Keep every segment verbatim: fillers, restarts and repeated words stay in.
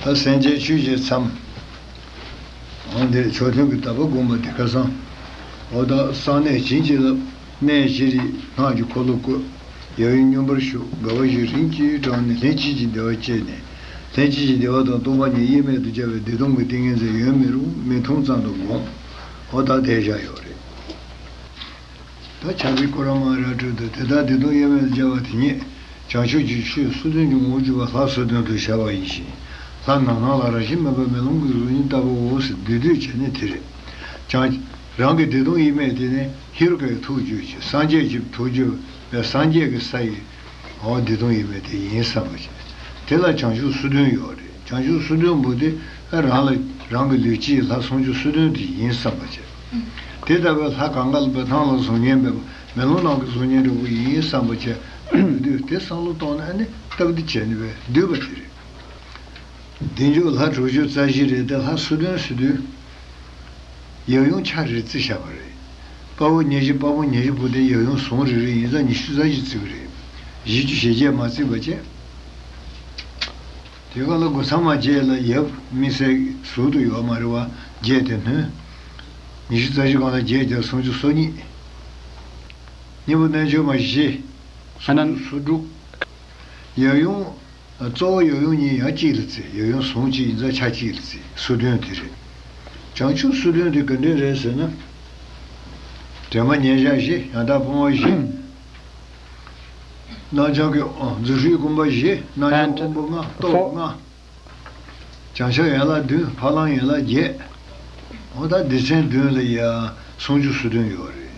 ད་སེམས་ཅན་ཆོས་ཀྱི་མཚམས། འོ་འདིར་མཆོག་ཐུན་གྱི་བརྡ་པ་བསྒོམ་པ་འདི་ཁ་སང་། འོ་ད་གསང་གནས་བྱིན་གྱིས་བརླབས། གནས་བཞི་རིགས་སྔགས་ཀྱི་འཁོར་ལོ་བསྐོར། ཡབ་ཡུམ་སྙོམས་པར་ཞུགས། དགའ་བ་བཞི་རིམ་གྱིས་བགྲངས་ནས་ལྷན་ཅིག་གི་བདེ་བ་སྐྱེས་ནས། ལྷན་ཅིག་གི་བདེ་བ་དང་སྟོང་པ་ཉིད་དབྱེར་མེད་དུ་སྦྱར་བའི་བདེ་སྟོང་གི་ཏིང་ངེ་འཛིན་ཡོད་མིན་རུང་མི་མཐོང་ཙམ་དུ་བསྒོམ། འོ་ད་དེ་བཞག་ཡོད་རེད། ད་ཆ་གི་སྐོར་ར་མ་ར་སྤྲོད་དུ་དེ་ལྟར་བདེ་སྟོང་དབྱེར་མེད་དུ་སྦྱར་བ་དེ་ཉིད་བྱང་ཆུབ་ཀྱི་ཆོས་སོ་བདུན་གྱི་ངོ་བོར་གྱུར་པ་ལྷ་སོ་བདུན་དུ་བྱ་བ་ཡིན་ཞིང་། ལྷ་ནང་ནང་ལ་རང་བཞིན་མེད་པ་མེ་ལོང་གི་གཟུགས་བརྙན་ལྟ་བུའོ་ཟེར་འདུས་སྡོད་བྱས་ནས་དེ་རེད། ཀྱང་རང་གི་བདེ་སྟོང་དབྱེར་མེད་དེ་ནི་ཧེ་རུ་ཀའི་ཐུགས་རྒྱུད་ཀྱི་སངས་རྒྱས་ཀྱི་ཐུགས་རྒྱུད་པའི་སངས་རྒྱས་ཀྱི་ས་ཡི་འོ་བདེ་སྟོང་དབྱེར་མེད་དེ་ཡིན་བསམ་པ་བྱས། དེ་ལ་བྱང་ཆུབ་སོ་བདུན་ཡོད་རེད། བྱང་ཆུབ་སོ་བདུན་པོ་དེ་རང་ལ་རང་གི་ལུས་དཀྱིལ་ལྷ་སུམ་ཅུ་སོ་བདུན་དེ་ཡིན་བསམ་པ་བྱས། དེ་ལྟ་བུའི་ལྷ་གང་ག་ལ་བས་ཐང་ལ་གཟུགས་བརྙན་མེད་པ་མེ་ལོང་ནང་གི་གཟུགས་བརྙན་འདྲ་བོ་ཡིན་བསམ་པ་བྱས། འདུས་དེ་བསམ་བློ་གཏོང་ན་ཨ་ནི་སྟབས་བདེ་བྱས་ནས་བས་འདུས་པ་དེ་རེད། བདེ་མཆོག་ལྷ་དྲུག་ཅུ་རྩ་བཞི་རེད་དེ་ལྷ་སོ་བདུན་སོ་བདུན། ཡབ་ཡུམ་ཆ་རེ་བརྩི་བཞག་པ་རེད། དཔའ་བོ་ཉེར་བཞི་དཔའ་མོ་ཉེར་བཞི་པོ་དེ་ཡབ་ཡུམ་ཟུང་རེ་རེ་ཡིན་ཙང་ཉི་ཤུ་རྩ་བཞི་བརྩི་གི་རེད། བཞི་བཅུ་ཞེ་བརྒྱད་མ་བརྩིས་པ་བྱས། དེ་ག་ལ་སྒོ་ཚང་མ་བརྒྱད་ལ་ཡབ་དམིགས་བསལ་ཟུར་དུ་ཡོད་མ་རེད་བ། བརྒྱད་དེ་ནོན། ཉི་ཤུ་རྩ་བཞི་སྒང་ལ་བརྒྱད་བརྒྱབ་སུམ་ཅུ་སོ་གཉིས། གཉིས་པོ་རྣལ་འབྱོར་མ་བཞི། ཨ་ན། སུམ་ཅུ་སོ་དྲུག། ཡབ་ཡུམ། གཙོ་བོ་ཡབ་ཡུམ་གཉིས་ཡང་གཅིག་ལ་བརྩི། ཡབ་ཡུམ་ཟུང་གཅིག་ཡིན་ཙང་ཆ་གཅིག་ལ་བརྩི། སོ་བདུན་དེ་རེད། བྱང་ཆུབ་སོ་བདུན་དེ་ག་འདྲས་རེད་ཟེར་ན། དྲན་པ་ཉེར་བཞག་བཞི། ཡང་དག་སྤོང་བ་བཞི། རྣམ་བྱང་གི་ཨོ་རྫུ་འཕྲུལ་སྒོམ་པ་བཞི། རྣམ་བྱང་དབང་པོ་ལྔ། སྟོབས་ལྔ། བྱང་ཆུབ་ཡན་ལག་བདུན། ཕ་ལམ་ཡན་ལག་བརྒྱད། འོ་ད་སྡེ་ཚན་བདུན་ལ་ཡ་སུམ་ཅུ་སོ་བདུན་ཡོད་རེད།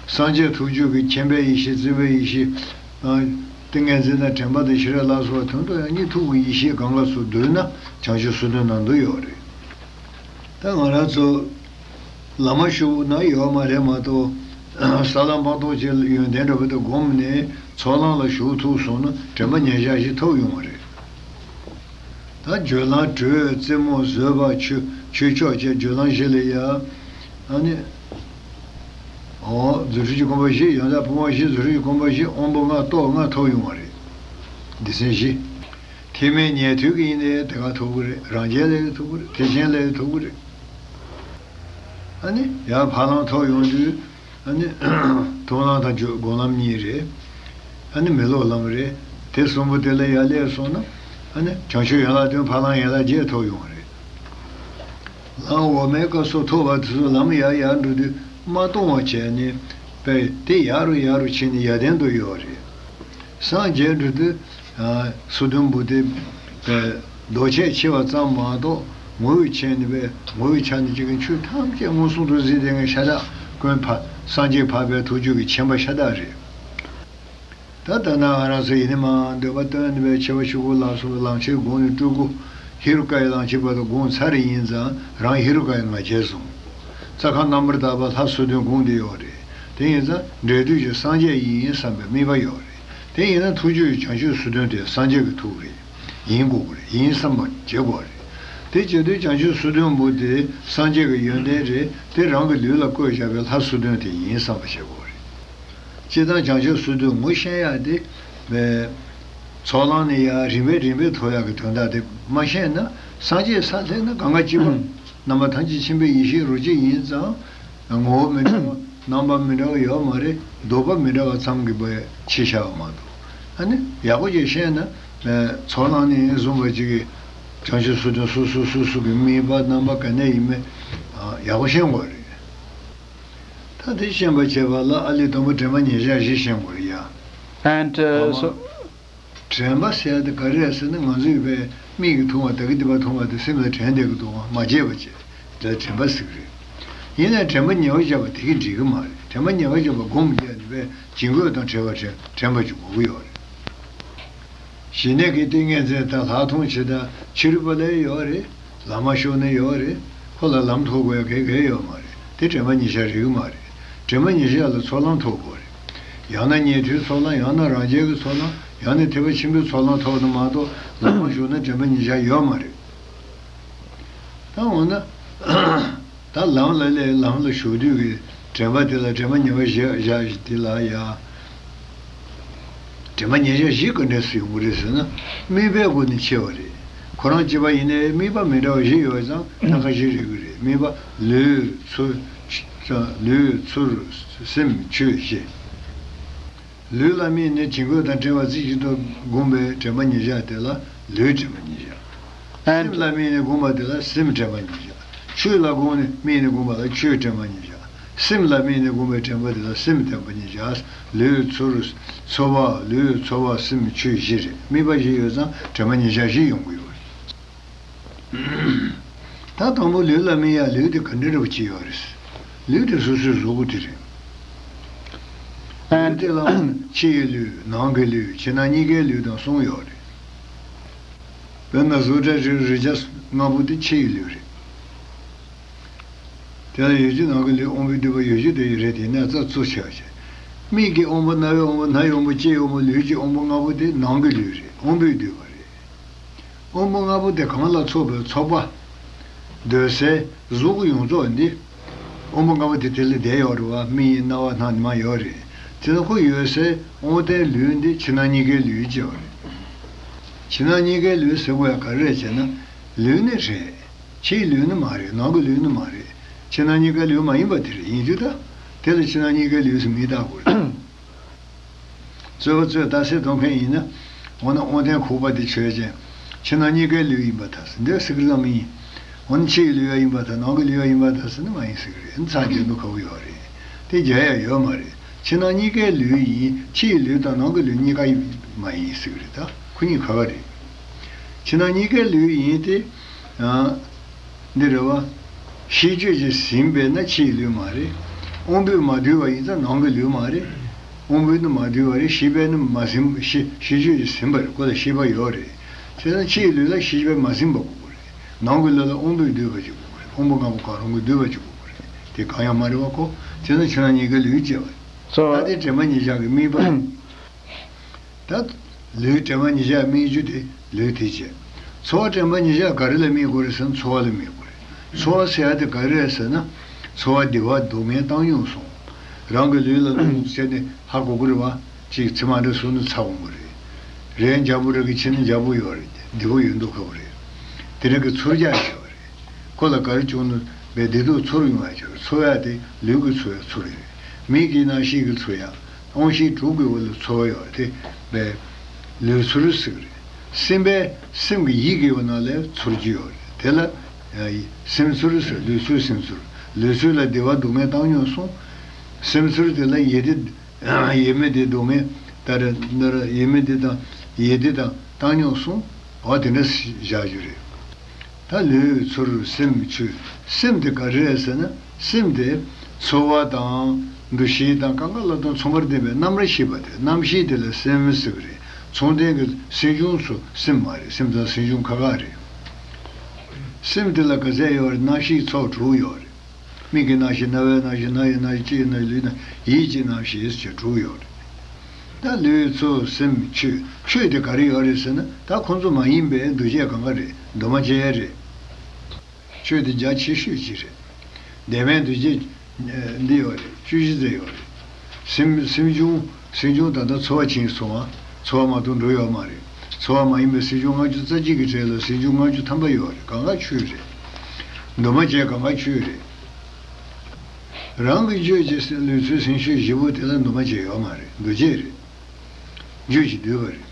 སངས་རྒྱས་ཐུགས་རྒྱུད་ཀྱི་མཁྱེན་པའི་ཡེ་ཤེས། བརྩེ་བའི་ཡེ་ཤེས། ཏིང་ངེ་འཛིན་དང་དྲན་པ་དང་ཤེས་རབ་ལ་སོགས་པ་དོན་དུ་ཡང་གཉིད་འཐུག་པའི་ཡེ་ཤེས་གང་ག་སུ་བསྡུས་ན་བྱང་ཆུབ་སོ་བདུན་ནང་དུ་ཡོད་རེད། ད་ང་རང་ཚོ་ལམ་མ་ཞུགས་ན་ཡོད་མ་རེད་མ་གཏོགས། ས་ལམ་སྤངས་རྟོགས་ཀྱི་ཡོན་ཏན་འདྲ་པོ་དེ་བསྒོམས་ནས་ཚོགས་ལམ་ལ་ཞུགས་ཐུབ་སོང་ན་དྲན་པ་ཉེར་བཞག་བཞི་ཐོབ་ཡོང་བ་རེད། ད་སྦྱོར་ལམ་དྲོད་རྩེ་མོ་བཟོད་པ་ཆོས་ཆོས་མཆོག་བཅས་སྦྱོར་ལམ་བཞི་ལ་ཡ། ཨ་ནི། འོ་རྫུ་འཕྲུལ་གྱི་སྒོམ་པ་བཞི། ཡང་དག་སྤོང་བ་བཞི། རྫུ་འཕྲུལ་གྱི་སྒོམ་པ་བཞི། དབང་པོ་ལྔ། སྟོབས་ལྔ་ཐོབ་ཡོང་བ་རེད། སྡེ་ཚན་བཞི། ཐེག་དམན་ཉན་ཐོས་ཀྱི་ཡིན་ནའི་དེ་ག་ཐོབ་གི་རེད། རང་རྒྱལ་ལ་ཡང་ཐོབ་གི་རེད། ཐེག་ཆེན་ལ་ཡང་ཐོབ་གི་རེད། ཨ་ནི་ཡང་ཕ་ལམ་ཐོབ་ཡོང་དུས། ཨ་ནི། མཐོང་ལམ་དང་སྦྱོར་སྒོམ་ལམ་གཉིས་རེད། ཨ་ནི་མི་སློབ་ལམ་རེད། དེ་གསུམ་པོ་དེ་ལ་ཡར་སླེབས་སོང་ན། ཨ་ནི་བྱང་ཆུབ་ཡན་ལག་བདུན་ཕ་ལམ་ཡན་ལག་བརྒྱད་ཐོབ་ཡོང་བ་རེད། ལམ་འོག་མའི་སྐབས་སུ་ཐོབ་པ་དེ་ཚོ་ལམ་ཡར་ཡར་འགྲོ་དུས་མ་སྟོང་བ་བྱས་ནས་པས་དེ་ཡར་རུ་ཡར་རུ་ཕྱིན་ནས་ཡར་ལྡན་དུ་ཡོད་རེད། སངས་རྒྱས་འགྲོ་དུས། ཨ། སོ་བདུན་པོ་དེ། ཨ། ལྡོག་ཆས་ཕྱེ་བ་ཙམ་མ་གཏོགས་ངོ་བོའི་ཆ་ནས་པས་ངོ་བོའི་ཆ་ནས་ཅིག་གི་ཆོས་ཐམས་ཅད་མངོན་སུམ་དུ་གཟིགས་བསྡད་མཁན་ཤ་སྟག་ཀུན་ཕ་སངས་རྒྱས་འཕགས་པའི་ཐུགས་རྒྱུད་ཀྱི་མཁྱེན་པ་ཤ་སྟག་རེད། ད་ལྟ་ན་ང་རང་ཚོ་ཡིན་ནི་མ་འདོད་པ་སྟོན་ནི་པས་ཆེ་བ་ཆུ་བོ་ལ་སོགས་པའི་ལམ་ཆེན་དགུང་ནས་སྤྲུལ་སྐུ་ཧེ་རུ་ཀ་ཡི་ལམ་ཆེན་བར་དུ་དགོངས་ཚར་རེ་ཡིན་ཙང་རང་ཧེ་རུ་ཀ་ཡི་ང་རྒྱལ་བཟུང་། རྩ་ཁམས་རྣམ་པར་དག་པ་ལྷ་སོ་བདུན་དགོངས་ཏེ་ཡོད་རེད། དེ་ཡིན་ཙང་འབྲས་དུས་ཀྱི་སངས་རྒྱས་ཡིན་བསམ་པའི་དམིགས་པ་ཡོད་རེད། དེ་ཡིན་ན་ཐུགས་རྒྱུད་བྱང་ཆུབ་སོ་བདུན་དེ་སངས་རྒྱས་ཀྱི་ཐུགས་རེད། ཡིན་དགོས་ཀྱི་རེད། ཡིན་བསམ་པ་བྱེད་དགོས་རེད། དེ་བྱེད་དུས་བྱང་ཆུབ་སོ་བདུན་པོ་དེ་སངས་རྒྱས་ཀྱི་ཡོན་ཏན་རེད། དེ་རང་གི་ལུས་ལ་བཀོད་བཞག་པའི་ལྷ་སོ་བདུན་དེ་ཡིན་བསམ་པ་བྱེད་དགོས་རེད། སྤྱིར་བཏང་བྱང་ཆུབ་སོ་བདུན་ངོ་ཤེས་ཡག་དེ། ཚོགས་ལམ་ནས་ཡར་རིམ་པས་རིམ་པས་ཐོབ་ཡག་གི་དོན་དག་དེ་མ་ཤེས་ན་སངས་རྒྱས་ས་སླེབས་ན་གང་ག་གཅིག་པ། རྣམ་པ་ཐམས་ཅད་མཁྱེན་པའི་ཡེ་ཤེས་རང་རྒྱུད་ཡིན་ཙང་། ངོ་བོ་མི་འདྲ་བ། རྣམ་པ་མི་འདྲ་བ་ཡོད་མ་རེད། ལྡོག་པ་མི་འདྲ་བ་ཙམ་གྱིས་པས་ཕྱེ་བཞག་པ་མ་གཏོགས། ཨ་ནི་ཡག་པོ་ཅིག་ཤེས་ན། ཚོགས་ལམ་ནས་བཟུང་བ་ཅིག་གིས་བྱང་ཆུབ་སོ་བདུན་སོ་སོ་སོ་སོ་གི་དམིགས་པ་རྣམ་པ་ག་ནས་ཡིན་མིན་ཡག་པོ་ཤེས་དགོས་རེད། ད་དེ་ཤེས་པར་བྱེད་པ་ལ་ཨ་ལི་དང་པོ་དྲན་པ་ཉེར་བཞག་བཞི་ཤེས་དགོས་རེད་ཡ། And, uh, so དྲན་པ་ཟེར་ཡ་དེ་ག་རེ་རེད་ཟེར་ན། ང་ཚོས་པའི་མིག་གིས་མཐོང་བ། ད་གིན་སྡིག་པ་མཐོང་བ་དེ་སེམས་ལ་དྲན་བསྡད་ཀྱི་འདུག་བ། མ་བརྗེད་པ་བྱས། དེ་ལ་དྲན་པ་ཟེར་གྱི་རེད། ཡིན་ནའང་དྲན་པ་ཉེ་བར་བཞག་པ་དེ་གིས་འགྲིག་གི་མ་རེད། དྲན་པ་ཉེ་བར་བཞག་པ་སྒོམ་བརྒྱབ་ནས་པའི་བྱིང་རྒོད་དང་བྲལ་བ་དྲན་དྲན་པ་ཅིག་དགོས་ཀྱི་ཡོད་རེད། ཞི་གནས་ཀྱི་ཏིང་ངེ་འཛིན་དང་ལྷག་མཐོང་ཇི་ལྟར་ཕྱི་རོལ་པ་ལ་ཡོད་རེད། ལམ་མ་ཞུགས་ནས་ཡོད་རེད། ཁོ་ལ་ལམ་ཐོབ་དགོས་ཡ་གལ་གལ་ཡོད་མ་རེད། དེ་དྲན་པ་ཉེར་བཞག་རིགས་མ་རེད། དྲན་པ་ཉེར་བཞག་ལ་ཚོགས་ལམ་ཐོབ་དགོས་རེད། ཡང་ན་ཉན་ཐོས་ཚོགས་ལམ། ཡང་ན་རང་རྒྱལ་གྱི་ཚོགས་ལམ། ཡང་ན་ཐེག་པ་ཆེན་པོའི་ཚོགས་ལམ་ཐོབ་ན་མ་གཏོགས་ལམ་མ་ཞུགས་ན་དྲན་པ་ཉེར་བཞག་ཡོད་མ་རེད། ད་འོ་ན། ད་ལམ་ལ་སླེབས། ལམ་ལ་ཞུགས་དུས་ཀྱི་དྲན་པ་དེ་ལ་དྲན་པ་ཉེར་བཞག་བཞག་དེ་ལ་ཡ། དྲན་པ་ཉེར་བཞག་བཞི་ག་འདྲས་སུ་ཡོང་གི་རེད་ཟེར་ན། དམིགས་པའི་སྒོ་ནས་ཕྱེ་བ་རེད། ཁོ་རང་གཅིག་པ་ཡིན་ནའི་དམིགས་པ་མི་འདྲ་བ་བཞི་ཡོད་ཙང་ཐབས་ཁ་བཞི་རེད་གི་རེད། དམིགས་པ་ལུས་ཚུར། ལུས་ཚུར་སེམས་ཆོས་བཞི། ལུས་ལ་དམིགས་ནས་བྱིང་རྒོད་དང་བྲལ་བ་རྩེ་གཅིག་ཏུ་བསྒོམས་པའི་དྲན་པ་ཉེར་བཞག་དེ་ལ་ལུས་དྲན་པ་ཉེར་བཞག་སེམས་ལ་དམིགས་ནས་བསྒོམས་པ་དེ་ལ་སེམས་དྲན་པ་ཉེར་བཞག་ཆོས་ལ་དགོངས་ནས་དམིགས་ནས་བསྒོམས་པ་ལ་ཆོས་དྲན་པ་ཉེར་བཞག་སེམས་ལ་དམིགས་ནས་བསྒོམས་པའི་དྲན་པ་དེ་ལ་སེམས་དྲན་པ་ཉེར་བཞག་ལུས་ཚུར། ཚོར་བ། ལུས་ཚོར་བ་སེམས་ཆོས་བཞི་རེད། དམིགས་པ་བཞི་ཡོད་ཙང་དྲན་པ་ཉེར་བཞག་བཞི་ཡོང་གི་ཡོད་རེད། ད་དང་པོ་ལུས་ལ་དམིགས་ཡ། ལུས་དེ་ག་འདྲ་རེད་པ་ཅི་ཡོད་རེད། ལུས་དེ་སོ་སོའི་གཟུགས་པོ་དེ་རེད། ལུས་དེ་ལ་ཕྱི་ཡི་ལུས། ནང་གི་ལུས། ཕྱི་ནང་གཉིས་ཀའི་ལུས་དང་གསུམ་ཡོད་རེད། དཔེར་ན་གཟུགས་སྒྲ་དྲི་རོ་རེག་བྱ་ལྔ་པོ་དེ་ཕྱི་ཡི་ལུས་རེད། དེ་ལ་ཡིད་བྱེད་ནང་གི་ལུས་དབང་པོས་བསྡུས་པ་ཡིད་བྱེད་དེ་ཡི་རེད། དེ་ནས་རྩ་གཙོ་ཆེ་བ་བྱས། མིག་གི་དབང་པོ། རྣ་བའི་དབང་པོ། སྣའི་དབང་པོ། ལྕེའི་དབང་པོ། ལུས་ཀྱི་དབང་པོ་ལྔ་པོ་དེ་ནང་གི་ལུས་རེད། དབང་པོས་བསྡུས་པ་རེད། དབང་པོ་ལྔ་པོ་དེ་གང་ལ་ཚོགས་པའི་ཚོགས་པ། སྡོད་སའི་གཟུགས་པོ་ཡོངས་རྫོགས་འདི། དབང་པོ་ལྔ་པོ་དེ་དེ་ལ་བསྡད་ཡོད་རེད་བ། མིག་ཡིན། རྣ་བ། སྣ། ཉི་མ་ཡོད་རེད། དེ་ནི་ཁོ་ཡོད་སའི་དབང་ལྡན་ལུས་འདི་ཕྱི་ནང་གཉིས་ཀའི་ལུས་ཅེས་པ་རེད། ཕྱི་ནང་གཉིས་ཀའི་ལུས་ཟེར་དགོས་ཡ་ག་རེ་རེད་ཅེ་ན། ལུས་ནི་རེད། ཕྱིའི་ལུས་ནི་མ་རེད། ནང་གི་ལུས་ནི་མ་རེད། ཕྱི་ནང་གཉིས་ཀའི་ལུས་མ་ཡིན་པ་དེ་རེད། ཡིན་རྒྱུ་ད། དེ་ལ་ཕྱི་ནང་གཉིས་ཀའི་ལུས་སུ་མི་བཏགས་དགོས་རེད། རྩོད་པ་རྩོད་རྟགས་གསལ་གཏོང་མཁན་ཡིན་ན། འོ་ན་དབང་ལྡན་ཁོག་པ་དེ་ཆོས་ཅན། ཕྱི་ནང་གཉིས་ཀའི་ལུས་ཡིན་པར་ཐལ་ཟེར་འདོད་སྲིད་ཀྱི་ཙམ་ཡིན། འོ་ན་ཕྱི་ཡི་ལུས་ཡང་ཡིན་པར་ཐལ། ནང་གི་ལུས་ཡང་ཡིན་པར་ཐལ་ཟེར་ན་མ་ཡིན་ཟེར་གི་རེད། ཚར་རྒྱག་འདུག་ཁ་བོ་ཡོད་རེད། དེ་རྒྱག་ཡ་ཡོད་མ་རེད། ཕྱི་ནང་གཉིས་ཀའི་ལུས་ཡིན། ཕྱི་ཡི་ལུས་དང་ནང་གི་ལུས་གཉིས་ཀ་ཡིན་མ་ཡིན་ཟེར་གི་རེད། ད་ཁོ་གཉིས་ཁ་ཁ་རེད། ཕྱི་ནང་གཉིས་ཀའི་ལུས་ཡིན་ཏེ། ཡང་། འདི་རེད་བ། ཤེས་བརྗོད་ཀྱིས་ཟིན་པས་ན་ཕྱིའི་ལུས་མ་རེད། དབང་པོས་མ་བསྡུས་པ་ཡིན་ཙང་ནང་གི་ལུས་མ་རེད། དབང་པོས་ནི་མ་བསྡུས་པ་རེད། ཤེས་པས་ནི་མ་ཟིན། ཤེས་ཤེས་བརྗོད་ཀྱིས་ཟིན་པ་རེད། ཁོ་ལ་ཤེས་པ་ཡོད་རེད། དེས་ན་ཕྱིའི་ལུས་ལ་ཤེས་པས་མ་ཟིན་པ་དགོས་ཀྱི་རེད། ནང་གི་ལུས་ལ་དབང་པོས་བསྡུས་པ་ཅིག་དགོས་ཀྱི་རེད། དབང་པོ་ལྔ་པོ་གང་རུང་གིས་བསྡུས་པ་ཅིག་དགོས་ཀྱི་རེད། དེ་གང་ཡང་མ་རེད་བ་ཁོ། དེས་ན་ཕྱི་ནང་གཉིས་ཀའི་ལུས་ཅེས་པ། ད་དེ་དྲན་པ་ཉེར་བཞག་གི་དམིགས་པ། ད། ལུས་དྲན་པ་ཉེར་བཞག་དམིགས་རྒྱུ་དེ་ལུས་དེ་བྱས། ཚོར་བ་དྲན་པ་ཉེར་བཞག་ག་རེ་ལ་དམིགས་དགོས་རེད་ཟེར་ན་ཚོར་བ་ལ་དམིགས་དགོས་རེད། ཚོར་བ་ཟེར་ཡ་དེ་ག་རེ་རེད་ཟེར་ན། ཚོར་བ་བདེ་བ་སྡུག་བསྔལ་བཏང་སྙོམས་སོང་། རང་གི་ལུས་ལ་རླུང་བྱས་ནས་ཧ་གོ་གི་རེད་བ། ཅིག་ཚེར་མ་འདྲ་སོང་ན་ཚ་འོང་གི་རེད། རས་འཇམ་པོ་རེད་གི་ཕྱི་ནང་འཇམ་པོ་ཡོད་རེད། བདེ་པོ་ཡོད་མདོག་ཁ་པོ་རེད། དེ་འདྲ་གི་ཚོར་རྒྱག་བྱས་པ་རེད། ཁོ་ལ་ག་རེ་བྱུང་ན་བའི་བདེ་སྡུག་ཚོར་ཡོང་ཡ་ཆེ་བ། ཚོར་ཡ་དེ་ལུས་ཀྱི་ཚོར་ཡ་ཚོར་ཡ་རེད། མིག་གི་རྣ་ཤེས་ཀྱི་ཚོར་ཡ། དབང་ཤེས་དྲུག་གི་འོག་ལ་ཚོར་བ་ཡོད་རེད་དེ། བའི་ལུས་ཚོར་ཟེར་གི་རེད། སེམས་པས་སེམས་ཀྱི་ཡིད་ཀྱི་འོག་ན་ལས་ཚོར་རྒྱུ་ཡོད་རེད། དེ་ལ་ཡ་སེམས་ཚོར་ཟེར། ལུས་ཚོར་སེམས་ཚོར། ལུས་ཚོར་ལ་བདེ་བ་སྡུག་བསྔལ་བཏང་སྙོམས་སོང་། སེམས་ཚོར་དེ་ལ་ཡིད་བདེ། ཡིད་མི་བདེ་སྡུག་བསྔལ་ལྟར་ནི་རེད། ཡིད་མི་བདེ་དང་ཡིད་བདེ་དང་བཏང་སྙོམས་སོང་། འོ་དེ་འདྲ་བཞག་རྒྱུ་རེད། ད་ལུས་ཚོར་སེམས་ཆོས། སེམས་དེ་ག་རེ་རེད་ཟེར་ན་སེམས་དེ་ཚོར་བ་དང་འདུ་ཤེས་དང་གང་ག་ལ་དང་ཚང་མར་ལྡན་པའི་རྣམ་ར་ཤེས་པ་དེ། རྣམ་ཤེས་དེ་ལ་སེམས་ཟེར་གི་རེད། མཚུངས་ལྡན་གྱི་སེམས་བྱུང་སོགས་སེམས་མ་རེད། སེམས་དང་སེམས་བྱུང་ཁ་ཁ་རེད། སེམས་དེ་ལ་ག་ཚད་ཡོད་རེད། རྣམ་ཤེས་ཚོགས་དྲུག་ཡོད་རེད། མིག་གི་རྣམ་ཤེས། རྣ་བའི་རྣམ་ཤེས། སྣ་ཡི་རྣམ་ཤེས། ལྕེའི་རྣམ་ཤེས། ལུས་རྣམ་ཤེས། ཡིད་ཀྱི་རྣམ་ཤེས་ཟེར་དྲུག་ཡོད་རེད། ད་ལུས་ཚོར་སེམས་ཆོས། ཆོས་དེ་ག་རེ་ཡོད་རེད་ཟེར་ན་ད་ཁོང་ཚོ་མ་ཡིན་པའི་འདུ་བྱེད་གང་ག་རེད། འདུས་མ་བྱས་རེད། ཆོས་དེ་རྒྱ་ཆེ་ཤོས་ཅིག་རེད། བདེན་པའི་འདུ་བྱེད་འདི་ཡོད་རེད། བཅུ་བཞི་ཙམ་ཡོད་རེད། སེམས་སེམས་བྱུང་། སེམས་བྱུང་ད་ལྟ་ཚོར་བ་ཕྱིན་སོང་བ། ཚོར་བ་མ་གཏོགས་འགྲོ་ཡོད་མ་རེད། ཚོར་བ་མ་ཡིན་པའི་སེམས་བྱུང་ལྔ་བཅུ་རྩ་གཅིག་གི་གྲས་ལ་སེམས་བྱུང་ལྔ་བཅུ་ཐམ་པ་ཡོད་རེད། གང་ག་ཆོས་རེད། འདུས་མ་བྱས་གང་ག་ཆོས་རེད། རང་གི་རྒྱུད་ཀྱི་ལུས་ཚོར་སེམས་ཤེས་བཞི་པོ་དེ་ལ་འདུས་མ་བྱས་ཡོད་མ་རེད། འདུས་བྱས་རེད། རྒྱུད་ཀྱིས་བསྡུས་པ་རེད།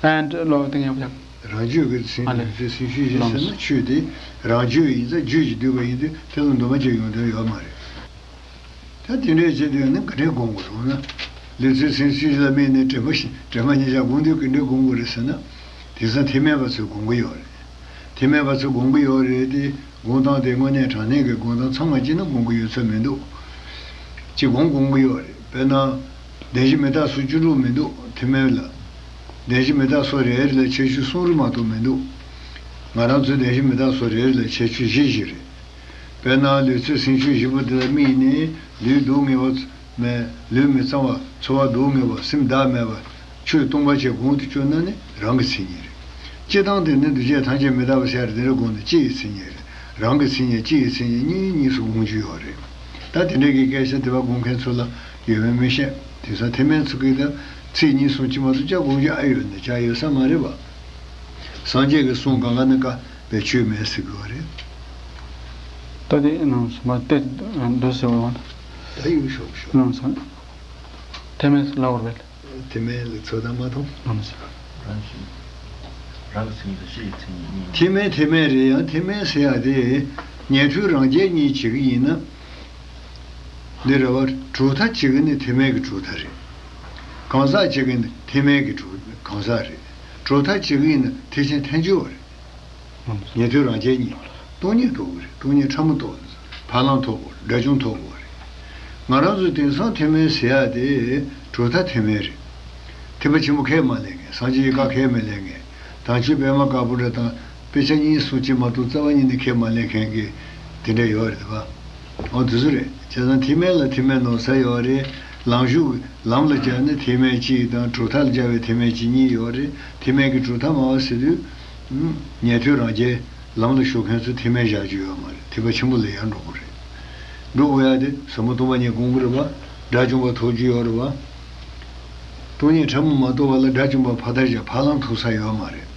And ལོག་སྟེ་ཡང་ཡང་། རང་རྒྱུད་ཀྱི་སེམས། ཨ་ལས། ལུས་ཚོར་སེམས་ཤེས་བཞི་ཟེར་ན་ཆོས་དེ་རང་རྒྱུད་ཡིན་ཙང་རྒྱུད་ཀྱིས་བསྡུས་པ་ཡིན་དུས་དེ་ལ་འདུས་མ་བྱས་ཡོང་དོན་ཡོད་མ་རེད། ད་དེ་འདྲས་བྱེད་དུས་ནི་ག་འདྲས་སྒོམ་དགོས་རེད་ན། ལུས་ཚོར་སེམས་ཤེས་བཞི་ལ་དམིགས་ནས་དྲན་པ་བཞི། དྲན་པ་ཉེར་བཞག་སྒོམ་དུས་ག་འདྲས་སྒོམ་དགོས་རེད་ཟེར་ན། དེང་སང་ཐེག་དམན་པ་ཚོས་སྒོམ་གི་ཡོད་རེད། ཐེག་དམན་པ་ཚོས་སྒོམ་གི་ཡོད་རེད་དེ། སྒོམ་སྟངས་དེ་དངོས་གནས་དྲང་གནས་ཀྱི་སྒོམ་སྟངས་ཚང་མ་བྱས་ན་སྒོམ་གི་ཡོད་ཚོད་མི་འདུག་ཅིག་སྒོམ་སྒོམ་གི་ཡོད་རེད། དཔེར་ན། བདེན་བཞི་མི་རྟག་སོགས་བཅུ་དྲུག་མི་འདུག་ཐེག་དམན་ལ། བདེན་བཞི་མི་རྟག་སོགས་རེ་རེ་ལ་ཁྱད་ཆོས་གསུམ་རེ་མ་གཏོགས་མི་འདུག་ང་རང་ཚོའི་བདེན་བཞི་མི་རྟག་སོགས་རེ་རེ་ལ་ཁྱད་ཆོས་བཞི་བཞི་རེད། དཔེར་ན་ལུས་ཚོར་སེམས་ཤེས་བཞི་པོ་དེ་ལ་དམིགས་ནས་ལུས་སྡུག་བསྔལ་བ་མེད། ལུས་མི་གཙང་བ། ཚོར་བ་སྡུག་བསྔལ་བ། སེམས་བདག་མེད་པ། ཆོས་སྟོང་པ་བྱས་གོང་དུ་བཅོས་ན་ནི་རང་གི་མཚན་ཉིད་རེད། སྤྱིར་བཏང་དེ་ནི་འདུས་བྱས་ཐམས་ཅད་མི་རྟག་པ་ཟེར་དེ་འདྲ་དགོངས་ནས་སྤྱི་ཡི་མཚན་ཉིད་རེད། རང་གི་མཚན་ཉིད། སྤྱི་ཡི་མཚན་ཉིད་གཉིས་གཉིས་སུ་དགོངས་རྒྱུ་ཡོད་རེད། ད་དེ་འདྲ་གི་སྐད་ཆ་དེ་བ་དགོངས་མཁན་ཚོ་ལ་ཡོད་མེད་མི་ཤེས། དེང་སང་ཐེག་དམན་ཚོ་གིས་ད་ཚིག་གཉིས་གསུམ་གཅིག་མ་གཏོགས་ཅང་དགོངས་རྒྱུ་ཨེ་ཡོད་ན་ཅང་ཡོད་ས་མ་རེད་པ། སངས་རྒྱས་ཀྱི་གསུང་གང་ག་ནི་བཀག་པའི་ཆོས་མེད་ཟེར་དགོས་པ་རེད། ད་དེ་ནང་སོ་མ་དེ་འདུག་ཟེར་བ། ད་ཡུལ་ཤོག་ཤོག་ནང་སོ། དེ་མེད་ལ་བར་བས། དེ་མེད་ལ་ཚོད་ལྟ་མ་མཐོང་། ནང་སོ། རང་བཞིན། རང་གི་མཚན་ཉིད་དང་གཞི་ཡི་མཚན་ཉིད་གཉིས། དེ་མེད་དེ་མེད་རེད་ཡང་དེ་མེད་ཟེར་ཡ་དེ། ཉན་ཐོས་རང་རྒྱལ་གཉིས་བྱེད་ཀྱི་ཡིན་ན། འདི་རེད་བ། གྲུབ་མཐའ་བྱེད་ཀྱི་ནི་དེ་མེད་ཀྱི་གྲུབ་མཐའ་རེད། གང་ཟག་བྱེད་ཀྱི་ནི་དེ་མེད་ཀྱི་གྲུབ་གང་ཟག་རེད། གྲུབ་མཐའ་བྱེད་ཀྱི་ཡིན་ན་ཐེག་ཆེན་ཐལ་འགྱུར་བ་རེད། ཉན་ཐོས་རང་རྒྱལ་གཉིས། སྟོང་ཉིད་རྟོགས་དགོས་རེད། སྟོང་ཉིད་ཕྲ་མོ་རྟོགས་དགོས་རེད། ཕར་ལམ་ཐོབ་དགོས་རེད། དགྲ་བཅོམ་ཐོབ་དགོས་རེད། ང་རང་ཚོ་དེང་སང་དེ་མིན་ཟེར་ཡ་དེ་གྲུབ་མཐའ་དེ་མིན་རེད། ཐེག་པ་ཆེན་པོ་ཁས་མ་ལེན་མཁན། སངས་རྒྱས་ཀྱི་བཀའ་ཁས་མི་ལེན་མཁན། དམ་ཆོས་པད་མ་དཀར་པོ་འདྲ་དང་དཔེ་ཆ་གཉིས་གསུམ་གཅིག་མ་གཏོགས་རྩ་བ་ཉིད་ནས་ཁས་མ་ལེན་མཁན་གྱི་དེ་འདྲ་ཡོད་རེད་པ། འོ་དེ་ཚོ་རེད། བྱས་ཙང་དེ་མིན་ལ་དེ་མིན་ནོར་ས་ཡོད་རེད། ལམ་ཞུགས་ལམ་ལ་སྦྱར་ན་དེ་མིན་གཅིག་དང་གྲུབ་མཐའ་ལ་སྦྱར་བའི་དེ་མིན་གཅིག་གཉིས་ཡོད་རེད། དེ་མིན་གྱི་གྲུབ་མཐའ་སྨྲ་བ་ཟེར་དུས། ཉན་ཐོས་རང་རྒྱལ་ལམ་ལ་ཞུགས་མཁན་ཚོ་དེ་མིན་བཞག་རྒྱུ་ཡོད་མ་རེད། ཐེག་པ་ཆེན་པོ་ལ་ཡར་འགྲོ་དགོས་རེད། འགྲོ་དགོས་ཡ་དེ་ཟབ་མོ་སྟོང་པ་ཉིད་སྒོམ་གྱི་རེད་པ། དགྲ་བཅོམ་པ་ཐོབ་རྒྱུ་ཡོད་རེད་པ། སྟོང་ཉིད་ཕྲ་མོ་མ་རྟོགས་པ་ལ་དགྲ་བཅོམ་པ་ཕར་བདར་བྱས་ཕར་ལམ་ཐོབ་ས་ཡོད་མ་རེད།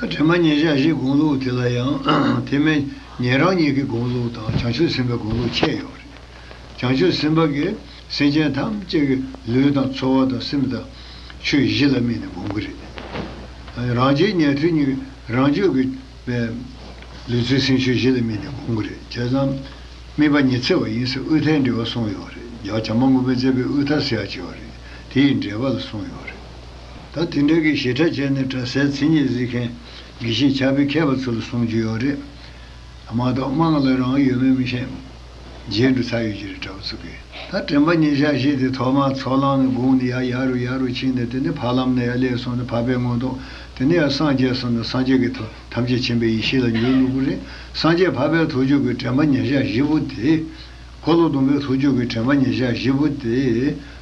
ད་དྲན་པ་ཉེར་བཞག་བཞི་སྒོམ་ལུགས་དེ་ལ་ཡང་དེ་མིན་ཉན་རང་ཉིད་ཀྱི་སྒོམ་ལུགས་དང་བྱང་ཆུབ་སེམས་དཔའི་སྒོམ་ལུགས་ཕྱེ་ཡོད་རེད། བྱང་ཆུབ་སེམས་དཔའ་གིས་སེམས་ཅན་ཐམས་ཅད་ཀྱི་ལུས་དང་ཚོར་བ་དང་སེམས་དང་ཆོས་བཞི་ལ་དམིགས་ནས་སྒོམ་གྱི་རེད། རང་རྒྱལ་ཉན་ཐོས་གཉིས་ཀྱིས་རང་རྒྱུད་ཀྱི་ལུས་ཚོར་སེམས་ཆོས་བཞི་ལ་དམིགས་ནས་སྒོམ་གྱི་རེད། བྱས་ཙང་དམིགས་པ་ཉི་ཚེ་བ་ཡིན་ཟེར་དབུས་མཐའི་འགྲེལ་པ་གསུངས་ཡོད་རེད། རྒྱལ་བ་བྱམས་པ་མགོན་པོས་མཛད་པའི་དབུས་མཐའ་ཟེར་ཡག་ཅིག་ཡོད་རེད། དེ་ཡི་འགྲེལ་པ་ལ་གསུངས་ཡོད་རེད། ད་དེ་འདྲ་གི་ཞེ་དྲག་བྱས་ནས་གྲྭ་སའི་མཚན་ཉིད་གཟིགས་མཁན་དགེ་བཤེས་ཕྱག་དཔེ་མཁས་པ་ཚོ་ལ་གསུང་རྒྱུ་ཡོད་རེད། མ་གཏོགས་དམངས་ལ་རང་ཡོད་མེད་མི་ཤེས། རྗེས་འགྲོ་ཚར་ཡོད་ཀྱི་རེད་གྲྭ་པ་ཚོ་གིས། ད་དྲན་པ་ཉེར་བཞག་བཞི་དེ་ཐོག་མར་ཚོགས་ལམ་ནས་དགོངས་ནས་ཡར་ཡར་རུ་ཡར་རུ་ཕྱིན་ནས་དེ་ནས་ཕར་ལམ་ནས་ཡར་སླེབས་སོང་ནས་འཕགས་པའི་མངོན་རྟོགས། དེ་ནས་ཡར་སངས་རྒྱས་སོང་ནས་སངས་རྒྱས་ཀྱི་ཐོག་ཐམས་ཅད་མཁྱེན་པའི་ཡེ་ཤེས་ལ་འགྱུར་འགྲོ་གི་རེད། སངས་རྒྱས་འཕགས་པའི་ཐུགས་རྒྱུད་ཀྱི་དྲན་པ་ཉེར་བཞག་བཞི་པོ་དེ། འཁོར་ལོ་སྡོམ་པའི་ཐུགས་རྒྱུད་ཀྱི་དྲན་པ་ཉེར་བཞག་བཞི་པོ་དེ།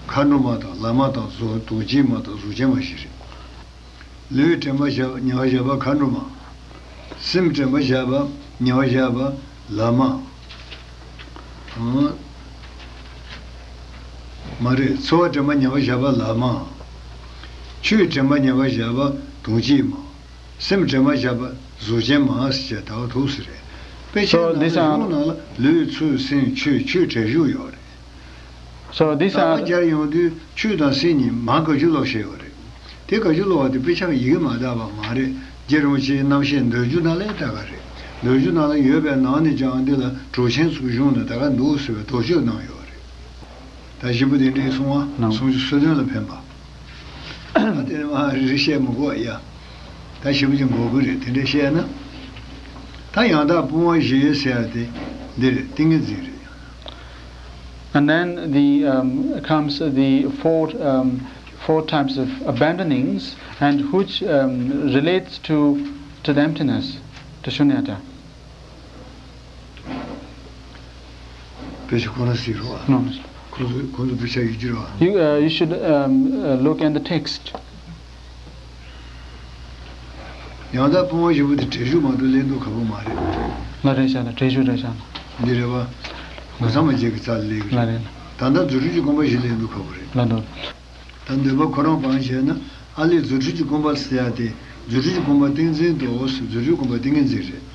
མཁའ་འགྲོ་མ་དང་བླ་མ་དང་གཟུགས་དུང་འཇིགས་མ་དང་གཟུགས་ཅན་མ་བཞི་རེད། ལུས་དྲན་པ་བཞག་ཉེ་བར་བཞག་པ་མཁའ་འགྲོ་མ། སེམས་དྲན་པ་བཞག་པ་ཉེ་བར་བཞག་པ་བླ་མ། ཨང་། མ་རེད། ཚོར་བ་དྲན་པ་ཉེ་བར་བཞག་པ་བླ་མ། ཆོས་དྲན་པ་ཉེ་བར་བཞག་པ་དུང་འཇིགས་མ། སེམས་དྲན་པ་བཞག་པ་གཟུགས་ཅན་མ་ཟེར་བྱས་ད་བར་ཐུག་ས་རེད། དཔེ་ཆའི་So ནང་ལ་these are གཞུང་ནང་ལ་ལུས་ཚོར་སེམས་ཆོས་ཆོས་དྲན་བཞུགས་ཡོད་རེད། So these ད་are སྦྱར་ཡོང་དུས་ཆོས་དང་སེམས་གཉིས་མ་དགག་བཅུ་ལོག་བཤད་ཡོད་རེད། དེ་དགག་བཅུ་ལོག་པ་དེ་དཔེ་ཆ་ཡི་གེ་མ་དག་པ་མ་རེད། རྗེ་རིན་པོ་ཆེའི་རྣམ་བཤད་མདོ་རྒྱུད་ནང་ལ་ཡང་དག་ག་རེད། མདོ་རྒྱུད་ནང་ལ་ཡོད་པའི་ནང་ནས་ཀྱང་འདི་ལ་གྲུབ་ཆེན་ཚོའི་གཞུང་ནས་དག་ག་འདུག་ཟེར་བའི་དོགས་གཅོད་གནང་ཡོད་རེད། ད་བཞི་པོ་དེ་འདྲའི་གསུང་བ་གནང་། གསུང་ཆོས་སོ་བདུན་ལ་ཕན་པ། ད་དེ་ནས་མ་རེ་རེ་བཤད་མི་དགོས་ཡ། ད་ཞིབ་ཅིག་འགོར་གི་རེད་དེ་འདྲ་བཤད་ན། ད་ཡང་དག་སྤོང་བ་བཞི་ཟེར་ཡ་དེ་འདི་རེད། ཏིང་ངེ་འཛིན་རེད། And then the um, comes the four um, four types of abandonings and which um, relates to to the emptiness, to shunyata. དཔེ་ཆ་ཁོ་ན་ཟེར་རོ། No, no. ཁོ་ཚོ་ཁོ་ཚོ་དཔེ་ཆ་ཡོད་ཀྱི་རོ། You, uh, you should um, uh, look at the text. ཡང་དག་སྤོང་བ་བཞི་པོ་དེ་བྲལ་གཞུག་མ་གཏོགས་ལེན་དུས་ཁག་པོ་མ་རེད། ལ་རེད་ཤག་ལ་བྲལ་གཞུག་རེད་ཤག་ལ། འདི་རེད་བ། གོ་ས་མ་བརྗེད་ཀྱི་རྩ་ལ་ལེན་གི་ལ་རེད། རེད་ལ། ད་ལྟ་རྫུ་འཕྲུལ་གྱི་སྒོམ་པ་བཞི་ལེན་དུས་ཁག་པོ་རེད། ལ་འདོད། ད་འདོད་པ་ཁོ་རང་སྤང་བྱས་ན་ཨ་ལས་རྫུ་འཕྲུལ་གྱི་སྒོམ་པ་ཟེར་ཡ་དེ་རྫུ་འཕྲུལ་གྱི་སྒོམ་པ་ཏིང་འཛིན་དུ་འོ་ཟེར་རྫུ་འཕྲུལ་སྒོམ་པ་ཏིང་ངེ་འཛིན་རེད།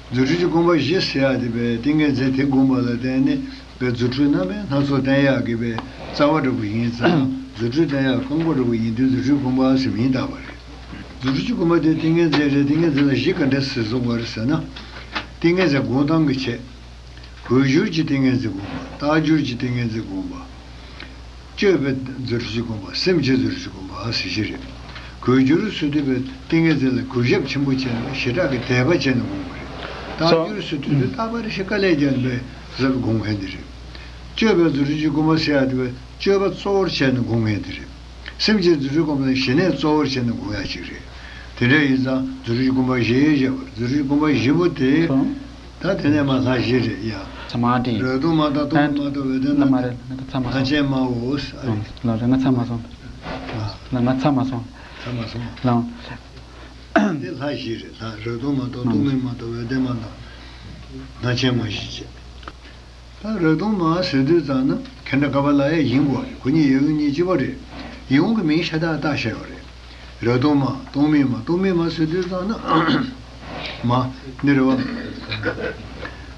རྫུ་འཕྲུལ་གྱི་སྒོམ་པ་བཞི་ཟེར་ཡ་དེ་བས་ཏིང་ངེ་འཛིན་དེ་སྒོམ་པ་ལ་བརྟེན་ནས་བས་རྫུ་འཕྲུལ་རྣམ་པ་སྣ་ཚོགས་བསྟན་ཡག་གི་བས་རྩ་བ་འདྲ་པོ་ཡིན་ཙང་རྫུ་འཕྲུལ་བསྟན་ཡག་རྐང་པ་འདྲ་པོ་ཡིན་དུས་རྫུ་འཕྲུལ་སྒོམ་པ་ཟེར་མིང་བཏགས་པ་རེད། རྫུ་འཕྲུལ་གྱི་སྒོམ་པ་དེ་ཏིང་ངེ་འཛིན་རེད། ཏིང་ངེ་འཛིན་ལ་བཞི་ག་འདྲ་ཟེར་གསུངས་པ་རེད་ཟེར་ན། ཏིང་ངེ་འཛིན་སྒོམ་སྟངས་ཀྱི་ཆེད། འགོས་སྦྱོར་གྱི་ཏིང་ངེ་འཛིན་སྒོམ་པ། རྟགས་སྦྱོར་གྱི་ཏིང་ངེ་འཛིན་སྒོམ་པ། སྤྱོད་པའི་རྫུ་འཕྲུལ་གྱི་སྒོམ་པ། སེམས་ཀྱི་རྫུ་འཕྲུལ་གྱི་སྒོམ་པ་ཟེར་བཞི་རེད། འགོས་སྦྱོར་ཟེར་དུས་པའི་ཏིང་ངེ་འཛིན་ལ་གུས་ཞབས་ཆེན་པོ་བྱས་ནས་ཞེ་དྲག་གི་དད་པ་བྱས་ནས་སྒོམ་པ་རེད། རྟགས་སྦྱོར་ཟེར་དུས་དེ་རྟག་པར་ཞིག་དཀའ་ལས་བརྒྱབ་པའི་ཟབ་སྒོམ་མཁན་དེ་རེད། སྤྱོད་པའི་རྫུ་འཕྲུལ་གྱི་སྒོམ་པ་ཟེར་ཡ་དེ་བས་སྤྱོད་པ་གཙོ་བོར་བྱས་ནས་སྒོམ་མཁན་དེ་རེད། སེམས་ཀྱི་རྫུ་འཕྲུལ་སྒོམ་པ་ནི་ཞི་གནས་གཙོ་བོར་བྱས་ནས་སྒོམ་ཡ་ཞིག་རེད། དེ་འདྲ་ཡིན་ཙང་རྫུ་འཕྲུལ་གྱི་སྒོམ་པ་བཞི་ཞེས་པ་རྫུ་འཕྲུལ་གྱི་སྒོམ་པ་བཞི་པོ་དེ། ད་དེ་ནས་མ་ལྷ་བཞི་རེད་ཡ། Samadhi. རེག་སྟོང་མ་དང་སྟོང་པ་མ་དང་འོད་ལྡན་མ་དང་ལྷ་ཆེན་མའོ། ལ་རེ་ང་ཚ་མ་སོང་། ལ་ང་ཚ་མ་སོང་། ཚ་མ་སོང་། ལ། དེ་ལྷ་བཞི་རེད་ལྷ། རེག་སྟོང་མ་དང་སྟོང་མེད་མ་དང་འོད་ལྡན་མ་དང་། ལྷ་ཆེན་མ་བཞི་བྱས། ད་རེག་སྟོང་མ་ཟེར་དུས་ཙང་ན་ཁེ་འདྲ་ཀ་པ་ལ་ཡ་ཡིན་དགོས་རེད། ཁོ་གཉིས་ཡོད་གཉིས་གཅིག་པ་རེད། ཡིན་གྱི་མིང་ཤ་སྟག་བཏགས་བཞག་ཡོད་རེད། རབ་གཏོང་མ། གཏོང་མེད་མ། གཏོང་མེད་མ་ཟེར་དུས་ཙམ་ན། མ། འདི་རེད་བ།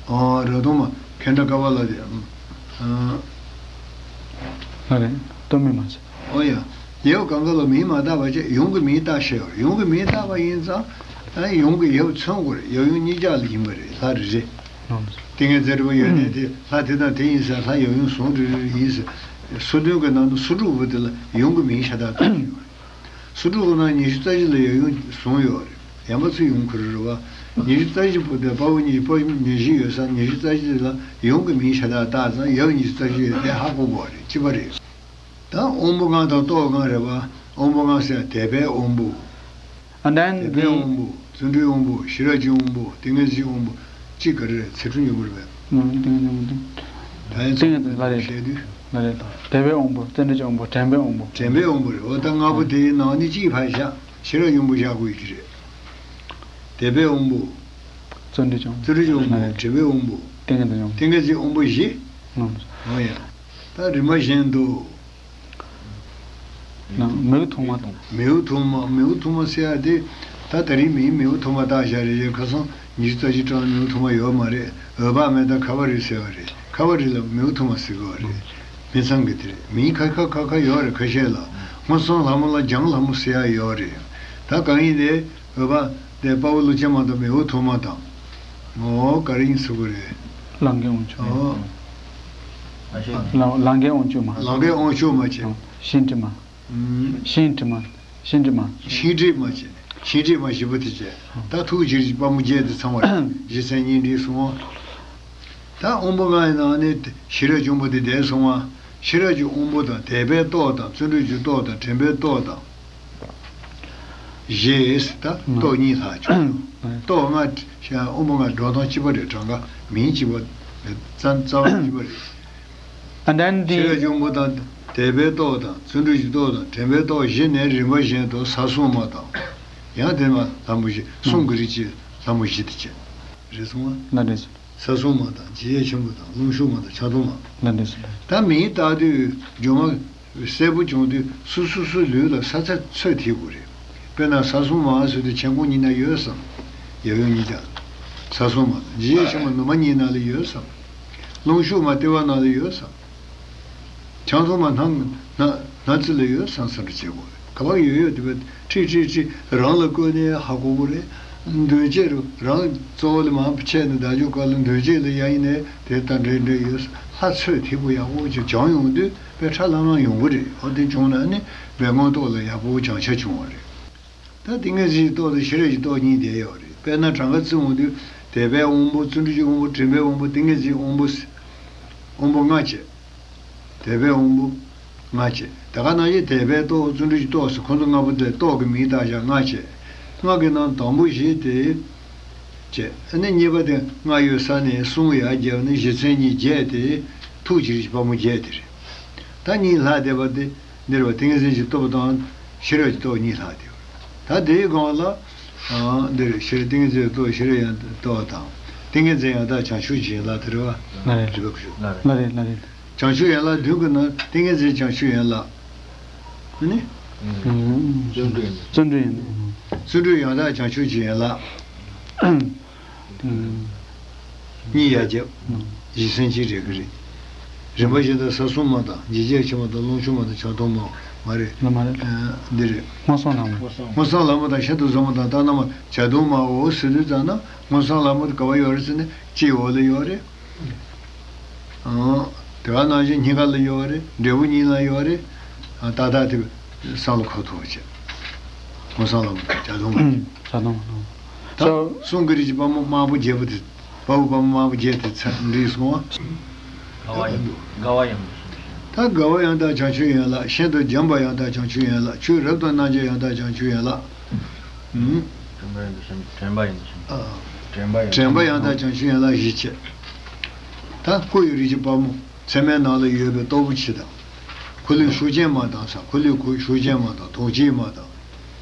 ཨ། རབ་གཏོང་མ། ཁེ་འདྲ་ཀ་བ་ལ་དེ། ཨ། ལ་རེད། གཏོང་མེད་མ་ཟེར། ཨོ་ཡ། ཡབ་གང་ག་ལ་མིང་མ་བཏགས་པ་བྱས། ཡུམ་གྱི་མིང་བཏགས་བྱས་པ་རེད། ཡུམ་གྱི་མིང་བཏགས་པ་ཡིན་ཙང་། ཨ། ཡུམ་གྱི་ཡབ་མཚོན་དགོས་རེད། ཡབ་ཡུམ་གཉིས་ཆར་ལ་ཡིན་པ་རེད། ལྷ་རེ་རེ། ཏིང་ངེ་འཛིན་རེ་བ་ཡོད་ནས་དེ་ལྷ་དེ་དང་དེ་ཡིན་ཟེར། ལྷ་ཡབ་ཡུམ་ཟུང་རེ་རེ་ཡིན་ཟེར། སོ་བདུན་གྱི་ནང་དུ་སོ་དྲུག་པོ་དེ་ལ་ཡུམ་གྱི་མིང་ཤ་སྟག་བཏགས་བྱས་པ་རེད། སོ་དྲུག་གི་ནང་ཉི་ཤུ་རྩ་བཞི་ལ་ཡབ་ཡུམ་ཟུང་ཡོད་རེད། ཡང་པ་ཚོ་ཡུམ་ཁུར་རེད་བ། ཉི་ཤུ་རྩ་བཞི་པོ་དེ་དཔའ་བོ་ཉི་ཤུ། དཔའ་བོ་ཉི་ཤུ་ཡོད་ས། ཉི་ཤུ་རྩ་བཞི་ལ་ཡུམ་གྱི་མིང་ཤ་སྟག་བཏགས་ཙང་ཡབ་ཉི་ཤུ་རྩ་བཞི་ཡོད་དེ་ཧ་གོ་དགོས་རེད། གཅིག་པ་རེད། ད་དབང་པོ་ལྔ་དང་ཏོག་ལྔ་རེད་བ། དབང་པོ་ལྔ་ཟེར་དད་པའི་དབང་པོ། And then དད་པའི the དབང་པོ། བརྩོན་འགྲུས་དབང་པོ། ཤེས་རབ་ཀྱི་དབང་པོ། ཏིང་ངེ་འཛིན་དབང་པོ། གཅིག་ག་རེ་རེད། ཚིག་འབྲུ་མཉམ་པོ་རེད་པས། ང་ཏིང་ངེ་འཛིན་དབང་པོ། ད་ཡིན་ཙང་ལ་རེད། བཤད་དུས། ལ་རེད། དད་པའི་དབང་པོ། བརྩོན་འགྲུས་ཀྱི་དབང་པོ། དྲན་པའི་དབང་པོ། དྲན་པའི་དབང་པོ་རེད། འོ་ད་ལྔ་པོ་དེའི་ནང་ནས་གཅིག་ཕར་བཞག་ཤེས་རབ་ཀྱི་དབང་པོ་བཞག་དགོས་ཀྱི་རེད། དད་པའི་དབང་པོ། བརྩོན་འགྲུས་ཀྱི་དབང་པོ། བརྩོན་འགྲུས་ཀྱི་དབང་པོ། ལ་རེད། དྲན་པའི་དབང་པོ། ཏིང་ངེ་འཛིན་དབང་པོ། ཏིང་ངེ་འཛིན་དབང་པོ་བཞི། ལ་རེད། འོ་ཡ། ད་རིམ་པ་བཞིན་དུ། ན། མིའུ་ཐོག་མ་དང་། མིའུ་ཐོག་མ། མིའུ་ཐོག་མ་ཟེར་ཡ་དེ། ད་ད་རིང་མིའི་མིའུ་ཐོག་མ་བཏགས་བཞག་རེད། ཁ་སང་ཉི་ཤུ་རྩ་བཞི་སྦྲགས་མིའུ་ཐོག་མ་ཡོད་མ་རེད། འོད་དཔག་མེད་དང་ཁ་བ་རི་ཟེར་བ་རེད། ཁ་བ་རི་ལ་མིའུ་ཐོག་མ་ཟེར་གི་ཡོད་རེད། མི་ཚང་གི་དེ་རེད། མིང་ཁ་ཁ་ཁ་ཁ་ཡོད་རེད། ཁ་ཤས་ལ། སྔོ་བསངས་ལྷ་མོ་ལ་ལྗང་ལྷ་མོ་ཟེར་ཡ་ཡོད་རེད། ད་གང་ཡིན་ནའི། འོད་དཔག་དེ་དཔའ་བོ་ཀླུ་བྱམས་མ་དང་མིའུ་ཐོག་མ་དང་། ངོ་བོ་ག་རེ་ཡིན་ཟེར་གི་རེད། ལང་ཀའི་དབང་ཕྱུག་ཨོ། ལང་ལང་ཀའི་དབང་ཕྱུག་མ། ལང་ཀའི་དབང་ཕྱུག་མ་བྱས། ཤིང་དྲི་མ། ཤིང་དྲི་མ། ཤིང་དྲི་མ། ཤིང་དྲི་མ་བྱས། ཤིང་དྲི་མ་བཞི་པོ་དེ་བྱས། ད་ཐུགས་རྗེ་རིན་པོ་ཆེ་དཔལ་མོ་བརྒྱད་དེ་ཚང་བ་རེད། རྗེ་མཚན་སྙན་འདྲེན་གསུང་བ། ད་དབང་པོ་ལྔ་ཡི་ནང་ནས་ཤེས་རབ་ཀྱི་དབང་པོ་དེ་འདས་སོང་བ། ཤེས་རབ་ཀྱི་དབང་པོ་དང་དད་པའི་སྟོབས་དང་བརྩོན་འགྲུས་ཀྱི་སྟོབས་དང་དྲན་པའི་སྟོབས་དང་། བཞི་ད་སྟོབས་གཉིས་ལྷག་བྱུང་། སྟོབས་ལྔ་དབང་པོ་ལྔ་འགྲོ་སྟངས་གཅིག་པ་རེད། གྲངས་ཀ་མིང་གཅིག་པ་རེད། རྩ་རྩ་བ་གཅིག་པ་རེད། And then the ཤེས་རབ་ཀྱི་དབང་པོ་དང་དད་པའི་སྟོབས་དང་བརྩོན་འགྲུས་ཀྱི་སྟོབས་དང་དྲན་པའི་སྟོབས་བཞི་ནས་རིམ་པ་བཞིན་དུ་ས་སྲུང་མ་དང་། ཡང་དེ་ནས་ལྷ་མོ་བཞི། གསུང་གི་རིགས་ཀྱི་ལྷ་མོ་བཞི་དེ་བྱས། རེད་སོང་ང་། ལ་རེད་སོང་། ས་སྲུང་མ་དང་འཇིགས་བྱེད་ཆེན་པོ་དང་རླུང་ཤུགས་མ་དང་ཆང་འཐུང་མ། ལ་རེད་སོང་། ད་མིང་བཏགས་དུས་སྦྱོར་མ་གསལ་པོ་བྱུང་དུས་སོ་སོ་སོའི་ལུས་ལ་ས་ཚ་ཚོད་ཐིག་དགོས་རེད། དཔེར་ན་ས་སྲུང་མ་ཟེར་དུས་མཆན་ཁུང་གཉིས་ན་ཡོད་བསམ། ཡབ་ཡུམ་གཉིས་ཀ་ས་སྲུང་མ་དང་འཇིགས་བྱེད་ཆེན་པོ་ནུ་མ་གཉིས་ནང་ལ་ཡོད་བསམ། རླུང་ཤུགས་མ་ལྟེ་བ་ནང་ལ་ཡོད་བསམ། ཆང་འཐུང་མ་སྣ་སྣ་སྣ་རྩེ་ལ་ཡོད་བསམ་བསམ་པ་བྱེད་དགོས་རེད། ག་པར་ཡོད་ཡོད་དེ་བས་ཁྲིད་ཁྲིད་ཁྲིད་རང་ལ་བཀོད་ནས་ཧ་གོ་དགོས་རེད། འདུས་བྱས་རུ་རང་གཙོ་བོ་ལ་མར་ཕྱེ་ནས་བདག་འཇུག་སྐབས་ལ་འདུས་བྱས་ལ་ཡ་ཡིན་ནས་དེ་ལྟར་འདྲེ་འདྲེ་ཡོད་ལྷ་ཚོད་ཐིག་པོ་ཡག་པོ་ཅིག་སྦྱོང་ཡོང་དུས་དཔེ་ཁྲ་ལམ་ལམ་ཡོང་གི་རེད། ཨོ་དེ་བྱུང་ན་ནི་དཔེ་མངོན་རྟོགས་ལ་ཡག་པོ་སྦྱང་ཆ་བྱུང་བ་རེད། ད་ཏིང་ངེ་འཛིན་གྱི་སྟོབས་དང་ཤེས་རབ་ཀྱི་སྟོབས་གཉིས་ལྡན་ཡོད་རེད། དཔེར་ན་གྲངས་ཀ་བརྩི་འོང་དུས་དད་པའི་དབང་པོ་བརྩོན་འགྲུས་ཀྱི་དབང་པོ་དྲན་པའི་དབང་པོ་ཏིང་ངེ་འཛིན་དབང་པོ་ཟེར། དབང་པོ་ལྔ་བྱས། དད་པའི་དབང་པོ་ལྔ་བྱས། དེ་ག་ནང་བཞིན་དད་པའི་སྟོབས་བརྩོན་འགྲུས་ཀྱི་སྟོབས་ཟེར་ཁོང་ཚོ་ལྔ་པོ་དེ་སྟོབས་ཀྱི་མིང་བཏགས་བཞག་ལྔ་བྱས། ལྔ་གི་ནང་དང་པོ་བཞི་དེ་བྱས། ཨ་ནི་གཉིས་པ་དེ་ལྔ་ཡོད་ས་ནས་གསུམ་ཡར་བརྒྱབ་ནས་གཞི་མཚན་ཉིད་བརྒྱད་དེ་ཐུགས་རྗེ་རིན་པོ་ཆེ་དཔལ་མོ་བརྒྱད་དེ་རེད། ད་གཉིས་ལྷག་བསྡད་པ་དེ། འདིར་བ་ཏིང་ངེ་འཛིན་གྱི་སྟོབས་དང་ཤེས་རབ་ཀྱི་སྟོབས་གཉིས་ལྷག་སྟེ། ད་དེའི་སྒང་ལ། ཨ། འདིར་ཤེས་རབ་ཏིང་ངེ་འཛིན་གྱི་སྟོབས་ཤེས་རབ་ཡང་སྟོབས་དང་། ཏིང་ངེ་འཛིན་ཡང་དག་བྱང་ཆུབ་ཀྱི་ཡན་ལག་དེ་རེད་བ། ལ་རེད། རིག་པ་ཞུ། ལ་རེད། ལ་རེད། བྱང་ཆུབ་ཡན་ལག་བདུན་གྱི་ནང་ཏིང་ངེ་འཛིན་བྱང་ཆུབ་ཡན་ལག་ཨ་ནི། བརྩོན་འགྲུས་ཡན་ལག་བརྩོན་འགྲུས་ཡན་ལག་བརྩོན་འགྲུས་ཡང་དག་བྱང་ཆུབ་ཀྱི་ཡན་ལག་གཉིས་ཡར་བརྒྱབ། གཞི་མཚན་གཅིག་རེད་གི་རེད། རིམ་པ་བཞིན་དུ་ས་སྲུང་མ་དང་འཇིགས་བྱེད་ཆེན་པོ་དང་རླུང་ཤུགས་མ་དང་ཆང་འཐུང་མ་མ་རེད། ལ་མ་རེད། ཨ། འདི་རེད། སྔོ་བསངས་ལྷ་མོ། སྔོ་བསངས་ལྷ་མོ་དང་ཤིན་ཏུ་བཟང་པོ་དང་ལྟ་ན་མ་ཇ་འཐུང་མའོ་ཟེར་དུས་ཙམ་ན་སྔོ་བསངས་ལྷ་མོ་དེ་ག་པར་ཡོད་རེད་ཟེར་ན་སྤྱི་བོ་ལ་ཡོད་རེད། ཨང་། དེ་ག་ནང་བཞིན་སྙིང་ག་ལ་ཡོད་རེད། འབྲས་བུ་གཉིས་ལ་ཡོད་རེད། ཨ། ཏག་ཏག་དེ་བསམ་བློ་འཁོར་ཐུབ་པ་བྱས། སྔོ་བསངས་ལྷ་མོ་དང་ཇ་འཐུང་མ། ཇ་འཐུང་མ། ད་གསུང་གི་རིགས་ཀྱི་དཔལ་མོ་དམར་པོ་བརྒྱད་པོ་དེ། དཔའ་བོ་དཔའ་མོ་དམར་པོ་བརྒྱད་དེ་ཚར་འགྲིག་སོང་བ། དགའ་བ་ཡང་དགའ་བ་ཡང་དུ་སོང་། ད་དགའ་བ་ཡང་དག་བྱང་ཆུབ་ཡན་ལག་ཤིན་ཏུ་འཇམ་པ་ཡང་དག་བྱང་ཆུབ་ཡན་ལག་ཆོས་རབ་ཏུ་རྣམ་འབྱེད་ཡང་དག་བྱང་ཆུབ་ཡན་ལག་ཨུམ། དྲན་པ་ཡང་དག་བྱང་ཆུབ། ཨ། དྲན་པ་ཡང་དྲན་པ་ཡང་དག་བྱང་ཆུབ་ཡན་ལག་བཞི་བྱས། ད་སྐུ་ཡི་རིགས་ཀྱི་དཔལ་མོ། ཚད་མའི་ནང་ལ་ཡོད་པའི་སྟོབས་པོ་ཆེ་དང་། འཁོར་ལོའི་ཤུགས་ཅན་མ་དང་ས། འཁོར་ལོའི་གུ་ཤུགས་ཅན་མ་དང་དོང་སྤྱིའི་མ་དང་།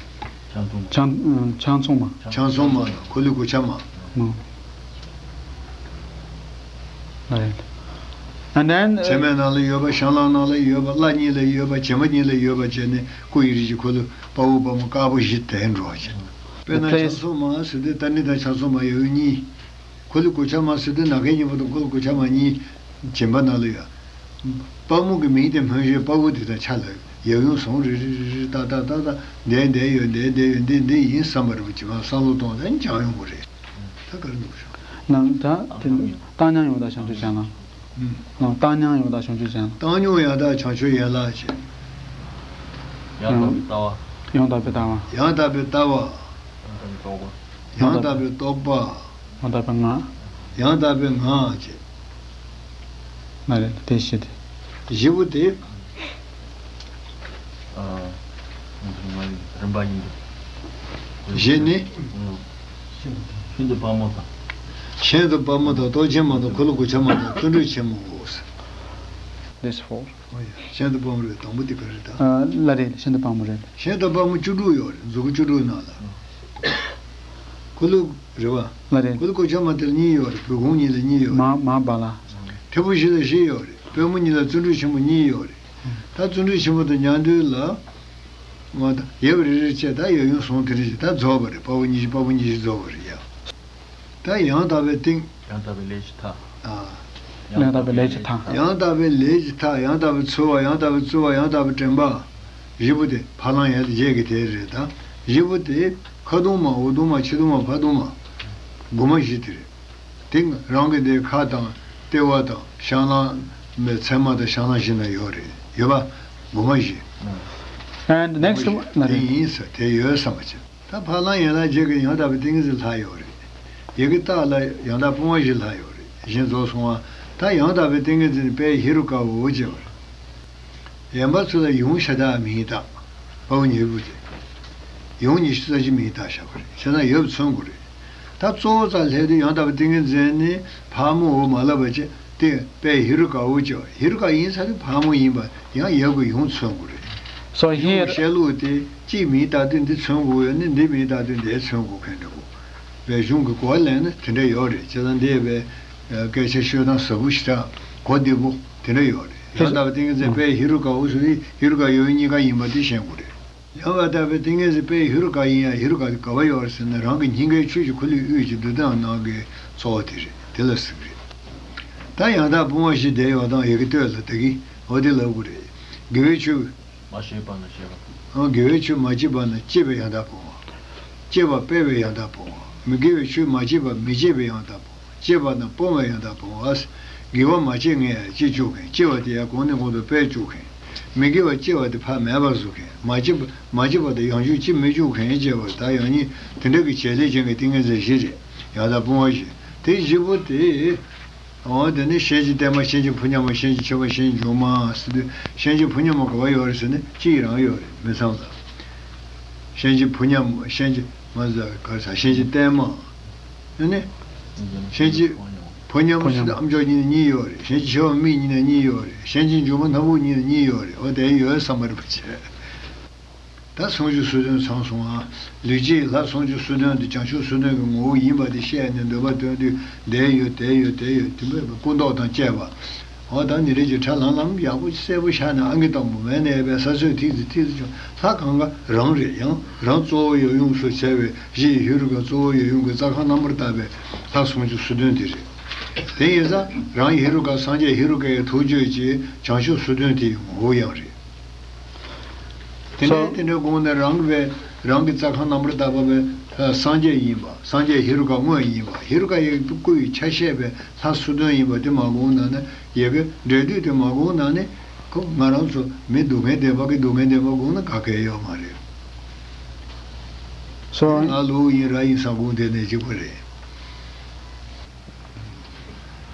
ཆང་འཐུང་མ། ཆང་ཆང་འཐུང་མ། ཆང་འཐུང་མ་དང་འཁོར་ལོའི་གུ་ཆ་མ། མ། ལ་རེད། And then, uh, བྱེ་མའི་ནང་ལ་ཡོད་པ། བཤང་ལམ་ནང་ལ་ཡོད་པ། བརླ་གཉིས་ལ་ཡོད་པ། བྱེ་མ་གཉིས་ལ་ཡོད་པ་བྱས་ནས་སྐུ་ཡི་རིགས་ཀྱི་འཁོར་ལོ་དཔའ་བོ་དཔའ་མོ་དཀར་པོ་བཞི་དེ་འགྲོ་བ་བྱེད། དཔེར་ན་place ཕྱག་མཚོག་མ་ཟེར་དུས་ད་ནི་ད་ཕྱག་མཚོག་མ་ཡབ་ཡུམ་གཉིས། འཁོར་ལོ་གོ་ཆ་མ་ཟེར་དུས་ནམ་མཁའི་སྙིང་པོ་དང་འཁོར་ལོ་གོ་ཆ་མ་གཉིས། སྦྱིན་པ་ནང་ལ་ཡོད། དཔའ་མོ་གི་མིང་དེ་སྨོས་ཤིང་དཔའ་བོ་དེ་དང་ཆ་ལ་ཡབ་ཡུམ་ཟུང་རེ་རེ་རེ་རེ་ཏག་ཏག་ཏག་ཏག་འདས་འདས་ཡོད། འདས་འདས་ཡོད། འདི་འདི་ཡིན་བསམ་པ་རེ་བ་ཅི་མ་བསམ་བློ་གཏོང་ད་འཇང་ཡོང་གི་རེད། ད་ག་རེ་འདུག་ཤོག་ནང་ད་དེ་བཏང་སྙོམས་ཡང་དག་བྱང་ཆུབ་སྦྱང་ལམ། ཨུམ། ནང་བཏང་སྙོམས་ཡང་དག་བྱང་ཆུབ་སྦྱང་ལམ། བཏང་སྙོམས་ཡང་དག་བྱང་ཆུབ་ཡན་ལག་བྱེད། ཡང་དག་པའི་ལྟ་བ། ཡང་དག་པའི་ལྟ་བ། ཡང་དག་པའི་ལྟ་བ། ཡང་དག་པའི་རྟོག་པ། ཡང་དག་པའི་ངག་ཡང་དག་པའི་ངག་བྱེད། མ་རེད་དེ་བཞི་དེ། བཞི་པོ་དེ། ཨ། རིམ་པ་ཡིན་འདུག་བཞི་ནི། ཤིན་ཏུ་དཔའ་མོ་དང་། ཤིན་ཏུ་དཔའ་མོ་དང་། སྟོབས་ཆེན་མོ་དང་། འཁོར་ལོ་གོ་ཆ་མ་དང་། བརྩོན་འགྲུས་ཆེན་མོའོ། This four. ཤིན་ཏུ་དཔའ་མོ་རེད། དང་པོ་དེ་ག་རེད་ད། ཨ། ལ་རེད། ཤིན་ཏུ་དཔའ་མོ་རེད། ཤིན་ཏུ་དཔའ་མོ་བཅུ་དྲུག་ཡོད་རེད། མཛུབ་གུ་བཅུ་དྲུག་ནང་ལ། འཁོར་ལོ་རེད་བ། ལ་རེད། འཁོར་ལོ་གོ་ཆ་མ་དེ་ལ་གཉིས་ཡོད་རེད། བོད་གུང་གཉིས་ལ་གཉིས་ཡོད་རེད། མ་མ་བ་ལ། ཐེར་པོ་བཞི་ལ་བཞི་ཡོད་རེད། པུས་མོ་གཉིས་ལ་བརྩོན་འགྲུས་ཆེན་པོ་གཉིས་ཡོད་རེད། ད་བརྩོན་འགྲུས་ཆེན་པོ་དང་མཉམ་དུ་ལ། ང་ད་ཡབ་རེ་རེ་བྱས། ད་ཡབ་ཡུམ་ཟུང་དེ་རེ་བྱས། ད་རྫོགས་པ་རེད། དཔའ་བོ་གཉིས་བཞི། དཔའ་བོ་གཉིས་བཞི་རྫོགས་པ་རེད་ཡ། ད་ཡང་དག་པའི་ཏིང་། ཡང་དག་པའི་ལས་ཀྱི་མཐའ། ཨ། ཡང་དག་པའི་ལས་ཀྱི་མཐའ། ཡང་དག་པའི་ལས་ཀྱི་མཐའ། ཡང་དག་པའི་ཚོལ་བ། ཡང་དག་པའི་རྩོལ་བ། ཡང་དག་པའི་དྲན་པ། བཞི་པོ་དེ་ཕ་ལམ་ཡན་ལག་བརྒྱད་ཀྱི་དེ་རེད་ད། བཞི་པོ་དེ་ཁ་གདུང་མ། འོག་གདུང་མ། ཕྱི་གདུང་མ། ཕ་གདུང་མ། མགོ་མ་བཞི་དེ་རེད། དེ་རང་གི་དེ་ཁ་དང་ལྟེ་བ་དང་བཤང་ལམ་མའི་མཚན་མ་དང་བཤང་ལམ་བཞི་ན་ཡོད་རེད། ཡོད་པ། མགོ་མ་བཞི། And next མགོ་མ་བཞི་one དེ་ཡིན་ས། དེ་ཡོད་བསམ་པ་བྱེད། ད་ཕ་ལམ་ཡན་ལག་བརྒྱད་ཀྱི་ཡང་དག་པའི་ཏིང་ངེ་འཛིན་ལྷག་ཡོད་རེད། ཡི་གེ་ལྟག་ལ་ཡང་དག་སྤོང་བ་བཞི་ལྷག་ཡོད་རེད། གཞན་རྫོགས་སོང་བ། ད་ཡང་དག་པའི་ཏིང་ངེ་འཛིན་དཔལ་ཧེ་རུ་ཀ་འོ་ཅེས་པ་རེད། གཞན་པ་ཚོ་ལ་ཡུམ་ཤ་སྟག་མིང་བཏགས། དཔའ་བོ་ཉེར་དགུ་དེ། ཡུམ་ཉི་ཤུ་རྩ་གཅིག་མིང་བཏགས་བཞག་པ་རེད། བྱས་ན་ཡབ་མཚོན་དགོས་རེད། ད་གཙོ་བོ་རྩ་སླེབས་དུས་ཡང་དག་པའི་ཏིང་ངེ་འཛིན་ནི་ཕག་མོ་འོ་མ་ལབ་པ་ཅིག་དེ་དཔལ་ཧེ་རུ་ཀ་འོ་ཅེས་པ། ཧེ་རུ་ཀ་ཡིན་ས་དེ་ཕག་མོ་ཡིན་པ་ཡང་ཡབ་ཀྱི་ཡུམ་མཚོན་དགོས་རེད། So ཡུམ་here གི་བཤད་ལུགས་དེ་གཅིག་མིང་བཏགས་དུས་འདི་མཚོན་དགོས་ཡོད་ནི། འདི་མིང་བཏགས་དུས་འདི་མཚོན་དགོས་མཁན་འདྲ་པོ། བའི་གཞུང་གི་གོ་བ་ལེན་ན་དེ་འདྲ་ཡོད་རེད། བྱས་ཙང་འདི་བའི་སྐད་ཆ་ཤོད་སྟངས་ཟབ་པོ་ཞེ་དྲག་གོ་བདེ་པོ་དེ་འདྲ་ཡོད་རེད། ཡང་དག་པའི་ཏིང་ངེ་འཛིན་དཔལ་ཧེ་རུ་ཀ་འོ་ཟེར་དུས་ཧེ་རུ་ཀ་ཡབ་ཡུམ་གཉིས་ཀ་ཡིན་པ་དེ་ཤེས་དགོས་རེད། ཡང་དག་པའི་ཏིང་ངེ་འཛིན་དཔལ་ཧེ་རུ་ཀ་ཡིན་ཡང་ཧེ་རུ་ཀ་དེ་ག་པར་ཡོད་རེད་ཟེར་ན་རང་གི་སྙིང་གའི་ཆོས་ཀྱི་འཁོར་ལོའི་དབུས་ཀྱི་འདུ་སྟངས་ནང་གི་གཙོ་བོ་དེ་རེད། དེ་ལ་ཟེར་གི་རེད། ད་ཡང་དག་སྤོང་བ་བཞི་བསྡད་ཡོད་སྟངས་ཡི་གེ་སྟོད་ལ་ད་གིན་འོ་དེ་ལབ་དགོས་རེད། དགེ་བའི་ཆོས། མ་བྱས་པ་ན་བྱས་པ། ཨང་། དགེ་བའི་ཆོས་མ་བྱས་པ་ན་བྱས་པའི་ཡང་དག་སྤོང་བ། བྱས་པ་སྤེལ་བའི་ཡང་དག་སྤོང་བ། མི་དགེ་བའི་ཆོས་མ་བྱས་པ་མི་བྱེད་པའི་ཡང་དག་སྤོང་བ། བྱས་པ་ན་སྤོང་བའི་ཡང་དག་སྤོང་བ། དགེ་བ་མ་བྱས་ངས་ཡང་བྱེད་བཅུག་མཁན། བྱས་པ་དེ་ཡང་གོང་ནས་གོང་དུ་སྤེལ་བཅུག་མཁན། མི་དགེ་བ་བྱས་པ་དེ་ཕར་མེད་པར་བཟོ་མཁན། མ་བྱས་པ་མ་བྱས་པ་དེ་ཡང་བསྐྱར་བྱེད་མི་བཅུག་མཁན་བྱས་པ་ད་ཡང་སྙིང་དེ་འདྲ་གི་བྱེད་ལས་ཅན་གྱི་ཏིང་ངེ་འཛིན་བཞི་རེད། ཡང་དག་སྤོང་བ་བཞི། དེ་བཞི་པོ་དེ། འོ་དེ་ནི་སྐྱེ་མཆེད་བརྟན་མ། སྐྱེ་མཆེད་ཕོ་ཉ་མ། སྐྱེ་མཆེད་ཆེ་བ། སྐྱེ་མཆེད་མཇུག་མ་ཟེར་དུས་སྐྱེ་མཆེད་ཕོ་ཉ་མ་ག་པར་ཡོད་རེད་ཟེར་ན་གཅིག་རང་ཡོད་རེད། མི་ཚང་ལ། སྐྱེ་མཆེད་ཕོ་ཉ་མ། སྐྱེ་མཆེད་མ་ཟེར་ག་ས། སྐྱེ་མཆེད་བརྟན་མ། ཨ་ནི། སྐྱེ་མཆེད་ཕོ་ཉ་མ་ཟེར་དུས་ཨམ་ཅོག་གཉིས་ནས་གཉིས་ཡོད་རེད། སྐྱེ་མཆེད་ཆེ་བ་མིག་གཉིས་ནས་གཉིས་ཡོད་རེད། སྐྱེ་མཆེད་མཇུག་མ་སྣ་བུག་གཉིས་ནས་གཉིས་ཡོད་རེད། འོ་དེ་ཡོད་བསམ་པ་རེད་པ་བྱས། ད་སུམ་ཅུ་སོ་བདུན་ཚང་སོང་ཨ། ལུས་ཀྱི་ལྷ་སུམ་ཅུ་སོ་བདུན་དེ་བྱང་ཆུབ་སོ་བདུན་གྱི་ངོ་བོ་ཡིན་པ་དེ་བཤད་ནས་འདོད་པ་སྟོན་དུས་འདི་ཡོད་དེ་ཡོད་དེ་ཡོད་དེ་འདྲ་སྐུ་མདོག་དང་བཅས་པ། འོ་ད་ནི་རེད་ཀྱི་ཁྲ་ལམ་ལམ་ཡག་པོ་གསལ་པོ་ཤར་ནས་ཨང་ཀི་བཏང་པོ་མེད་ནས་ཡོད་པའི་ས་སྲོད་ཐིག་ཙི་ཐིག་ཙི་བྱུང་། ལྷ་གང་ག་རང་རེད། ཡང་རང་གཙོ་བོ་ཡབ་ཡུམ་སུ་བྱས་པའི་གཞི་ཡི་ཧེ་རུ་ཀ་གཙོ་བོ་ཡབ་ཡུམ་གྱི་རྩ་ཁམས་རྣམ་པར་དག་པའི་ལྷ་སུམ་ཅུ་སོ་བདུན་དེ་རེད། དེ་ཡིན་ཙང་རང་ཧེ་རུ་ཀ་སངས་རྒྱས་ཧེ་རུ་ཀ་ཡི་ཐུགས་རྒྱུད་ཀྱི་བྱང་ཆུབ་སོ་བདུན་དེ་ཡི་ངོ་བོ་ཡང་རེད། དེ་འདྲའི་དེ་འདྲའི་དགོངས་ནས་རང་གི་བས་རང་གི་རྩ་ཁམས་རྣམ་པར་དག་པ་བས་སངས་རྒྱས་ཡིན་པ། སངས་རྒྱས་ཧེ་རུ་ཀ་དངོས་ཡིན་པ། ཧེ་རུ་ཀ་ཡི་སྐུ་ཡི་ཆ་ཤས་པའི་ལྷ་སོ་བདུན་ཡིན་པ་དེ་མ་དགོངས་ན་ནི། ཡི་གེ་འགྲེལ་བསྡུས་དེ་མ་དགོངས་ན་ནི། ཁོ་ང་རང་ཚོ་མི་སྡུག་བསྔལ་བདེན་པ་གི་སྡུག་བསྔལ་བདེན་པ་དགོངས་ན་ག་གེ་ཡོད་མ་རེད། སོ། ང་ལུག་ཡིན་ར་ཡིན་ས་དགོངས་དེ་ནས་གཅིག་པ་རེད།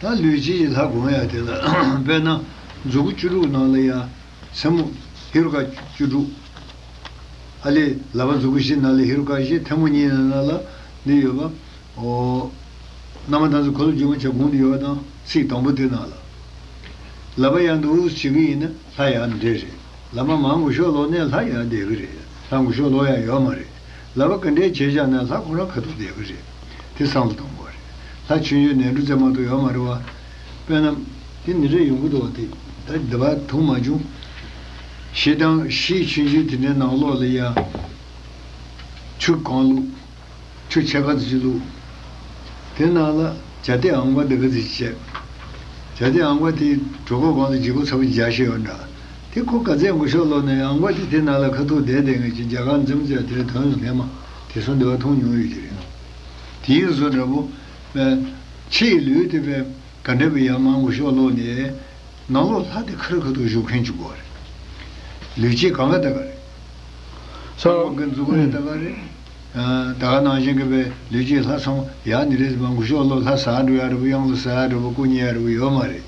ད་ལུས་ཀྱི་ལྷ་དགོངས་ཡ་དེ་ལ་དཔེར་ན་མཛུབ་གུ་བཅུ་དྲུག་ནང་ལ་ཡ། སེན་མོ་ཧེ་རུ་ཀ་བཅུ་དྲུག་ཨ་ལས་ལག་པ་མཛུབ་གུ་བཞི་ནང་ལ་ཧེ་རུ་ཀ་བཞི། ཐལ་མོ་གཉིས་ནང་ལ་འདི་ཡོད་པ། ཨོ། རྣམ་པར་སྣང་མཛད་འཁོར་ལོ་སྒྱུ་མ་ཆེན་དགུང་དུ་ཡོད་པ་དང་ཚིག་དང་པོ་དེ་ནང་ལ། ལག་པ་ཡར་འདུག་བྱེད་ཀྱི་ཡིན་ན་ལྷ་ཡར་འདྲེ་རེད། ལག་པ་མར་ངུ་ཤོག་ལོག་ནས་ལྷ་ཡར་བསྡད་ཀྱི་རེད། ལྷ་ངུ་ཤོག་ལོག་ཡ་ཡོད་མ་རེད། ལག་པ་ག་འདྲས་བྱས་བཞག་ན་ལྷ་ཁོ་རང་ཁ་ཐུག་བསྡད་ཀྱི་རེད། དེ་བསམ་བློ་གཏོང་དགོས་རེད། ལྷ་ཆོས་འབྱོར་ནས་འགྲོ་ཙམ་མ་གཏོགས་ཡོད་མ་རེད་བ། དཔེར་ན། དེ་ནི་རེ་ཡོང་གི་འདུག་བ། དེ་ད་འདི་བ་ཐུག་མ་བྱུང་། ཤེལ་དང་ཤེལ་ཆུང་ཆུང་དེ་འདྲའི་ནང་ལོགས་ལ་ཡ་ཆུ་གང་བླུགས། ཆུ་ཕྱེད་ཀ་ཙམ་ཅིག་བླུགས། དེ་ནང་ལ་ཇ་ཏི་ཨང་པ་འདི་ག་ཙམ་བྱས། ཇ་ཏི་ཨང་པ་དེ་གྲོད་ཁོག་སྒང་ལ་ལྗིད་ཁོག་ཚ་པོ་རྒྱག་བཞིན་ཡོད་འདྲ། དེ་ཁོ་ག་ཚད་མགོ་ཤོག་ལོག་ནས་ཨང་པ་དེ་དེ་ནང་ལ་ཁ་ཐུག་བསྡད་བསྡད་ངེས་ཀྱི་རྒྱ་གར་འཛིམ་ཙེ་དེ་དོན་ལ་ངེས་མ་དེ་སོང་འདི་བ་མཐོང་མྱོང་ཡོད་ཀྱི་རེད། དེ་ཡིན་བཟོ་འདྲ་པོ། ཕྱི་ཡི་ལུས་དེ་བས་ག་འདྲ་བའི་ཡར་མར་མགོ་ཤོག་ལོག་ནས། ནང་ལོགས་ལྷ་དེ་ཁ་རི་ཁ་ཐུག་བཞུགས་མཁན་གཅིག་པོ་རེད། ལུས་སྐྱེས་གང་ག་ད་ག་རེད། སོ། སོ་གི་མཛུབ་རེ་ད་ག་རེད། ད་ག་ནང་བཞིན་གྱི་བའི་ལུས་སྐྱེས་ལྷ་ཚང་ཡག་ནི་རེད་ཟེར་མ་མགོ་ཤོག་ལོག་ལྷ་ཟ་འགྲོ་ཡ་རེད་པོ། གཡང་ལ་ཟ་ཡ་རེད་པོ། སྐུ་ཉེ་ཡ་རེད་པོ་ཡོད་མ་རེད།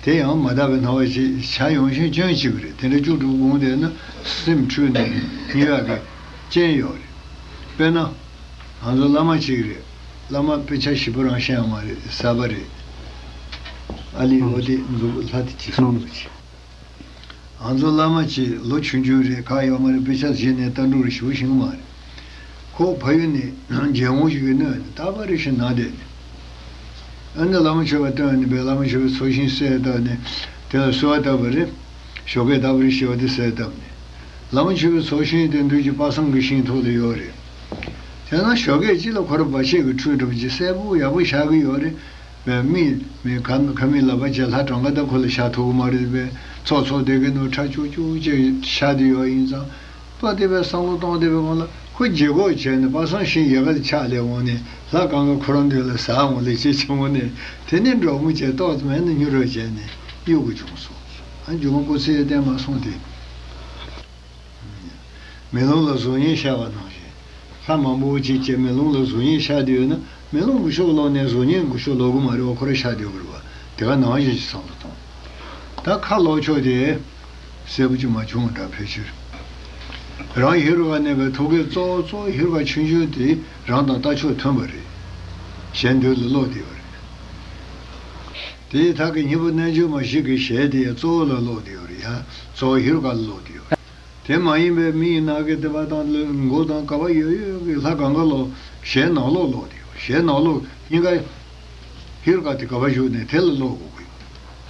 དེ་ཡང་མ་དག་པའི་སྣང་བ་ཞིག་བྱ་ཡོང་ཤིང་སྐྱོན་གཅིག་རེད། དེ་འདྲ་བཅུ་དྲུག་དགོངས་བསྡད་ན་སེམས་འཁྲུལ་ནས་ཉེས་ཡ་གི་རྐྱེན་ཡོད་རེད། དཔེར་ན། ང་ཚོ་བླ་མ་གཅིག་རེད། བླ་མ་དཔེ་ཆ་ཞིབ་པོ་རང་ཤེས་ཡང་མ་རེད། གསར་པ་རེད། ཨ་ལི་འོ་དེ་མཛུབ་ལྷ་དེ་ཅི་སོང་ལོ་ཅི། ང་ཚོ་བླ་མ་གཅིག་ལོ་ཆུང་ཆུང་རེད། ག་ཡོད་མ་རེད། དཔེ་ཆ་གཞི་ནས་ལྟ་འགྲོ་རེ་ཞུ་ཤེས་ཀྱི་མ་རེད། ཁོ་ཕ་ཡུལ་ནས་རྒྱལ་ཡོངས་ཞིག་གི་གནོད་ནས་རྟག་པ་རེ་ཞིག་ན་བསྡད་ནས། ཨ་ནི་བླ་མ་མཆོད་པ་བཏོན་ནས་པའི་བླ་མ་མཆོད་པའི་ཚོགས་ཞིང་གསལ་བཏབ་ནས་དེ་ལ་གསོལ་བ་བཏབ་པ་རེད། ཞོགས་ཀས་རྟག་པ་རེ་ཞིག་བ་དེ་གསལ་བཏབ་ནས། བླ་མ་མཆོད་པའི་ཚོགས་ཞིང་དེ་འདུས་ཀྱི་པ་སངས་ཀྱི་ཞིང་ཐོག་ལ་ཡོད་རེད། དེ་ན་ཞོགས་ཀས་གཅིག་ལ་ཁོ་ར་བ་ཆེ་གི་ཁྲུས་འགྲོ་བ་ཅིག་གསལ་པོ་ཡག་པོ་བཞག་གི་ཡོད་རེད། མི་མི་ཁ་ཁ་མི་ལ་བ་ཅེ་ལྷ་གྲངས་ཀ་ད་ཁོ་ལ་ཤ་ཐུག་གི་མ་རེད་པས། ཚོགས་ཚོགས་དེ་གི་ནོ་ཁྲ་ཅུག་ཅུག་ཅེ་ཤ་དེ་ཡོད་ཡིན་ཙང་། པ་དེ་བས་བསམ་བློ་གཏོང་དེ་བས་ཁོང་ལ་ཁོ་རྗེས་གོ་བྱས་ནས་པ་སངས་ཤིང་ཡ་ག་དེ་ཆག་ལས་འོང་ནས་ལྷ་གང་ག་ཁོ་རང་འདོད་ལ་ཟ་འོང་ལས་ཅེ་ཆེ་འོང་ནས་དེ་ནས་འགྲོགས་མོ་བྱས་ཏོག་ཙམ་ཡང་ནས་མྱུར་རོ་བྱས་ནས་གཡུག་གི་བྱུང་སོང་། ཨ་མཇུག་མ་སྐུ་ཚེ་བརྟན་མ་སོང་དེ། མེ་ལོང་ལ་གཟུགས་བརྙན་ཤར་བ་ནང་བཞིན། ལྷ་མང་པོ་ཅིག་བཅས་མེ་ལོང་ལ་གཟུགས་བརྙན་ཤར་དུས་ན་མེ་ལོང་མགོ་ཤོག་ལོག་ནས་གཟུགས་བརྙན་མགོ་ཤོག་ལོག་གི་མ་རེད་བ། ཁོ་ར་ཤར་དུས་གི་རེད་བ། དེ་ག་ནང་བཞིན་ཞིག་བསམ་བློ་གཏོང་། ད་ཁ་ལོག་ཕྱོགས་དེ་གསལ་པོ་ཅིག་མ་བྱུང་བ་འདྲ་ཕལ་ཆེར། རང་ཧེ་རུ་ཀ་གནས་པའི་ཐུགས་ཀའི་གཙོ་བོ་གཙོ་བོ་ཧེ་རུ་ཀ་ཆུང་ཆུང་དེ་རང་དང་ལྟ་ཕྱོགས་མཐུན་པ་རེད། གཞན་མདུན་ལ་ལོག་བསྡད་ཡོད་རེད། དེའི་ཐད་ཀྱི་སྙིང་པོ་རྣལ་འབྱོར་མ་ཞིག་གི་ཞལ་དེ་ཡང་གཙོ་བོ་ལ་ལོག་བསྡད་ཡོད་རེད་ཡ། གཙོ་བོ་ཧེ་རུ་ཀ་ལ་ལོག་བསྡད་ཡོད་རེད། དེ་མ་ཡིན་པའི་མི་ཡི་ནང་གི་དེ་བ་དང་མགོ་དང་ག་བ་ཡོད་ཡོད་ཀྱི་ལྷ་གང་ག་ལོ་ཞལ་ནང་ལོགས་ལོག་དེ་ཞལ་ནང་ལོགས་སྙིང་ག་ཧེ་རུ་ཀ་དེ་ག་བ་བཞུགས་ནས་དེ་ལ་ལོག་དགོས་ཀྱི།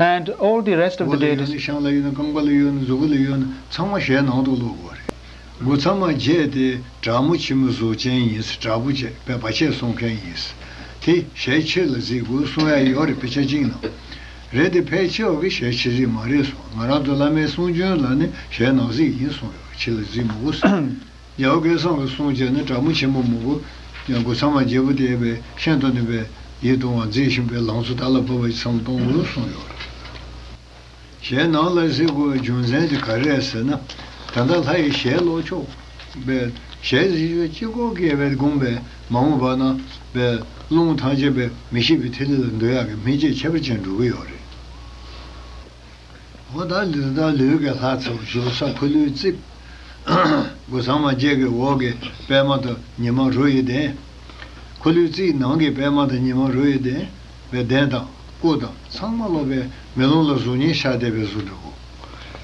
And all the rest of འོ་the ལ་ཡོད་deities. ནི་ཤངས་ལ་ཡོད་ནི་རྐང་པ་ལ་ཡོད་ནི་གཟུགས་པོ་ལ་ཡོད་ནི་ཚང་མ་ཞལ་ནང་དུ་ལོག་དགོས་རེད། སྒོ་ཚང་མ་བརྒྱད་དེ་དྲག་མོ་ཆེན་མོ་གཟུགས་ཅན་ཡིན། དྲག་པོ་བྱས་པས་བར་ཆད་སྲུང་མཁན་ཡིན། དེ་ཞལ་ཕྱི་ལ་གཟིགས་དགོས་གསུང་ཡ་ཡོད་རེད། དཔེ་ཆ་གཅིག་ནང་། རེད་དེ་ཕལ་ཆེ་བ་གིས་ཞལ་ཕྱི་གཟིགས་མ་རེད་གསུངས། ང་རང་ཚོ་བླ་མའི་གསུང་རྒྱུན་ལ་ནི་ཞལ་ནང་གཟིགས་ཡིན་གསུངས་ཡོད། ཕྱི་ལ་གཟིགས་མི་དགོས་གསུངས། རྒྱལ་བ་སྐལ་བཟང་གིས་གསུངས་བྱས་ནི་དྲག་མོ་ཆེན་པོ་མང་པོ་ཡང་སྒོ་ཚང་མ་བརྒྱད་པོ་དེ་བས་ཤིན་ཏུ་ནུས་པའི་ཡིད་དུ་འོང་བ་མཛེས་ཤིང་པའི་ལང་ཚོ་དག་ལ་བབས་པ་ཞིག་བསམ་བློ་གཏོང་དགོས་གསུངས་ཡོད་རེད། ཞལ་ནང་ལ་གཟིགས་དགོས་པའི་རྒྱུ་མཚན་དེ་ག་རེ་རེད་ཟེར་ན། ད་ལྟ་ལྷ་ཡི་ཞལ་ལོག་ཕྱོགས་པའི་ཞལ་གཟིགས་པའི་སྤྱི་སྒོ་བརྒལ་བའི་དགོངས་པའི་མ་འོངས་པ་ན་པའི་རླུང་ཐང་ཆད་པའི་མི་ཤིགས་པའི་ཐིག་ལེ་ལ་འདུ་ཡག་གི་སྨིན་བྱེད་ཁྱད་པར་ཅན་འགྲོ་གི་ཡོད་རེད། འོ་ད་ལུས་ད་ལུས་ཀྱི་ལྷ་ཚོ་བཞུགས་ས་འཁོར་ལོའི་རྩིབས། སྒོ་ཚང་མ་བརྒྱད་ཀྱི་འོག་གི་པད་མ་དང་ཉི་མ་རོ་ཡི་གདན། འཁོར་ལོའི་རྩིབས་ནང་གི་པད་མ་དང་ཉི་མ་རོ་ཡི་གདན། པའི་གདན་དང་སྐུ་དང་ཚང་མ་ལོག་པའི་མེ་ལོང་ལ་གཟུགས་བརྙན་ཤར་བསྡད་པའི་བཟོ་འདྲ་བོ།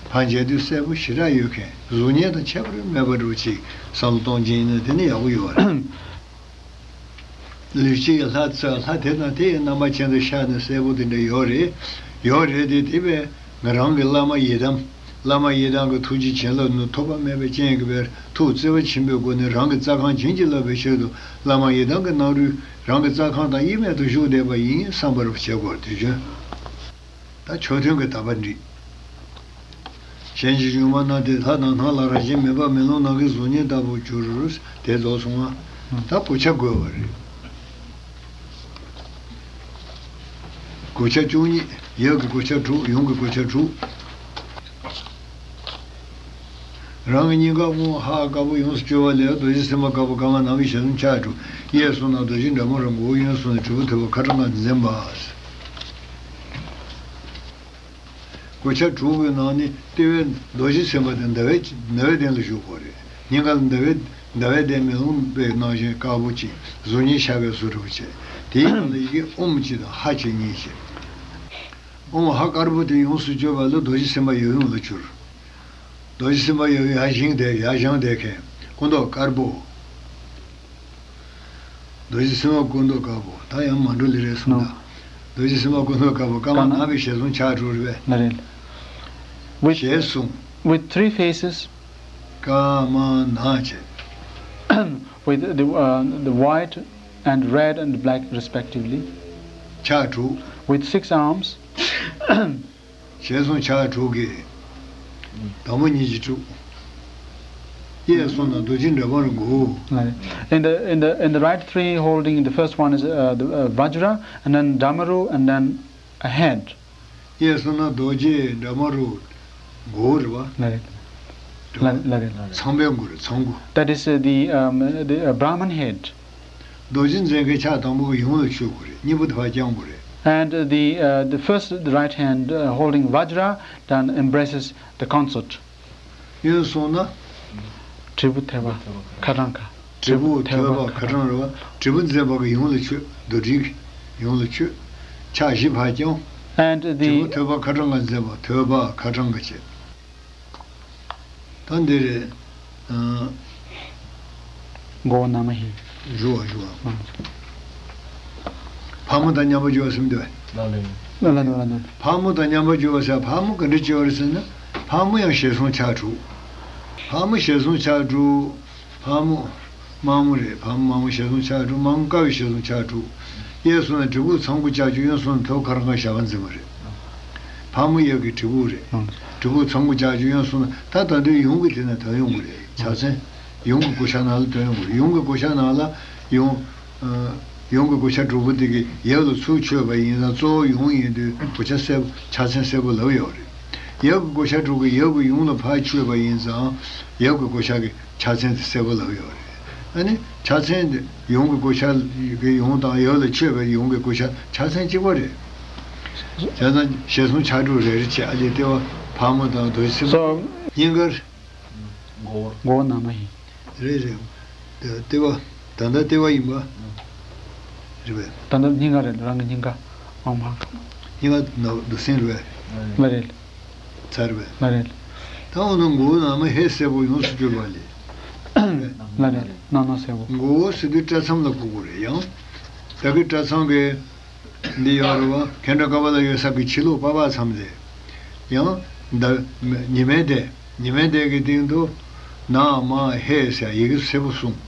ཕར་མཇལ་དུས་གསལ་པོ་ཞེ་དྲག་ཡོད་མཁན་གཟུགས་བརྙན་དང་ཁྱད་པར་མེད་པ་འདྲ་བོ་ཅིག་བསམ་བློ་གཏོང་གི་ཡིན་ན་དེ་ནི་ཡག་པོ་ཡོད་རེད། ལུས་ཀྱི་ལྷ་ཚོ་ལྷ་དེ་དང་དེ་ཡི་རྣམ་པ་ཅན་དུ་ཤར་ནས་གསལ་པོ་དེ་འདྲ་ཡོད་རེད། ཡོད་རེད་དེ་དེ་བས་ང་རང་གི་བླ་མ་ཡི་དམ། བླ་མ་ཡི་དམ་གྱི་ཐུགས་རྗེ་བྱིན་རླབས་ནི་ཐོགས་པ་མེད་པའི་རྐྱེན་གྱིས་པའི་ཐུགས་བརྩེ་བ་ཆེན་པོའི་སྒོ་ནས་རང་གི་རྩ་ཁང་བྱིན་གྱིས་བརླབས་པའི་ཕྱིར་དུ་བླ་མ་ཡི་དམ་གྱི་རྣམ་རོལ་རང་གི་རྩ་ཁང་དང་དབྱེར་མེད་དུ་བཞུགས་བསྡད་པ་ཡིན་བསམ་པར་བྱེད་དགོས་དེ་བྱོས། ད་མཆོད་རྟེན་གྱི་དག་པ་འགྲིག་གཞན་གྱི་སྒྱུ་མ་ན་དེ་ལྷ་དང་སྣང་ལ་རང་བཞིན་མེད་པ་མེ་ལོང་ནང་གི་གཟུགས་བརྙན་ལྟ་བུར་གྱུར། དེ་རྫོགས་སོང་ང་། ད་གོ་ཆ་བགོས་པ་རེད། གོ་ཆ་བཅུ་གཉིས། ཡབ་ཀྱི་གོ་ཆ་དྲུག་ཡུམ་གྱི་གོ་ཆ་དྲུག་རང་གི་སྙིང་ག་དབང་ཧ་དཀར་པོ་ཡོངས་སུ་གྱུར་པ་ལས་རྡོ་རྗེ་སེམས་དཔའ་དཀར་པོ་དཀར་དམར་ནག་གི་ཞལ་ཟུམ་ཕྱག་དྲུག་གཡས་གསུམ་ན་རྡོ་རྗེ་འདྲ་མོ་རང་མགོ་བོ་གཡོན་གསུམ་ནས་དྲིལ་བུ་ཐོད་པ་ཁ་ཕྲག་ལྔ་འཛིན་པ། གོ་ཆ་དྲུག་གི་ནང་ནས་ལྟེ་བའི་རྡོ་རྗེ་སེམས་དཔའ་དེ་ཟླ་བའི་ཟླ་བའི་གདན་ལ་བཞུགས་པ་རེད། སྙིང་ག་ལ་ཟླ་བའི་ཟླ་བའི་གདན་མེ་ལོང་པའི་ནང་བཞིན་དཀར་པོ་ཅིག་གཟུགས་བརྙན་ཤར་བའི་བཟོ་འདྲ་བོ་བྱས། དེའི་ནང་ལ་ཡི་གེ་ཨོཾ་གཅིག་དང་ཧ་གཅིག་གཉིས་བྱས། ཨོཾ་ཧ་དཀར་པོ་དེ་ཡོངས་སུ་གྱུར་པ་ལ་རྡོ་རྗེ་སེམས་དཔའ་ཡབ་ཡུམ་ལ་གྱུར། རྡོ་རྗེ་སེམས་དཔའ་ཡབ་ཡུམ་ཡར་བཞེངས་བསྡད་ཡར་བཞེངས་བསྡད་མཁན་སྐུ་མདོག་དཀར་པོ། རྡོ་རྗེ་སེམས་དཔའ་སྐུ་མདོག་དཀར་པོ་ད་ཡང་མ་འགྲོ་ལེ་རེད་གསུངས་ན། རྡོ་རྗེ་སེམས་དཔའ་སྐུ་མདོག་དཀར་པོ། ཀ་མ་ན་བའི་ཞལ་གསུང་ཕྱག་དྲུག་རེད་པས། ལ་རེད། With, ཞལ་གསུང་། With three faces. ཀ་མ་ན་བྱས། With the, uh, the white and red and black respectively. ཕྱག་དྲུག With six arms. ཞལ་གསུང་ཕྱག་དྲུག་གི་དང་པོ་གཉིས་ཀྱིས་དྲུག་གཡས་གསུམ་ན་རྡོ་རྗེ་འདྲ་མ་རུ་དགུ། Right. In the, in the, in the right three holding, the first one is, uh, the, uh, Vajra, and then Damaru, and then a head. གཡས་གསུམ་ན་རྡོ་རྗེ་འདྲ་མ་རུ་དགུ་རེད་པ། Right. འདྲ་མ་རུ། Right, right. ཚངས་པའི་དགུ་རེད། ཚངས་དགུ། That is, uh, the, um, the, uh, Brahman head. རྡོ་རྗེ་འཛིན་མཁན་ཕྱག་དང་པོ་གིས་ཡུམ་ལ་མཆོད་དགོས་རེད། གཉིས་པ་དེ་ཕར་བརྐྱང་དགོས་རེད། And the, uh, the first, the right hand, uh, holding Vajra, then embraces the consort. གཡོན་གསུམ་ན། དྲིལ་བུ་ཐོད་པ་ཁ་བྲང་ག་དྲིལ་བུ་ཐོད་པ་ཁ་བྲང་རེད་པ། དྲིལ་བུ་འཛིན་པ་གིས་ཡུམ་ལ་མཆོད། རྡོ་དྲིལ་གྱིས་ཡུམ་ལ་མཆོད། ཕྱག་བཞི་ཕར་བརྐྱང་། And the དྲིལ་བུ་ཐོད་པ་ཁ་བྲང་ག་འཛིན་པ། ཐོད་པ་ཁ་བྲང་ག་བྱས། ད་འདི་རེད། ཨ། མགོ་བོ་ན་མ་ཧེ། བཞུགས་པ་བཞུགས་པ། ཨ། ཕག་མོ་དང་མཉམ་པར་སྦྱོར་བ་ཟེར་མི་འདུག་གས། ལ་ལ་ལ་ལ། ཕག་མོ་དང་མཉམ་པར་སྦྱོར་བ་ཟེར། ཕག་མོ་ག་འདྲ་སྦྱོར་བ་རེད་ཟེར་ན། ཕག་མོ་ཡང་ཞལ་གསུང་ཕྱག་དྲུག་ཕག་མོ་ཞལ་གསུང་ཕྱག་དྲུག་ཕག་མོ། དམར་མོ་རེད། ཕག་མོ་དམར་མོ་ཞལ་གསུང་ཕྱག་དྲུག་དམར་མོ་དཀར་བའི་ཞལ་གསུང་ཕྱག་དྲུག་གཡས་གསུམ་ན་དྲིལ་བུ་ཚངས་སྐུ་ལྕགས་ཀྱུ། གཡོན་གསུམ་ན་ཐོད་པ་ཁ་བྲང་ག་ཞལ་སྔ་འཛིན་པ་རེད། ཕག་མོ་གཡས་ཀྱི་དྲིལ་བུ་རེད། ཨང་། དྲིལ་བུ་ཚངས་སྐུ་ལྕགས་ཀྱུ། གཡོན་གསུམ་ན། ད་ད་དུང་ཡུམ་གྱི་དེ་ནས་དོན་ཡོང་གི་རེད། ཕྱག་མཚན། ཡུམ་གྱི་གོ་ཆ་ནང་ལ་དོན་ཡོང་གི་རེད། ཡུམ་གྱི་གོ་ཆ་ནང་ལ་ཡུམ། ཨ། ཡུམ་གྱི་གོ་ཆ་དྲུག་པོ་དེ་གིས་ཡབ་ལ་ཚུར་མཆོད་པ་ཡིན་ཙང་གཙོ་བོ་ཡུམ་ཡིན་དུས་གོ་ཆ་གསལ་པོ། ཕྱག་མཚན་གསལ་པོ་ལབ་ཡོད་རེད། ཡབ་ཀྱི་གོ་ཆ་དྲུག་གིས་ཡབ་ཀྱི་ཡུམ་ལ་ཕར་མཆོད་པ་ཡིན་ཙང་ཡབ་ཀྱི་གོ་ཆ་གི་ཕྱག་མཚན་དེ་གསལ་པོ་ལབ་ཡོད་རེད། ཨ་ནི་ཕྱག་མཚན་དེ་ཡུམ་གྱི་གོ་ཆ་གི་ཡུམ་དང་ཡབ་ལ་མཆོད་པའི་ཡུམ་གྱི་གོ་ཆ་ཕྱག་མཚན་གཅིག་པ་རེད། བྱས་ཙང་ཞལ་གསུང་ཕྱག་དྲུག་རེ་རེ་བྱས། ཨ་ལས་ལྟེ་བ་ཕག་མོ་དང་རྡོ་རྗེ་སེམས། So སྙིང་གར། མགོ་བོ། མགོ་བོ་ན་མ་ཧེ། རེད་རེད། ལྟེ་བ། ད་ལྟ་ལྟེ་བ་ཡིན་པ། རེད་པས། ད་ལྟ་སྙིང་ག་རེད། རང་གི་སྙིང་ག་ཨང་མ། སྙིང་ག་ན་རྡོ་སེམས་རེད་པས། ལ་རེད། ཚར་བས། ལ་རེད། ད་འོ་ན་མགོ་བོ་ན་མ་ཧེ་གསལ་པོ་ཡོངས་སུ་གྱུར་པ་ལས། ལ་རེད། ན་ན་གསལ་པོ། མགོ་བོ་ཟེར་དུས་སྐྲ་ཚང་ལ་གོ་དགོས་རེད། ཡང་། ད་གི་སྐྲ་ཚང་གི་འདི་ཡོད་རེད་པ། མཁན་སྤྲུལ་ཀ་པཱ་ལ་ཡོད་ས་གི་ཕྱི་ལོགས་པ་ཕར་མཚམས་རེད། ཡང་། ད་ཉི་མའི་གདན། ཉི་མའི་གདན་གྱི་སྟེང་དུ་ན་མ་ཧེ་ཟེར་ཡི་གེ་གསལ་པོ་གསུངས།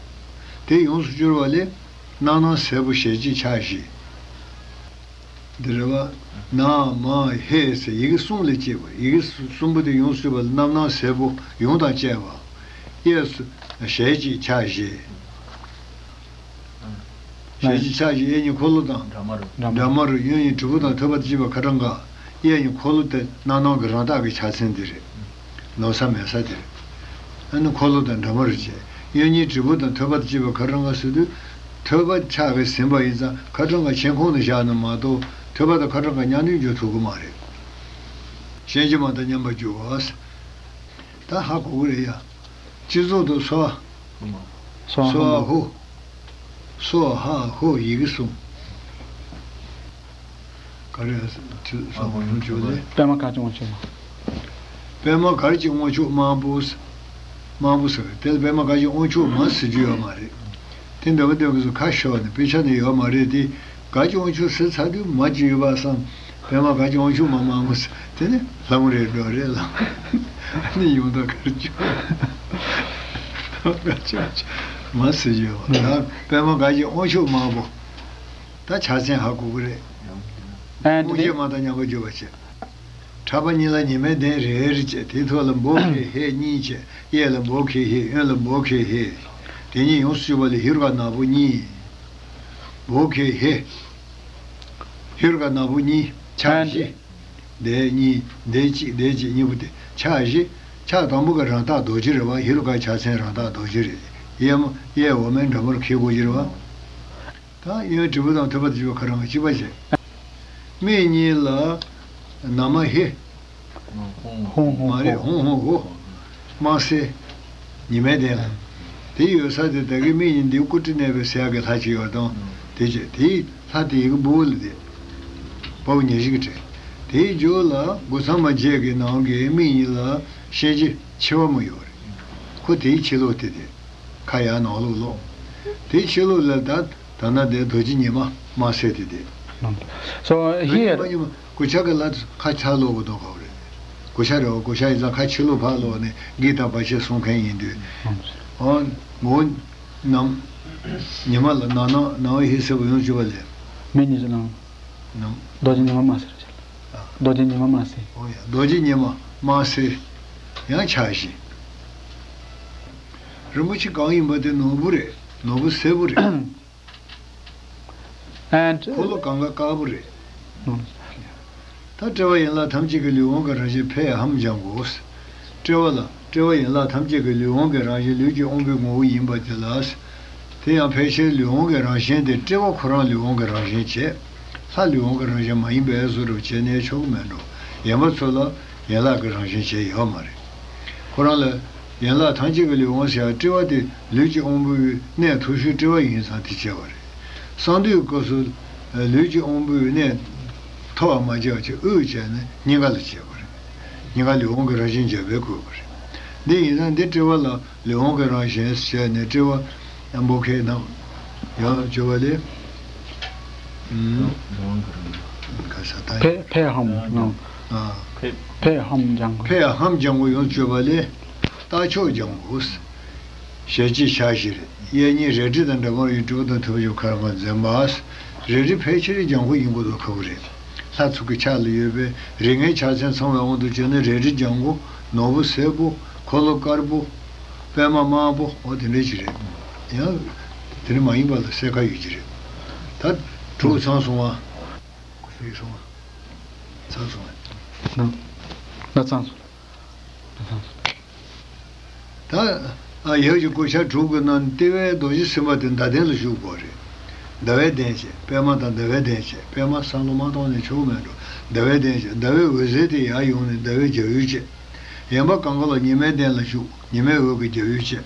དེ་ཡོངས་སུ་གྱུར་པ་ལས། རྣམ་སྣང་གསལ་པོ་ཞལ་གཅིག་ཕྱག་བཞི། འདི་རེད་པ། ན་མ་ཧེ་ཟེར་ཡི་གེ་གསུམ་ལས་སྐྱེས་པ། ཡི་གེ་གསུམ་པོ་དེ་ཡོངས་སུ་གྱུར་པ་ལ་རྣམ་སྣང་གསལ་པོ་ཡུམ་དང་བཅས་པ། གཡས་སུ་ཞལ་གཅིག་ཕྱག་བཞི། ཞལ་གཅིག་ཕྱག་བཞི། གཡས་གཉིས་འཁོར་ལོ་དང་འདྲ་མ་རུ། འདྲ་མ་རུ། གཡོན་གཉིས་དྲིལ་བུ་དང་ཐོད་པ་དང་བཅས་པ་ཁ་བྲང་ག་གཡས་གཉིས་འཁོར་ལོ་དེ་རྣམ་སྣང་གི་རང་རྟགས་ཀྱི་ཕྱག་མཚན་དེ་རེད། ནོར་ས་མེད་ས་དེ་རེད། ཨ་ནི་འཁོར་ལོ་དང་འདྲ་མ་རུ་བྱས། གཡོན་གཉིས་དྲིལ་བུ་དང་ཐོད་པ་དང་བཅས་པ་ཁ་བྲང་ག་ཟེར་དུས། ཐོད་པ་ཕྱག་གིས་ཟིན་པ་ཡིན་ཙང་ཁ་བྲང་ག་མཆན་ཁུང་ནས་བཞག་ན་མ་གཏོགས་ཐོད་པ་དང་ཁ་བྲང་ག་མཉམ་དུ་འཇུག་ཐུབ་ཀྱི་མ་རེད། གཤིན་རྗེ་མ་དང་མཉམ་པར་སྦྱོར་བ། ད་ཧ་གོ་གི་རེད་ཡ། སྤྱི་གཙུག་ཏུ་སྭཱ། སྭཱ་ཧཱ་ཧོ། སྭཱ་ཧཱ་ཧོ། ཡི་གེ་གསུམ། ག་རེ་ཟེར་ན་ཅི་ཟེར་ན་ཅོ་ལེ། པདྨ་གར་གྱི་དབང་ཕྱུག་མ། པདྨ་གར་གྱི་དབང་ཕྱུག་མང་པོ། མང་པོ་ཟེར་བས། དེ་ལ་པདྨ་གར་གྱི་དབང་ཕྱུག་མ་ཟེར་རྒྱུ་ཡོད་མ་རེད། དེ་འདྲ་བ་འདོན་གྱི་སུ་ཁ་ཤོར་ནས་དཔེ་ཆ་ནས་ཡོད་མ་རེད་དེ། གར་གྱི་དབང་ཕྱུག་ཟེར་ཚར་དུས་མ་ཅིག་ཡོད་པ་བསམ། པདྨ་གར་གྱི་དབང་ཕྱུག་མ་མང་པོ་ཟེར། དེ་ནི་ལྷ་མོ་རེད་འགྲོ་རེད་ལ། ནི་ཡོང་ད་གར་གྱི་གར་གྱི་དབང་ཕྱུག་མ་ཟེར་རྒྱུ་ཡོད་མ་རེད། ད་པདྨ་གར་གྱི་དབང་ཕྱུག་མང་པོ། ད་ཕྱག་མཚན་ཧ་གོ་གི་རེད། And དབང་ཕྱུག་མ་དང་མཉམ་པར་སྦྱོར་བ་བྱས། ཕྲག་པ་གཉིས་ལ་ཉི་མའི་གདན་རེ་རེ་བྱས། དེའི་ཐོག་ལ་འབོ་ཁེ་ཧེ་གཉིས་བྱས། གཡས་ལ་འབོ་ཁེ་ཧེ། གཡོན་ལ་འབོ་ཁེ་ཧེ། དེ་གཉིས་ཡོངས་སུ་གྱུར་པ་ལས་ཧེ་རུ་ཀ་ནག་པོ་གཉིས། འབོ་ཁེ་ཧེ། ཧེ་རུ་ཀ་ནག་པོ་གཉིས། ཕྱག་བཞི། འདི་གཉིས། འདི་གཅིག་འདི་གཅིག་གཉིས་པོ་དེ་ཕྱག་བཞི། ཕྱག་དང་པོ་གི་རང་རྟགས་རྡོ་རྗེ་རེད་པ། ཧེ་རུ་ཀའི་ཕྱག་མཚན་རང་རྟགས་རྡོ་རྗེ་རེད། གཡས་མ་གཡས་འོག་མའི་འདྲ་མོར་འཁེལ་དགོས་ཀྱི་རེད་པ། ད་གཡོན་དྲིལ་བུ་དང་ཐོད་པ་དང་བཅས་པ་ཁ་བྲང་ག་གཅིག་པ་བྱས། མིག་གཉིས་ལ་ན་མ་ཧེ། ཧོང་ཧོང་མ་རེད། ཧོ། ཧོང་ཧོང་ཧོ། དམར་སེར། ཉི་མའི་གདན་ལ། དེ་ཡོད་ས་དེ་ད་གི་མིག་གཉིས་འདི་སྐུ་དྲིན་གནས་པའི་ཟེར་ཡག་གི་ལྷ་ཅིག་ཡོད་དང་། དེ་བྱས་དེའི་ལྷ་དེ་ཡི་གེ་འབུལ་ལ་དེ། དཔའ་བོ་ཉེར་བཞི་གི་གྲས། དེའི་མཇུག་ལ་དགུ་ཚང་མ་བརྒྱད་ཀྱི་ནང་གི་མིག་གཉིས་ལ་གཤིན་རྗེ་མཆེ་བ་མོ་ཡོད་རེད། ཁོ་དེའི་ཕྱི་ལོགས་དེ་དེ། ཁ་ཡར་ནང་ལོགས་ལོགས། དེའི་ཕྱི་ལོགས་ལ་ད་ད་ན་དེ་རྡོ་རྗེ་ཉི་མ་དམར་སེར་དེ་དེ། So here, གུ་ཤ་གི་ལ་ཁ་ཆ་ལོག་གི་འདུག་ག་རེད། གུ་ཤ་རེད་བ། གུ་ཤ་ཡིན་ཙང་ཁ་ཕྱི་ལོགས་ཕར་ལོག་ནས་གི་དང་བ་ཤེས་གསུང་མཁན་ཡིན་དུས། ཨོ། ངོ་ནམ། ཉི་མ་ལ་ནང་ནང་ནང་ཧི་སེ་བ་ཡོང་བཅུག་པ་ལས། མི་གཉིས་སུ་ལངས། ནམ། རྡོ་རྗེ་ཉི་མ་དམར་སེར། རྡོ་རྗེ་ཉི་མ་དམར་སེར། ཨོ་ཡ། རྡོ་རྗེ་ཉི་མ་དམར་སེར། ཡང་ཆགས་ཤིང་། རིན་པོ་ཆེ་གང་ཡིན་པ་དེ་ནོར་བུ་རེད། ནོར་བུ་སེར་པོ་རེད། And འཁོར་ལོ་གང་ག་དཀར་པོ་རེད། ད་དཔྲལ་བ་ཡན་ལག་ཐམས་ཅད་ཀྱི་ལུས་དབང་གི་རང་བཞིན་ཕས་ཧམ་སྦྱང་དགོས། དཔྲལ་བ་ལ་དཔྲལ་བ་ཡན་ལག་ཐམས་ཅད་ཀྱི་ལུས་དབང་གི་རང་བཞིན་ལུས་ཀྱི་དབང་པོའི་ངོ་བོ་ཡིན་པ་དེ་ལ། དེ་ཡང་ཕལ་ཆེར་ལུས་དབང་གི་རང་བཞིན་དེ་དཔྲལ་བ་ཁོ་རང་ལུས་དབང་གི་རང་བཞིན་བྱས། ལྷ་ལུས་དབང་གི་རང་བཞིན་མ་ཡིན་པའི་བཟོ་འདྲ་བྱས་ནས་ཆོག་གི་མེད་འགྲོ། ཡན་པ་ཚོ་ལ་ཡན་ལག་གི་རང་བཞིན་བྱས་ཡོད་མ་རེད། ཁོ་རང་ལ་ཡན་ལག་ཐམས་ཅད་ཀྱི་ལུས་དབང་ཟེར་ཡ་དཔྲལ་བ་དེ་ལུས་ཀྱི་དབང་པོའི་གནས་མཐོ་ཤོས་དཔྲལ་བ་ཡིན་ཙང་དེ་བྱས་པ་རེད། གསང་འདུས་སྐབས་སུ་ལུས་ཀྱི་དབང་པོའི་གནས་མཐོ་བ་མ་བྱས་པ་བྱས་དབུས་བྱས་ནས་སྙིང་ག་ལ་བྱས་པ་རེད། སྙིང་ག་ལུས་དབང་གི་རང་བཞིན་བྱས་པས་གོས་པ་རེད། འདི་ཡིན་ཙང་འདི་དཔྲལ་བ་ལ་ལུས་དབང་གི་རང་བཞིན་བྱས་ནས་དཔྲལ་བ་འབོ་ཁའི་ནང་ཡང་བརྗོད་པ་ལས། ཨུམ། ལུས་དབང་གི་རང་བཞིན། ག་ས་ད། ཕས་ཕས་ཧམ་ནང་། ཨ། ཕས་ཕས་ཧམ་སྦྱང་དགོས། ཕས་ཧམ་སྦྱང་དགོས་ཡོང་བརྗོད་པ་ལས། རྟགས་མཆོག་སྦྱང་དགོས། ཞལ་གཅིག་ཕྱག་བཞི་རེད། གཡས་གཉིས་རལ་གྲི་དང་འདྲ་མར་ཡོད། དྲིལ་བུ་དང་ཐོད་པ་ཆུ་ཁ་ར་མ་འཛིན་པ། རལ་གྲི་ཕལ་ཆེར་སྦྱང་དགོས་ཡིན་དགོས་དོ་ཁ་བོ་རེད། ལྷ་ཚོགས་ཀྱི་ཕྱག་ལ་ཡོད་པའི་རིགས་ལྔའི་ཕྱག་མཚན་ཚང་བའི་དབང་དུ་བྱས་ནས་རལ་གྲི་ལྗང་གུ། ནོར་བུ་སེར་པོ། འཁོར་ལོ་དཀར་པོ། པད་མ་དམར་པོ། འོ་དེ་འདྲ་ཅིག་རེད། ཡང་དེ་འདྲ་མ་ཡིན་པ་ལ་གསལ་ཁ་ཡོད་ཀྱི་རེད། ད་དྲུག་ཚང་སོང་བ། ཚང་སོང་བ། ཚང་སོང་བ། ན་ན་ཚང་སོང་། ད། ཨ། ཡབ་ཀྱི་གོ་ཆ་དྲུག་གི་ནང་ལྟེ་བའི་རྡོ་རྗེ་སེམས་དཔའ་དེ་མདའ་གདན་ལ་བཞུགས་དགོས་རེད། ཟླ་བའི་གདན་བྱས། པད་མ་དང་ཟླ་བའི་གདན་བྱས། པད་མ་བསམ་བློ་མ་གཏོང་ནས་ཆོག་མེད་འགྲོ། ཟླ་བའི་གདན་བྱས། ཟླ་བའི་འོད་ཟེར་དེ་ཡར་ཡོང་ནས་ཟླ་བའི་རྒྱབ་ཡོལ་བྱས། ཡན་པ་གང་ག་ལ་ཉི་མའི་གདན་ལ་བཞུགས། ཉི་མའི་འོད་ཀྱི་རྒྱབ་ཡོལ་བྱས།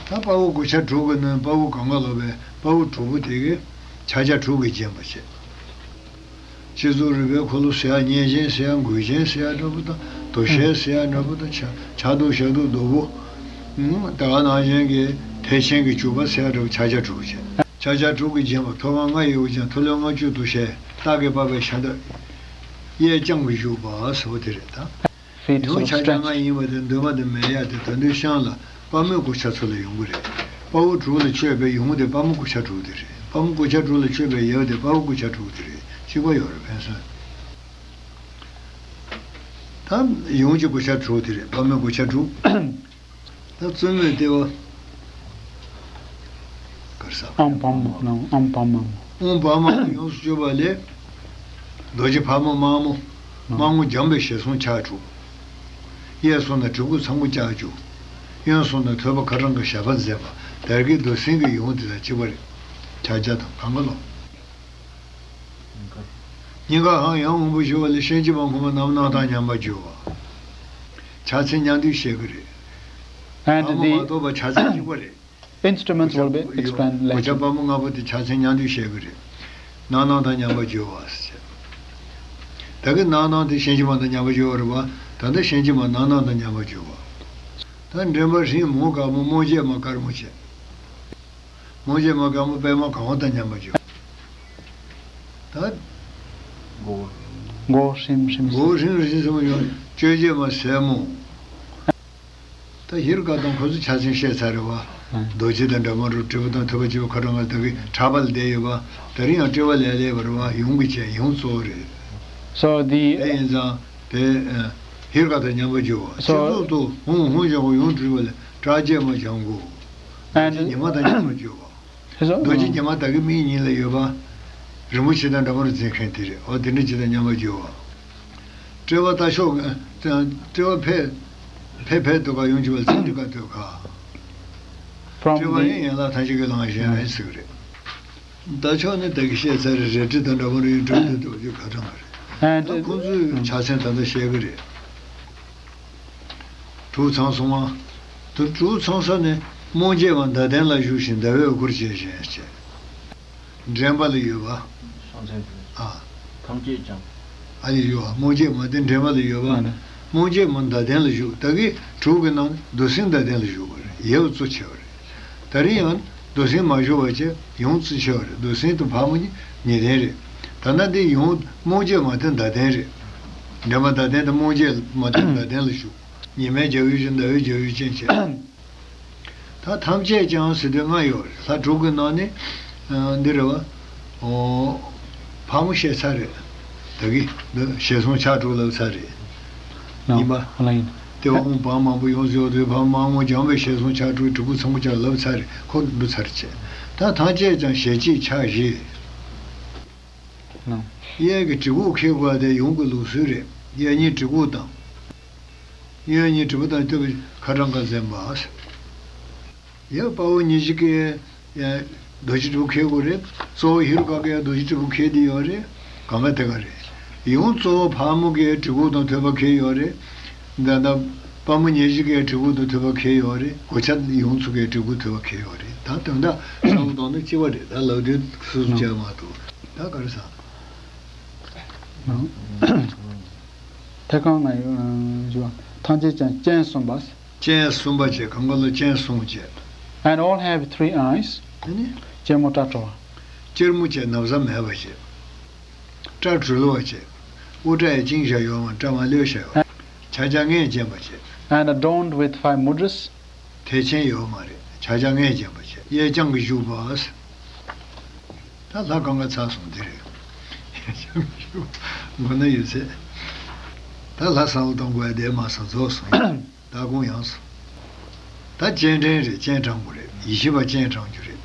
ད་དཔའ་བོ་གོ་ཆ་དྲུག་གི་ནང་དཔའ་བོ་གང་ག་ལ་བའི་དཔའ་བོ་དྲུག་པོ་དེ་གིས་ཕྱག་རྒྱ་དྲུག་གིས་བརྒྱན་པ་བྱས། སྤྱི་གཙུག་རུས་པའི་འཁོར་ལོ་ཟེར་ཡ། གཉན་ཆེན་ཟེར་ཡ། མགུལ་ཆེན་ཟེར་ཡ་འདྲ་པོ་དང་། དོ་ཤལ་ཟེར་ཡ་འདྲ་པོ་དང་། ཕྱག་ཕྱག་དོ་ཞབས་དོ་རྡོ་པོ། ཨུམ། ད་ག་ནང་བཞིན་གྱི་ཐལ་ཆེན་གྱི་བྱུག་པ་ཟེར་ཡ་འདྲ་པོ། ཕྱག་རྒྱ་དྲུག་བྱས། ཕྱག་རྒྱ་དྲུག་གིས་བརྒྱན་པ། ཐོད་རྒལ་ལྔ་ཡི་དབུ་ཅན། ཐོད་རློན་ལྔ་བཅུ་དོ་ཤལ། སྟག་གི་པགས་པའི་ཤ་འདབ། གཡས་བརྐྱང་བའི་བཞུགས་པ་ཟེར་བ་དེ་རེད་ད། Feet sort ཡང་of ཕྱག་རྒྱ་ལྔ་stretched. ཡིན་པ་དེ་འདུན་མ་དང་མེ་ཡ་དེ་ད་དུང་ཤངས་ལ་དཔའ་མོའི་གོ་ཆ་ཚོ་ལ་ཡོང་གི་རེད། དཔའ་བོ་དྲུག་ལ་མཆོད་པའི་ཡོངས་དེ་དཔའ་མོ་གོ་ཆ་དྲུག་དེ་རེད། དཔའ་མོ་གོ་ཆ་དྲུག་ལ་མཆོད་པའི་ཡབ་དེ་དཔའ་བོ་གོ་ཆ་དྲུག་དེ་རེད། གཅིག་པ་ཡོད་རེད། ཕན་ཚུན། ད་ཡོངས་ཀྱི་གོ་ཆ་དྲུག་དེ་རེད། དཔའ་མོའི་གོ་ཆ་དྲུག་ད་བཙུན་མོའི་ལྟེ་བ། གར་ས། ཨོཾ་བཱ་མ་ཨོཾ་བཱ་མ། ཨོཾ་བཱ་མ་ཡོངས་སུ་གྱུར་པ་ལས། རྡོ་རྗེ་ཕག་མོ་དམར་མོ། དམར་མོ་འཇམ་པའི་ཞལ་གསུང་ཕྱག་དྲུག་གཡས་སོང་ན་གྲི་གུག་ཚང་པོ་ལྕགས་ཀྱུ། གཡོན་སོང་ན་ཐོད་པ་ཁ་སྦྲང་གི་ཞགས་པ་མཛད་པ། དར་གྱི་རྡོར་སེམས་ཀྱི་ཡོངས་དེ་དང་གཅིག་པ་རེད། ཕྱག་རྒྱ་དང་གང་ག་ལོ། སྙིང་ག་ཧང་ཡང་སྔོན་པོ་ཞུ་བ་ལས། ཤན་གྱི་མ་ཁོང་པ་རྣམ་སྣང་དང་མཉམ་པར་སྦྱོར་བ། ཕྱག་མཚན་མཉམ་དུ་བཤད་ཀྱི་རེད། And དཔའ་མོ་the མ་གཏོགས་པ་ཕྱག་མཚན་གཅིག་པ་རེད། Instruments will be explained གོ་ཆ་later. དཔའ་མོ་ལྔ་པོ་དེ་ཕྱག་མཚན་མཉམ་དུ་བཤད་ཀྱི་རེད། རྣམ་སྣང་དང་མཉམ་པར་སྦྱོར་བ་ཟེར། ད་གི་རྣམ་སྣང་དེ་ཤན་གྱི་མ་དང་མཉམ་པར་སྦྱོར་བ་རེད་པ། ད་ལྟ་ཤན་གྱི་མ་རྣམ་སྣང་དང་མཉམ་པར་སྦྱོར་བ། ད་འདྲེན་པ་ཧྲིང་མོ་དཀར་མོ། རྨོངས་བྱེད་མ་དཀར་མོ་བྱས། རྨོངས་བྱེད་མ་དཀར་མོ་པད་མ་གང་བ་དང་མཉམ་པར་སྦྱོར། ད། མགོ་བོ་ཧྲིམ་ཧྲིམ། མགོ་བོ་ཧྲིམ་ཧྲིམ་སེར་པོ་ཡོང་། གཅོད་བྱེད་མ་སེར་མོ། ད་ཧེ་རུ་ཀ་དང་ཁོ་ཚོ་ཕྱག་མཚན་བཤད་ཚར་རེད་པ། ཨ། རྡོ་རྗེ་དང་འདྲ་མོ་རུ་དྲིལ་བུ་དང་ཐོད་པ་བཅུ་པ་ཁ་སྦྲང་ག་དེ་གི་ཕྲག་པ་ལ་བསྡད་ཡོད་པ། དེ་རིང་ཡང་དཔྲལ་བ་ལས་ལས་པ་རེད་པ། ཡུམ་གྱི་ཆས་ཡུམ་གཙོ་བོ་རེད། So the དེ་ཡིན་ཙང་དེ་ཨ་ཧེ་རུ་ཀ་དང་མཉམ་པར་སྦྱོར་བ། So སྤྱི་གཙུག་ཏུ་ཧཱུྃ་ཧཱུྃ་ལྗང་གུ་ཡུམ་སྤྲུལ་པ་ལས། སྐྲག་བྱེད་མ་ལྗང་གུ། And རྡོ་རྗེ་ཉི་མ་དང་མཉམ་པར་སྦྱོར་བ། ཧེ་ཟོ། རྡོ་རྗེ་ཉི་མ་ད་གི་མིག་གཉིས་ལ་ཡོད་པ། རིན་པོ་ཆེ་དང་འདྲ་མོ་རུ་འཛིན་མཁན་དེ་རེད། འོ་དེ་འདྲ་ཅིག་དང་མཉམ་པར་སྦྱོར་བ། དཔྲལ་བ་ལྟ་ཕྱོགས། དཔྲལ་བ་ཕེ། ཕེ་ཕེ་དུ་ཁ་ཡོང་བཅུག་པ་ཚིག་འདི་ཁ་དུ་ཁ། From དཔྲལ་བ་the ནི་ཡན་ལག་ཐམས་ཅད་ཀྱི་ལང་ཞེན་ཨེ་ཟེར་གི་རེད། ལྟ་ཕྱོགས་ནི་ད་གི་བཤད་ཚར་རེད། རལ་གྲི་དང་འདྲ་མོ་རུ་ཡོང་དུས་དུ་དུ་ཁ་གྲངས་གི་རེད། And ད་ཁོང་ཚོས་ཕྱག་མཚན་ད་ལྟ་བཤད་གི་རེད། དྲུག་ཚང་སོང་བ། དུ་དྲུག་ཚང་ས་ནས་རྨོངས་བྱེད་མ་མདའ་གདན་ལ་བཞུགས་ཤིང་ཟླ་བའི་འོད་སྐུར་བྱེད་བཞིན་བྱས། འདྲེན་པ་ལ་ཡོད་པ། ཕྱག་མཚན་དྲུག་ཨ། ཐམས་ཅད་ཀྱང་། ཨ་ཡི་ཡོད་པ། རྨོངས་བྱེད་མ་དེ་འདྲེན་པ་ལ་ཡོད་པ། ཨ་ནི། རྨོངས་བྱེད་མ་མདའ་གདན་ལ་བཞུགས། ད་གི་དྲུག་གི་ནང་རྡོར་སེམས་མདའ་གདན་ལ་བཞུགས་པ་རེད། ཡབ་གཙོ་ཆེ་བ་རེད། ད་རིང་ཡང་རྡོར་སེམས་མ་བཞུགས་པ་བྱས་ཡུམ་གཙོ་ཆེ་བ་རེད། རྡོར་སེམས་དང་ཕག་མོ་གཉིས་ཉེ་ལྡན་རེད། ད་ནི་འདི་ཡང་རྨོངས་བྱེད་མ་བསྟན་བརྡ་དོན་རེད། འདྲེན་པ་བརྡ་དོན་དང་རྨོངས་བྱེད་མ་བསྟན་བརྡ་དོན་ལ་ཞུགས། ཉི་མའི་རྒྱལ་པོའི་ཞིང་ཟླ་བའི་རྒྱལ་པོའི་སྤྱན་བྱས། ད་ཐམས་ཅད་ཀྱང་ཟེར་དུས་ལྔ་ཡོད་རེད། ལྷ་དྲུག་གི་ནང་ནས་ཨ་འདི་རེད་བ། ཨོ། ཕག་མོ་བཤད་ཚར་རེད། ད་གི་འདི་ཞལ་གསུམ་ཕྱག་དྲུག་ལབ་ཚར་རེད། ཡིན་པ། ལ་ཡིན། ལྟེ་བ་ཨོཾ་བ་མང་པོ་ཡོངས་སུ་རྫོགས་པའི་ཕག་མོ་ཨ་སྔོ་ལྗང་བའི་ཞལ་གསུམ་ཕྱག་དྲུག་དྲིལ་བུ་ཚང་པོ་ཅིག་ལབ་ཚར་རེད། ཁོ་འདུ་ཚར་བྱས། ད་ཐམས་ཅད་ཀྱང་ཞལ་གཅིག་ཕྱག་བཞི། གཡས་ཀྱི་གྲི་གུག་འཁྱེར་དགོས་དེ་ཡུམ་གྱི་ལུགས་སྲོལ་རེད། གཡས་གཉིས་གྲི་གུག་དང་། གཡོན་གཉིས་དྲིལ་བུ་དང་བསྟོད་པའི་ཁ་བྲང་ཁ་འཛིན་པ། ཡང་དཔའ་བོ་ཉེར་བཞི་ཀས་ཡང་རྡོ་རྗེ་དྲིལ་བུ་འཁྱེར་དགོས་རེད། གཙོ་བོ་ཧེ་རུ་ཀ་གིས་ཡང་རྡོ་རྗེ་དྲིལ་བུ་འཁྱེར་བསྡད་ཡོད་རེད། གང་ག་དེ་ག་རེད། ཡང་གཙོ་བོ་ཕག་མོ་གིས་གྲི་གུག་དང་ཐོད་པ་འཁྱེར་ཡོད་རེད། ད་ལྟ་དཔའ་མོ་ཉེར་བཞི་ཀས་གྲི་གུག་དང་ཐོད་པ་འཁྱེར་ཡོད་རེད། གོ་ཆ་ཡང་ཚོ་གིས་གྲི་གུག་ཐོད་པ་འཁྱེར་ཡོད་རེད། ད་དོན་དག་གསལ་པོ་བཏང་ན་གཅིག་པ་རེད། ད་ལབ་དུས་སོ་སོ་བྱས་མ་གཏོགས་ད་ག་རེ་ཟ། ཐད་ཀར་ང་ཡོད་ཞུ་བ། ཐམས་ཅད་ཀྱང་སྤྱན་གསུམ་པ། སྤྱན་གསུམ་པ་བྱས། གང་ག་ལ་སྤྱན་གསུམ་བྱས། And all have three eyes. ཨ་ནི། སྐྱེར་མོ་སྐྲ་བྲོ་བ། སྐྱེར་མོ་བྱས། ན་བཟའ་མེད་པ་བྱས། སྐྲ་བྲོ་ལོ་བ་བྱས། དབུ་སྐྲ་ཡང་བཅིངས་བཞག་ཡོད་མ། སྐྲ་མ་ལེབ་བཞག་ཡོད། ཕྱག་རྒྱ་ལྔས་བརྒྱན་པ་བྱས། And adorned with five mudras. ཐལ་ཆེན་ཡོད་མ་རེད། ཕྱག་རྒྱ་ལྔས་བརྒྱན་པ་བྱས། གཡས་བརྐྱང་གིས་བཞུགས་པ། ད་ལྷ་གང་ག་ཚར་སོང་། འདི་རེད། མགོ་ན་ཡོད་ཚད། ད་ལྷ་བསམ་བློ་གཏོང་དགོས་ཡ་དེ་མ་སོང་། རྫོགས་སོང་། ད་དགོངས་ཡངས་སོང་། ད་སྤྱན་འདྲེན་རེད། སྤྱན་དྲངས་དགོས་རེད། ཡིད་བཞིན་པ་སྤྱན་དྲངས་རྒྱུ་རེད།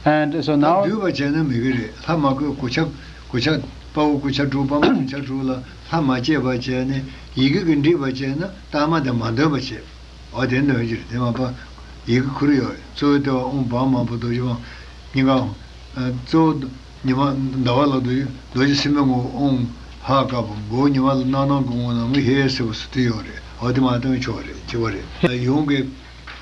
And so ད་now འདུས་པ་བྱས་ན་མི་གི་རེད། ལྷ་མ་བཀོད་སྐུ་ཆ། སྐུ་ཆ། དཔའ་བོ་སྐུ་ཆ་དྲུག་དཔའ་མོ་སྐུ་ཆ་དྲུག་ལ་ལྷ་མ་བསྐྱེད་པ་བྱས་ནས་ཡི་གེ་གིས་འདྲིས་པ་བྱས་ན་རྟགས་མ་དེ་མ་འདོན་པ་བྱས། འོ་དེ་འདོན་རྒྱུ་རེད། དེ་མ་པ་ཡི་གེ་ཁུར་ཡོད་རེད། གཙོ་བོའི་ལྟེ་བ་ཨོཾ་བ་མང་པོ་རྡོ་རྗེ་འབར་བ། སྙིང་ག་ཨོཾ། གཙོ་བོ་ཉི་མ་ཟླ་བ་ལ་རྡོ་རྗེ་རྡོ་རྗེ་སེམས་དཔའི་ངོ་བོ་ཨོཾ་ཧ་ཀ་པོ། མགོ་བོ་ཉི་མ་ལ་སྣང་སྣང་གི་ངོ་བོ་ནམ་མཁའི་ཧེ་ཟེར་བ་སུ་དུ་ཡོད་རེད། འོ་དེ་མ་འདོན་ཆོག་རེད། གཅིག་པ་རེད། ཡུམ་གྱི་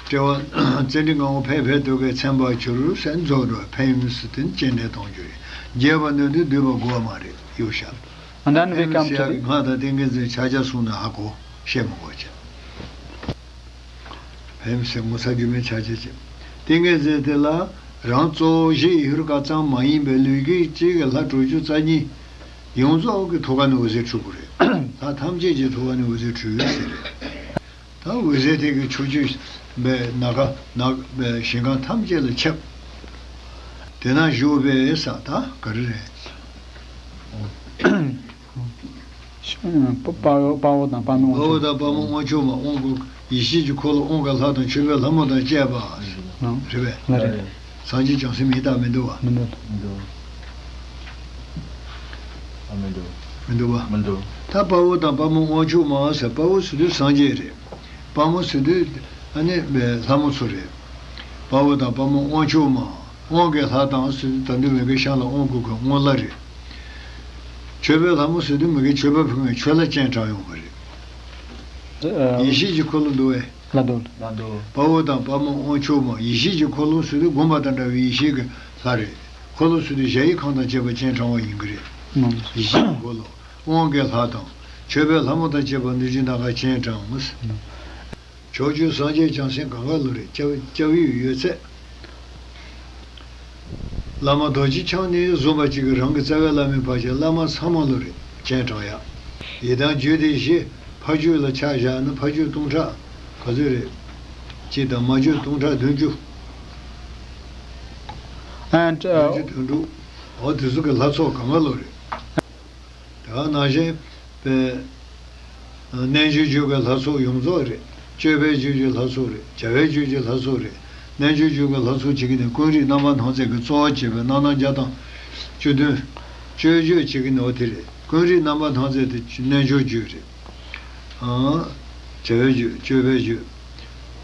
དཔྲལ་བ་ཙཎྜི་སྒང་པོ་ཕན་ཕན་ཐོགས་ཀྱིས་མཚན་པར་གྱུར་ཟེར་རྫོགས་འགྲོ། ཕན་ཡོན་ཟེར་དེ་ནི་སྤྱན་འདྲེན་གཏོང་རྒྱུ་རེད། རྒྱས་པ་འདོན་དུས་བསྡུས་པ་དགོས་མ་རེད། གཡུག་བཞག And then we ཕན་ཡོན་come to ཟེར་ཡག་གི་the སྔགས་དང་ཏིང་ངེ་འཛིན་ཕྱག་རྒྱ་གསུངས་ན་ཧ་གོ། བཤད་མི་དགོས་བྱས། ཕན་ཡོན་ཟེར་ངོ་ཚ་རྒྱུ་མེད། ཕྱག་རྒྱ་བྱེད། ཏིང་ངེ་འཛིན་དེ་ལ་རང་གཙོ་བོ་གཞི་ཧེ་རུ་ཀ་ཙམ་མ་ཡིན་པའི་ལུས་དཀྱིལ་གཅིག་གི་ལྷ་དྲུག་ཅུ་རྩ་གཉིས་ཡོངས་རྫོགས་ཀྱི་ཐུགས་ཀ་ནས་འོད་ཟེར་འཕྲོས་པ་རེད། ལྷ་ཐམས་ཅད་ཀྱི་ཐུགས་ཀ་ནས་འོད་ཟེར་འཕྲོས་ཡོད་ཟེར་རེད། ད་འོད་ཟེར་དེ་གིས་ཕྱོགས་བཅུ་པའི་ནམ་མཁའ་ནམ་པའི་ཞིང་ཁམས་ཐམས་ཅད་ལ་ཁྱབ། དེ་ན་བཞུགས་པའི་ས་ད་ག་རེ་རེད། དཔའ་བོ་དཔའ་བོ་དང་དཔའ་མོའི་དབང་ཕྱུག་དཔའ་བོ་དང་དཔའ་མོའི་དབང་ཕྱུག་མ། དབང་པོ་ཡེ་ཤེས་ཀྱི་འཁོར་ལོ་དབང་གི་ལྷ་དང་མཆོད་པའི་ལྷ་མོ་དང་བཅས་པ། ཨང་། རེད་པས། ལ་རེད། སངས་རྒྱས་བྱང་སེམས་ཡིན་དང་མི་འདུག་བ། མི་འདུག་མི་འདུག་ཨ་མི་འདུག་མི་འདུག་བ། མི་འདུག་ད་དཔའ་བོ་དང་དཔའ་མོའི་དབང་ཕྱུག་མ་ཟེར། དཔའ་བོ་ཟེར་དུས་སངས་རྒྱས་རེད། དཔའ་མོ་ཟེར་དུས་ཨ་ནི་ལྷ་མོ་ཚོ་རེད། དཔའ་བོ་དང་དཔའ་མོའི་དབང་ཕྱུག་མ། དབང་གི་ལྷ་དང་ཟེར་དུས་ད་དུང་མི་དགེ་ཤང་ལ་དབང་བསྐུར་མཁན་དབང་ལྷ་རེད། མཆོད་པའི་ལྷ་མོ་ཟེར་དུས་མི་དགེ་མཆོད་པ་ཕུལ་མཁན་མཆོད་ལྷ་སྤྱན་དྲངས་ཡོང་བ་རེད། ཨ། ཡེ་ཤེས་ཀྱི་འཁོར་ལོ་འདུག་བས། ལ་འདུག་ལ་འདུག་དཔའ་བོ་དང་དཔའ་མོའི་དབང་ཕྱུག་མ། ཡེ་ཤེས་ཀྱི་འཁོར་ལོ་ཟེར་དུས་བསྒོམ་པ་དང་འདྲ་བའི་ཡེ་ཤེས་ཀྱི་ལྷ་རེད། འཁོར་ལོ་ཟེར་དུས་གཞལ་ཡས་ཁང་དང་བཅས་པ་སྤྱན་དྲངས་པ་ཡིན་གྱི་རེད། ཨང་། ཡེ་ཤེས་ཀྱི་འཁོར་ལོ། དབང་གི་ལྷ་དང་། མཆོད་པའི་ལྷ་མོ་དང་བཅས་པ་གནོད་སྦྱིན་ནམ་མཁའ་སྤྱན་དྲངས། ཨང་། ཕྱོགས་བཅུའི་སངས་རྒྱས་བྱང་སེམས་གང་ག་ལོ་རེད། སྐྱབས་སྐྱབས་ཡུལ་ཡོད་ཚད། བླ་མ་རྡོ་རྗེ་འཆང་ནས་བཟུང་བ་གཅིག་གི་རང་གི་རྩ་བའི་བླ་མའི་བར་གྱི་བླ་མ་ཚང་མ་ལོ་རེད། སྤྱན་དྲངས་ཡག་ཡི་དམ་རྒྱུད་སྡེ་བཞི་ཕ་རྒྱུད་ལ་ཆ་བཞག་ན་ཕ་རྒྱུད་སྟོང་ཕྲག་ག་ཚོད་རེད། གཅིག་དང་མ་རྒྱུད་སྟོང་ཕྲག་བདུན་ཅུ། And, uh, བདུན་ཅུ་དོན་དྲུག་འོ་དེ་ཚོ་གི་ལྷ་ཚོགས་གང་ག་ལོ་རེད། དེ་ག་ནང་བཞིན་པའི་རྣལ་འབྱོར་རྒྱུད་ཀྱི་ལྷ་ཚོགས་ཡོངས་རྫོགས་རེད། སྤྱོད་པའི་རྒྱུད་ཀྱི་ལྷ་ཚོགས་རེད། བྱ་བའི་རྒྱུད་ཀྱི་ལྷ་ཚོགས་རེད། རྣལ་འབྱོར་རྒྱུད་ཀྱི་ལྷ་ཚོགས་བྱེད་ཀྱི་ནི་ཀུན་རིག་རྣམ་པར་སྣང་མཛད་ཀྱི་གཙོ་བོ་བྱས་པའི་རྣམ་སྣང་བརྒྱ་དང་བཅུ་བདུན། སྤྱོད་རྒྱུད་བྱེད་ཀྱི་ནི་འོ་དེ་རེད། ཀུན་རིག་རྣམ་པར་སྣང་མཛད་དེ་རྣལ་འབྱོར་རྒྱུད་རེད། ཨང་། བྱ་བའི་རྒྱུད། སྤྱོད་པའི་རྒྱུད།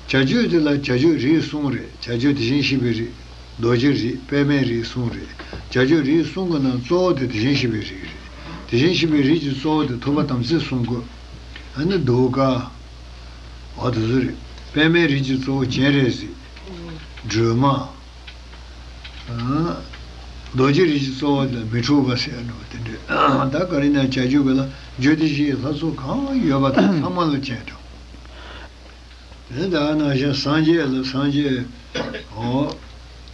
བྱ་རྒྱུད་དེ་ལ་བྱ་རྒྱུད་རིགས་གསུམ་རེད། བྱ་རྒྱུད་དེ་བཞིན་གཤེགས་པའི་རིགས། རྡོ་རྗེ་རིགས། པདྨའི་རིགས་གསུམ་རེད། བྱ་རྒྱུད་རིགས་གསུམ་གྱི་ནང་གཙོ་བོ་དེ་དེ་བཞིན་གཤེགས་པའི་རིགས་རེད། དེ་བཞིན་གཤེགས་པའི་རིགས་ཀྱི་གཙོ་བོ་དེ་ཐུབ་པ་དམ་ཚིག་གསུམ་བཀོད། ཨ་ནི་གདུགས་དཀར། འོ་དེ་ཚོ་རེད། པདྨའི་རིགས་ཀྱི་གཙོ་བོ་སྤྱན་རས་གཟིགས། སྒྲོལ་མ། རྡོ་རྗེ་རིགས་ཀྱི་གཙོ་བོ་དེ་མི་འཁྲུགས་པ་ཟེར་ནོ་དེ་འདྲས། ད་ག་རེ་ན་བྱ་རྒྱུད་པ་ལ་རྒྱུད་སྡེ་བཞིའི་ལྷ་ཚོགས་གང་ཡོད་པ་དང་ཚང་མ་ལ་སྤྱན་དྲངས། དེ་ལྟར་ན་ཞིང་སངས་རྒྱས་ལ་སངས་རྒྱས། འོ།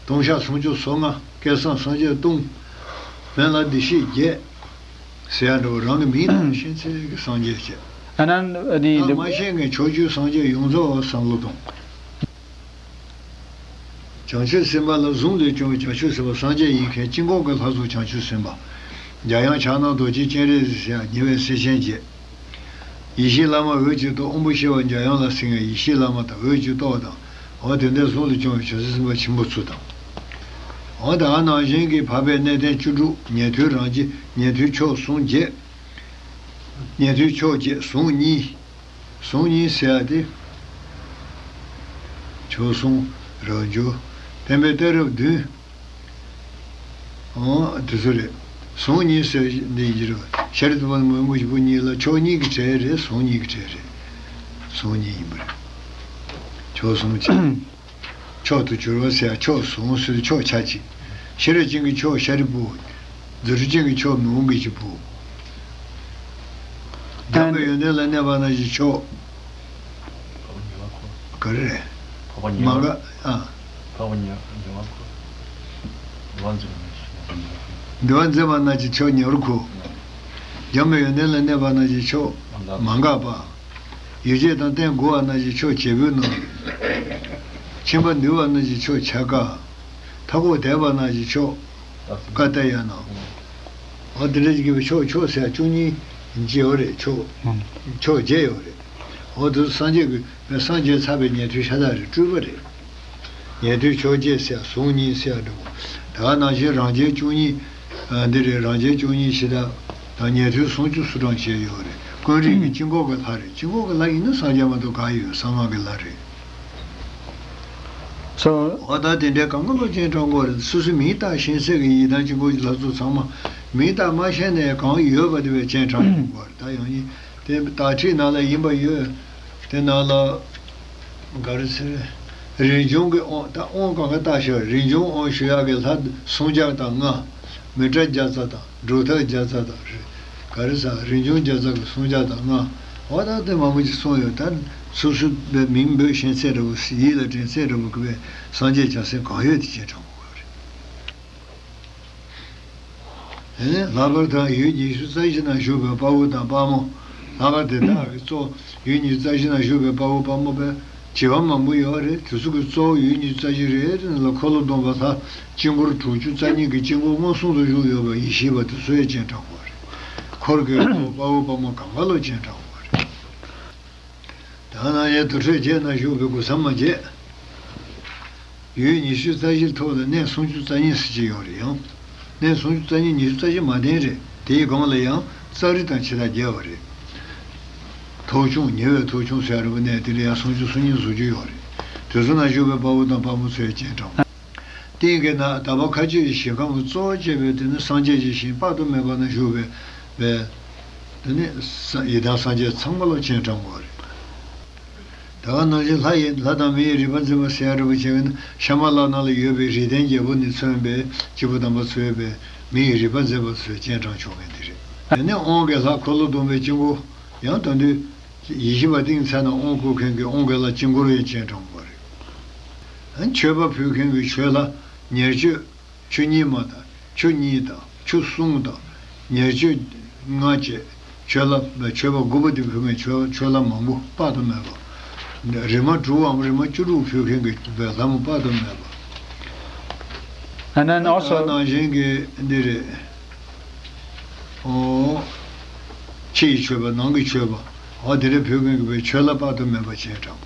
སྟོང་ཕྲག་སུམ་ཅུ་སོ་ལྔ། བསྐལ་བཟང་སངས་རྒྱས་སྟོང་། མེད་ལ་འདི་ཤེས་བརྒྱད་ཟེར་ཡ་འདྲ་བོ། རང་གི་མིང་དང་ཤེས་ཚད་ཀྱི་སངས་རྒྱས་བྱས། ཨ་ན་འདི་ད་འདི་མ་ཤེས་མཁན་ཕྱོགས་བཅུའི་སངས་རྒྱས་ཡོངས་རྫོགས་བསམ་བློ་གཏོང་། བྱང་ཆུབ་སེམས་དཔའ་ལ་གཟུང་ལས་བྱུང་བའི་བྱང་ཆུབ་སེམས་དཔའ་སངས་རྒྱས་ཡིན་མཁན་དཀྱིལ་འཁོར་གྱི་ལྷ་ཚོགས་བྱང་ཆུབ་སེམས་དཔའ། འཇམ་དབྱངས་ཕྱག་ན་རྡོ་རྗེ་སྤྱན་རས་གཟིགས་ཟེར་ཡ་ཉེ་བའི་སྲས་ཆེན་བརྒྱད། ཡེ་ཤེས་བླ་མ་འོད་ཀྱི་ཏོག་དབང་པོ་སྐྱེ་བ་འཇམ་དབྱངས་ལ་སྲིང་བའི་ཡེ་ཤེས་བླ་མ་དང་འོད་ཀྱི་ཏོག་དང་། འོ་དེ་འདྲའི་གཟུངས་ལས་བྱུང་བའི་བྱང་ཆུབ་སེམས་དཔའ་ཆེན་པོ་ཚོ་དང་། འོ་ད་ག་ནང་བཞིན་གྱི་འཕགས་པའི་གནས་བརྟན་བཅུ་དྲུག་ཉན་ཐོས་རང་རྒྱལ། ཉན་ཐོས་མཆོག་ཟུང་བརྒྱད། ཉན་ཐོས་མཆོག་བརྒྱད་ཟུང་གཉིས། ཟུང་གཉིས་ཟེར་ཡ་དེ། མཆོག་ཟུང་། རང་རྒྱལ། བསྟན་པའི་གཏད་རབས་བདུན། འོ་དེ་ཚོ་རེད། ཟུང་གཉིས་ཟེར་འདི་ཡིན་གྱི་རེད། ཤཱ་རིའི་བུ་དང་མོའུ་འགལ་གྱི་བུ་གཉིས་ལ་མཆོག་གཉིས་ཀྱི་གྲས་རེད། ཟུང་གཉིས་ཀྱི་གྲས་རེད། ཟུང་གཉིས་ཡིན་པ་རེད། མཆོག་ཟུང་ཆེ། མཆོག་ཏུ་གྱུར་པ་ཟེར་ཡ་མཆོག་ཟུང་ཟེར་མཆོག་ཆ་གཅིག་ཤེས་རབ་ཅན་གྱི་མཆོག་ཤཱ་རིའི་བུ། རྫུ་འཕྲུལ་ཅན་གྱི་མཆོག་མོའུ་འགལ་གྱི་བུ། འཇམ་པའི་ཡོན་ཏན་ལ་གནས་པ་རྣམས་ཀྱི་མཆོག་ག་རེ་རེད། མ་འགགས་ཨ། འདུལ་བ་འཛིན་པ་རྣམས་ཀྱི་མཆོག་ཉེ་བར་མཁོ། འཇམ་པའི་ཡོན་ཏན་ལ་གནས་པ་རྣམས་ཀྱི་མཆོག་མ་འགགས་པ། ཡིད་བྱེད་དང་རྟེན་དགུ་བ་རྣམས་ཀྱི་མཆོག་བྱེད་པོའི་ནོར། མཆིན་པ་འདུས་པ་རྣམས་ཀྱི་མཆོག་བྱ་དཀའ། མཐའ་འཁོབ་འདས་པ་རྣམས་ཀྱི་མཆོག་ཀ་ཏ་ཡ་ནང་། འོ་དེ་འདྲ་ཞིག་གི་མཆོག་མཆོག་ཟེར་བཅུ་གཉིས་ཅི་ཡོད་རེད། མཆོག་མཆོག་བརྒྱད་ཡོད་རེད། འོ་དེ་སངས་རྒྱས་ཀྱི་སངས་རྒྱས་ཚར་བའི་ཉན་ཐོས་ཤ་སྟག་རེད། སྤྲུལ་པ་རེད། ཉན་ཐོས་མཆོག་བརྒྱད་ཟེར་ཟུང་གཉིས་ཟེར་འགྲོ། ད་ག་ནང་བཞིན་རང་རྒྱལ་བཅུ་གཉིས། ཨ་འདི་རེད། རང་རྒྱལ་བཅུ་གཉིས་ཞེ་དྲག་དང་ཉན་ཐོས་སུམ་ཅུ་སོ་གྲངས་བྱས་ཡོད་རེད། ཀུན་རིག་གི་དཀྱིལ་འཁོར་གྱི་ལྷ་རེད། དཀྱིལ་འཁོར་གྱི་ལྷ་ཡིན་ན་སངས་རྒྱས་མ་གཏོགས་གང་ཡོད། གསང་སྔགས་ཀྱི་ལྷ་རེད། སོ། འོ་ད་དེ་འདྲའི་གང་ག་ལོ་སྤྱན་དྲངས་དགོས་རེད། སོ་སོའི་མིང་བཏགས་ཤིང་ཚད་ཀྱི་ཡི་དམ་དཀྱིལ་འཁོར་གྱི་ལྷ་ཚོགས་ཚང་མ་མིང་བཏགས་མ་ཤེས་ནས་གང་ཡོད་པ་དེ་བས་སྤྱན་དྲངས་དགོས་རེད། ད་ཡང་ཡིན་དེ་དག་ཁྲིད་ནང་ལ་ཡིན་པ་ཡོད། དེ་ནང་ལ། ག་རེ་ཟེར། རིན་འབྱུང་གི་དབང་། ད་དབང་གང་ག་བཏགས་ཤིང་རིན་འབྱུང་དབང་ཞུ་ཡག་གི་ལྷ་སུམ་བརྒྱ་དང་ལྔ། མི་ཏྲ་བརྒྱ་རྩ་དང་སྒྲུབ་ཐབས་བརྒྱ་རྩ་དང་། ག་རེ་ཟེར། རིན་འབྱུང་བརྒྱ་རྩ་གི་སུམ་བརྒྱ་དང་ལྔ། འོ་ད་དེ་མང་པོ་ཅིག་གསུངས་ཡོད། ད་སོ་སོའི་མིང་འབོད་ཤེས་ཚད་འདྲ་བོ། ཡིད་ལ་དྲན་ཚད་འདྲ་བོ་གི་བས་སངས་རྒྱས་བྱང་སེམས་གང་ཡོད་དེ་སྤྱན་དྲངས་དགོས་པ་རེད། དེ་ནས་ལྷག་པར་དུ་ཡུལ་ཉི་ཤུ་རྩ་བཞི་ན་བཞུགས་པའི་དཔའ་བོ་དང་དཔའ་མོ། ལྷག་པར་དུ་དེ་དག་གི་གཙོ། ཡུལ་ཉི་ཤུ་རྩ་བཞི་ན་བཞུགས་པའི་དཔའ་བོ་དཔའ་མོ་བས་བྱེ་བ་མང་པོ་ཡོད་རེད། དེ་ཚོ་གི་གཙོ་བོ་ཡུལ་ཉི་ཤུ་རྩ་བཞི་རེད། དེ་ནང་ལ་འཁོར་ལོ་སྡོམ་པ་ལྷ་དཀྱིལ་འཁོར་དྲུག་ཅུ་རྩ་གཉིས་ཀྱི་དཀྱིལ་འཁོར་མངོན་སུམ་དུ་བཞུགས་ཡོད་པ་ཡེ་ཤེས་པ་དེ་ཚོ་ཡང་སྤྱན་དྲངས་དགོས་རེད། འཁོར་གྱི་དཔའ་བོ་དཔའ་མོ་གང་ག་ལོ་སྤྱན་དྲངས་དགོས་རེད། ད་ནང་བཞིན་དུར་ཁྲོད་བརྒྱད་ན་བཞུགས་པའི་གུར་ས་མ་བརྒྱད། ཡུལ་ཉི་ཤུ་རྩ་བཞིའི་ཐོག་ལ་གནས་སུམ་ཅུ་རྩ་གཉིས་ཟེར་གྱི་ཡོད་རེད། ཡང་གནས་སུམ་ཅུ་རྩ་གཉིས། ཉི་ཤུ་རྩ་བཞི་མ་ལྡན་རེད། དེའི་སྒང་ལ་ཡང་ཙཱ་རི་དང་ཕྱི་ཟླ་བརྒྱད་པ་རེད། ཐོག་ཆུང་། ཉེ་བའི་ཐོག་ཆུང་ཟེར་རེད་པ། གནས་དེ་ལ་ཡང་སུམ་ཅུ་སོ་གཉིས་བཟོ་རྒྱུ་ཡོད་རེད། དེ་ཚོ་ན་བཞུགས་པའི་དཔའ་བོ་དང་དཔའ་མོ་ཚོས་སྤྱན་དྲངས། སྟེང་གི་ན་དག་པ་མཁའ་སྤྱོད་ཀྱི་ཞིང་ཁམས་གཙོ་བོ་བྱས་པའི་དེ་ནི་སངས་རྒྱས་ཀྱི་ཞིང་དཔག་ཏུ་མེད་པ་ན་བཞུགས་པའི་བའི། དེ་ནི་ས་ཡི་དམ་སངས་རྒྱས་ཚང་མ་ལ་སྤྱན་དྲངས་པ་རེད། ད་ག་ནང་བཞིན་ལྷ་ཡི། ལྷ་དང་མི་ཡི་རིག་པ་འཛིན་པ་ཟེར་ཡ་འདྲ་པོ་བྱས་པ་ན་ཤ་མ་ལ་ནང་ལ་ཡོད་པའི་རིགས་ལྡན་བརྒྱད་པོ་ནས་མཚོན་པའི་སྐྱེས་བུ་དམ་པ་ཚོས་པའི་མི་ཡི་རིག་པ་འཛིན་པ་ཚོས་སྤྱན་དྲངས་ཆོག་མཁན་དེ་རེད། དེ་ནས་དབང་གི་ལྷ་འཁོར་ལོ་སྡོམ་པའི་དཀྱིལ་འཁོར། ཡང་དོན་དུ་ཡེ་ཤེས་པ་ཏིང་ཚེ་ན་དབང་བསྐུར་མཁན་གྱི་དབང་གི་ལྷ་དཀྱིལ་འཁོར་ཡང་སྤྱན་དྲངས་པ་རེད། མཆོད་པ་ཕུལ་མཁན་གྱི་མཆོད་ལྷ་ཉེར་སྤྱོད་ཆུ་གཉིས་མ་དང་། ཆུ་གཉིས་དང་། ཆུ་གསུམ་དང་། ཉེར་སྤྱོད་ལྔ་བཅས་མཆོད་ལྷ། མཆོད་པ་དགུ་པོ་དེ་ཕུལ་མཁན་མཆོད་མཆོད་ལྷ་མང་པོ་དཔག་ཏུ་མེད་པ། རིག་མ་དྲུག་འམ་རིག་མ་བཅུ་དྲུག་ཕུལ་མཁན་གྱི་བའི་ལྷ་མོ་དཔག་ཏུ་མེད་པ། And then also ནང་བཞིན་གྱི་འདི་རེད། ཨོ། ཕྱི་ཡི་མཆོད་པ། ནང་གི་མཆོད་པ། འོ་དེ་རེ་ཕུལ་མཁན་གྱི་བའི་མཆོད་ལྷ་དཔག་ཏུ་མེད་པ་སྤྱན་དྲངས།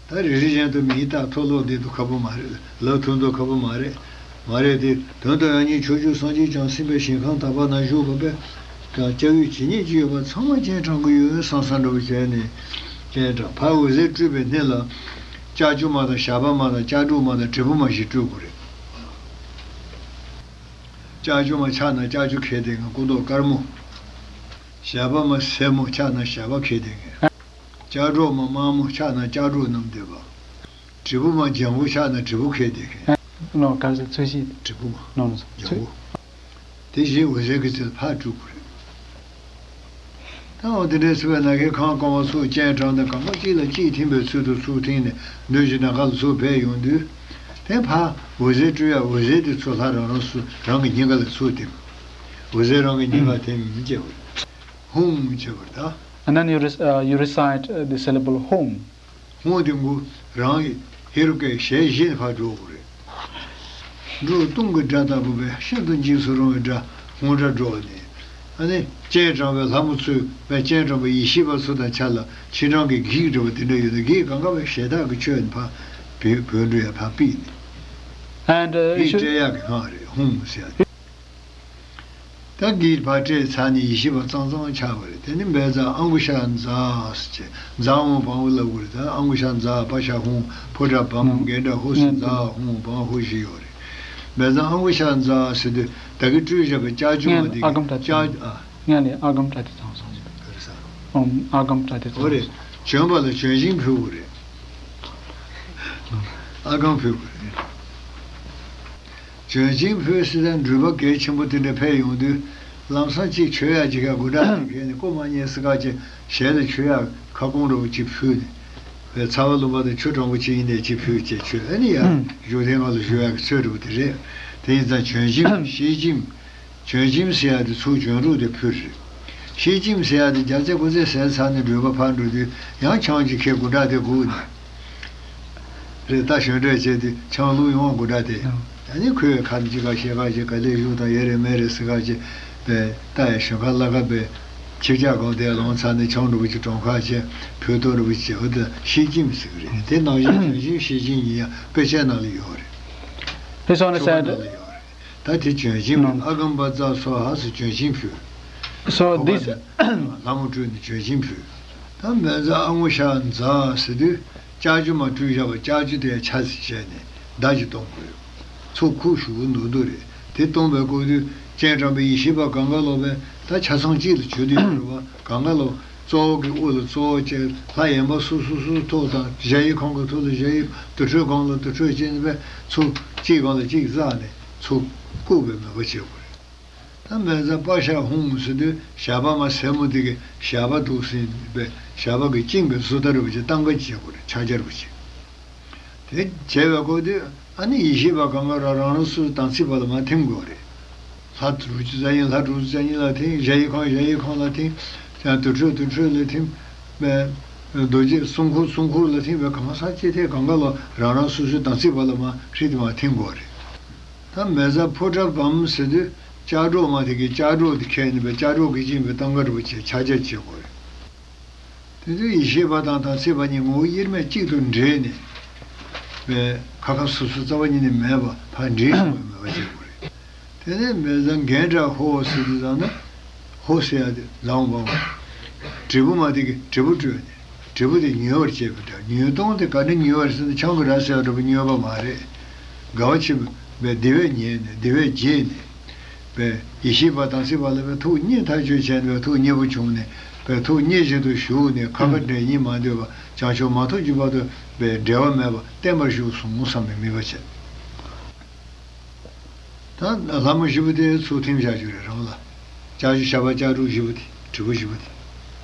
ད་རེ་རེ་བཞིན་དུ་མིང་བཏགས་མཐོ་སློབ་འདི་དུ་ཁག་པོ་མ་རེད། ལབ་ཐུབ་མདོག་ཁག་པོ་མ་རེད། མ་རེད་དེ། དོན་དུ་ཡང་སྙིང་ཕྱོགས་བཅུའི་སངས་རྒྱས་བྱང་སེམས་དཔའི་ཞིང་ཁམས་དག་པ་ན་བཞུགས་པ་པས་ཀྱང་སྐྱབས་ཡུལ་ཇི་སྙེད་ཅིག་ཡོད་པ་ཚང་མ་སྤྱན་དྲངས་ཀྱི་ཡོད་བསམ་བསམ་འདྲ་པོ་བྱས་ནས་སྤྱན་དྲངས། ཕར་འོད་ཟེར་སྤྲུལ་པའི་སྣེ་ལ་ལྕགས་ཀྱུ་མ་དང་ཞགས་པ་མ་དང་ལྕགས་སྒྲོག་མ་དང་དྲིལ་བུ་མ་ཞིག་སྤྲུལ་དགོས་རེད། ལྕགས་ཀྱུ་མ་ཆགས་ན་ལྕགས་ཀྱུ་འཁྱེར་བསྡད་མཁན་སྐུ་མདོག་དཀར་མོ། ཞགས་པ་མ་སེར་མོ་ཆགས་ན་ཞགས་པ་འཁྱེར་བསྡད་མཁན། ལྕགས་སྒྲོག་མ་དམར་མོ་ཆགས་ན་ལྕགས་སྒྲོག་བསྣམས་བསྡད་པ། དྲིལ་བུ་མ་ལྗང་གུ་ཆགས་ན་དྲིལ་བུ་འཁྱེར་བསྡད་མཁན། ནོ། ག་ཚོད་ཚོད་ཤིག་དྲིལ་བུ་མ། ནོ་ནོ། ཚོད། ལྗང་གུ། དེ་བཞིན་འོད་ཟེར་གྱི་ཚུལ་ཕར་སྤྲུལ་དགོས་རེད། ད་འོ་དེ་འདྲའི་སྲིད་པའི་ནམ་མཁའི་ཁམས་གང་བ་ཚུར་སྤྱན་དྲངས་ཏེ་གང་ག་གཅིག་ལ་གཅིག་ཐིམ་པའི་ཚུལ་དུ་ཚུར་ཐིམ་ནས་མདུན་གྱི་ནམ་མཁའ་ལ་ཚུར་བབས་ཡོང་དུས། དེ་ཕར་འོད་ཟེར་སྤྲོ་ཡ། འོད་ཟེར་དེ་ཚུར་ལྷ་རང་རང་སུ་རང་གི་སྙིང་ག་ལ་ཚུར་འཐིམ། འོད་ཟེར་རང་གི་སྙིང་ག་འཐིམ་བྱས་པ་རེད། ཧཱུྃ་བྱས་པ་རེད་ད། And then you, rec- uh, you recite uh, the syllable home. ཧཱུྃ་དེ་མགོ་རང་གི་ཧེ་རུ་ཀའི་ཞལ་བཞི་ནས་ཕར་འགྲོ་དགོས་རེད། འགྲོ་སྟོང་གི་སྒྲ་ལྟ་བུ་བས་ཤིན་ཏུ་འཇིགས་སུ་རུང་བའི་སྒྲ། ཧཱུྃ་སྒྲ་སྒྲོགས་ནས། ཨ་ནི་སྤྱན་དྲངས་པའི་ལྷ་མོ་ཚོས་བས་སྤྱན་དྲངས་པའི་ཡེ་ཤེས་པ་ཚོ་དང་ཆ་ལ་ཕྱི་འབྲང་གི་བགེགས་འདྲ་བ་དེ་འདྲ་ཡོད་ན། བགེགས་གང་ག་བས་ཞལ་ཐག་གིས་ཆོད་ནས་ཕར་བོས་བོས་འགྲོ་ཡ་ཕར་ཕུད་ནས། And uh, you བགེགས་should བསྐྲད་ཡག་གི་སྔགས་རེད། ཧཱུྃ་ཟེར་ཡ་དེ། ད་བགེགས་ཕར་བསྐྲད་ཚར་ནས་ཡེ་ཤེས་པ་གཙང་གཙང་ཆགས་པ་རེད། དེ་ནི་བཛྲ་ཨང་ཀུ་ཤ་ཛཿཟེར་བྱས། ཛཿཧཱུྃ་བཾ་ཧུ་ལབ་དགོས་རེད། ད་ཨང་ཀུ་ཤ་ཛཿ། པ་ཤ་ཧཱུྃ། ཕོ་ཊ་བཾ། ཨང་། གན་ཊ་ཧོ་ཟེར། ཨང་། ཛཿཧཱུྃ་བཾ་ཧུ་བཞི་ཡོད་རེད། བཛྲ་ཨང་ཀུ་ཤ་ཛཿཟེར་དུས་ད་གིན་སྤྲུལ་བཞག་པའི་ལྕགས་ཀྱུ་མ་དེ་གིན་ཨ་གམ་ཏྲ་ཏི། ལྕགས་ཨ། ངས་ལས་ཨ་གམ་ཏྲ་ཏི་ཚང་སོང་ཟེར། ག་རེ་ཟེར། ཨོཾ་ཨ་གམ་ཏྲ་ཏི་ཚང་། འོ་རེད། བྱོན་པ་ལ་བྱོན་ཞིང་ཕུལ་དགོས་རེད། ཨ་གམ་ཕུལ་དགོས་རེད། བྱོན་ཞིང་ཕུལ་ཟེར་ན་འགྲུལ་པ་གལ་ཆེན་པོ་དེ་འདྲ་ཕེབས་ཡོང་དུས། ལམ་སང་གཅིག་མཆོད་ཡག་ཅིག་ག་དགུ་སྒྲ་དེ་ཁྱེར་ནས་སྐུ་མ་བརྙེས་ཟེར་ཁ་ཅིག་ཞལ་ལ་མཆོད་ཡག་ཁ་སྐོང་འདྲ་པོ་ཅིག་ཕུལ་ནས། བའི་ཚ་བ་ལུང་པ་དང་ཆུ་དྲང་པོ་ཅིག་ཡིན་ནས་ཅིག་ཕུལ་བྱས་མཆོད། ཨ་ནི་ཡར་བཞུགས་གདན་སྒང་ལ་བཞུགས་ཡག་གི་ཚོད་འདྲ་པོ་དེ་རེད། དེ་ཡིན་ཙང་བྱོན་ཞིང་ཤེས་བྱིན། བྱོན་ཞིང་ཟེར་ཡག་དེ་ཚུར་བྱོན་རོགས་དེ་ཕུལ་རེད། ཤེས་བྱིན་ཟེར་ཡག་དེ་རྒྱ་ཚད་སྐུ་ཚད་ཟས་ཚར་ནས་འགྲུལ་པ་ཕར་འགྲོ་དུས་ཡང་ཆང་ཅིག་ཁྱེར་དགུ་སྒྲ་དེ་སྒུག་ནས། རེད། ད་བཞོན་འདྲ་བྱས་ཏེ་ཆང་བླུགས་ཡོང་བ་དགུ་སྒྲ་དེ། ཨ་ནི་ཁོས་ཁ་ཅིག་ག་ཤེས་ཁ་ཅིག་ག་ལས་བཞུགས་དང་ཡེ་རེད་མེ་རེད་ཟེར་ཁ་ཅིག་པས་ལྟ་ཡ་ཞོན་ཁ་བླ་ཁ་པས་ཆིབས་ཆག་གང་དེ་ལོང་ཚར་ནས་ཆང་འདྲ་པོ་ཅིག་གྲོང་ཁ་བྱས་ཕུད་གཏོར་འདྲ་པོ་ཅིག་བྱས། འོ་ད་ཤེས་བྱིན་ཟེར་གི་རེད། དེ་ནང་བཞིན་བྱོན་ཞིང་ཤེས་བྱིན་ཡིན་ཡ་དཔེ་ཆའི་ནང་ལ་ཡོད་རེད། This one is ཆོ་ག་ནང་ལ་ཡོད་རེད། ད་དེ་བྱོན་ཞིང་ཕུལ། ཨ་གམ་པ་ཙ་སྭཱ་ཧཱ་ཟེར་བྱོན་ཞིང་ཕུལ། So this ལྷ་མོ་སྤྲུལ་ནས་བྱོན་ཞིང་ཕུལ། ད་བཛྲ་ཨ་ངུ་ཤ་ཛཿཟེར་དུས་ལྕགས་ཀྱུ་མ་སྤྲུལ་བཞག་པ་ལྕགས་ཀྱུ་དེ་ཆ་ཟིག་བྱས་ནས་མདའ་ཅིག་གཏོང་དགོས། ཚུར་ཁུག་ཞུ་གི་འདུག་འདུག་རེད། དེ་གཏོང་བའི་སྐབས་དུས་སྤྱན་དྲངས་པའི་ཡེ་ཤེས་པ་གང་ག་ལོག་པས་ད་ཆ་ཚང་གཅིག་ལ་བྱོན་དུས་ཡོད་རེད་བ། གང་ག་ལོག་གཙོ་བོ་གི་དབུ་ལ་གཙོ་བོ་བྱས། ལྷ་གཡན་པ་སོ་སོ་སོའི་ཐུགས་དང་གཞལ་ཡས་ཁང་གི་ཐུགས་ལ་གཞལ་ཡས། དུར་ཁྲོད་སྒང་ལ་དུར་ཁྲོད་བྱས་ནས་པས་ཚུར་གཅིག་སྒང་ལ་གཅིག་བཙགས་ནས་ཚུར་བཀུག་པའི་མོས་པ་བྱེད་དགོས་རེད། ད་མེ་བཟའ་པ་ཤ་ཧཱུྃ་ཟེར་དུས་ཞགས་པ་མ་སེར་མོ་དེ་གི་ཞགས་པ་འདུག་ཟིན་པས་ཞགས་པ་གི་བཅིངས་པའི་བཟོ་ལྟ་རུ་བ་ཅིག་སྟངས་ཀ་བྱེད་དགོས་རེད། ཕྱག་རྒྱ་རུ་བ་ཅིག་དེ་བྱས་པའི་སྐབས་དུས་ཨ་ནི་ཡེ་ཤེས་པ་གང་ག་རང་རང་སོ་སོའི་དམ་ཚིག་པ་ལ་མར་ཐིམ་དགོས་རེད། ལྷ་དྲུག་ཅུ་རྩ་གཉིས་ལྷ་དྲུག་ཅུ་རྩ་གཉིས་ལ་ཐིམ། གཞལ་ཡས་ཁང་གཞལ་ཡས་ཁང་ལ་ཐིམ། དུར་ཁྲོད་དུར་ཁྲོད་ལ་ཐིམ། རྡོ་རྗེ་སྲུང་འཁོར་སྲུང་འཁོར་ལ་ཐིམ་པའི་གང་ཟག་ཅི་ཐད་གང་ག་ལ་རང་རང་སོ་སོའི་དམ་ཚིག་པ་ལ་མར་ཧྲིལ་དུ་མར་ཐིམ་དགོས་རེད། ད་མེ་བཟའ་ཕོ་བྲང་བམ་ཟེར་དུས་ལྕགས་སྒྲོག་མ་དེ་གི་ལྕགས་སྒྲོག་དེ་ཁྱེར་ནས་པའི་ལྕགས་སྒྲོག་གིས་བཅིངས་པའི་སྟངས་ཀ་འདྲ་པོ་བྱས་ཕྱག་རྒྱ་བྱེད་དགོས་རེད། དེ་དུས་ཡེ་ཤེས་པ་དང་དམ་ཚིག་པ་གཉིས་ངོ་བོ་དབྱེར་མེད་གཅིག་ཏུ་འདྲེས་ནས་པའི་ཁ་ཁ་སོ་སོ་རྩ་བ་ཉིད་ནས་མེད་པ་ཕར་འདྲེས་ཡོང་བའི་མོས་པ་བྱེད་དགོས་རེད། དེ་ནས་མེ་བཟའ་གན་ཏྲ་ཧོ་ཟེར་དུས་ཙམ་ན། ཧོ་ཟེར་ཡ་དེ་ཛཿཧཱུྃ་བཾ་ཧཱུྃ། དྲིལ་བུ་མ་དེ་གི་དྲིལ་བུ་སྤྲོད་ནས། དྲིལ་བུ་དེ་མྱུར་བར་བྱེད་པའི་སྒྲ། མྱུར་གཏོང་དེ་ག་འདྲ་མྱུར་བར་ཟེར་ན་ཆང་གི་ར་ཟེར་བ་འདྲ་པོ་མྱུར་བ་མ་རེད། དགའ་བ་ཆེན་པོ་བས་བདེ་བས་ཉེས་ནས་བདེ་བས་བརྗེད་ནས། བས་ཡེ་ཤེས་པ་དམ་ཚིག་པ་ལ་བས་ཐུགས་མཉེས་ཐག་ཆོད་བྱས་ནས་བས་ཐུགས་མཉེས་པོ་བྱུང་ནས་བས་ཐུགས་མཉེས་བཞིན་དུ་བཞུགས་ནས་ཁ་ཁ་འབྲལ་སྙིང་མ་འདོད་པ་བྱང་ཆུབ་མ་ཐོབ་ཀྱི་བར་དུ་བས་འབྲལ་བ་མེད་པ་བརྟན་པར་བཞུགས་གསུངས་བསམ་པའི་དམིགས་པ་བྱས། ད་ལྷ་མོ་བཞི་པོ་དེ་ཚུར་ཐིམ་བཞག་རྒྱུ་རེད་རང་ལ། ལྕགས་ཀྱུ་ཞགས་པ་ལྕགས་སྒྲོག་བཞི་པོ་དེ་དྲིལ་བུ་བཞི་པོ་དེ།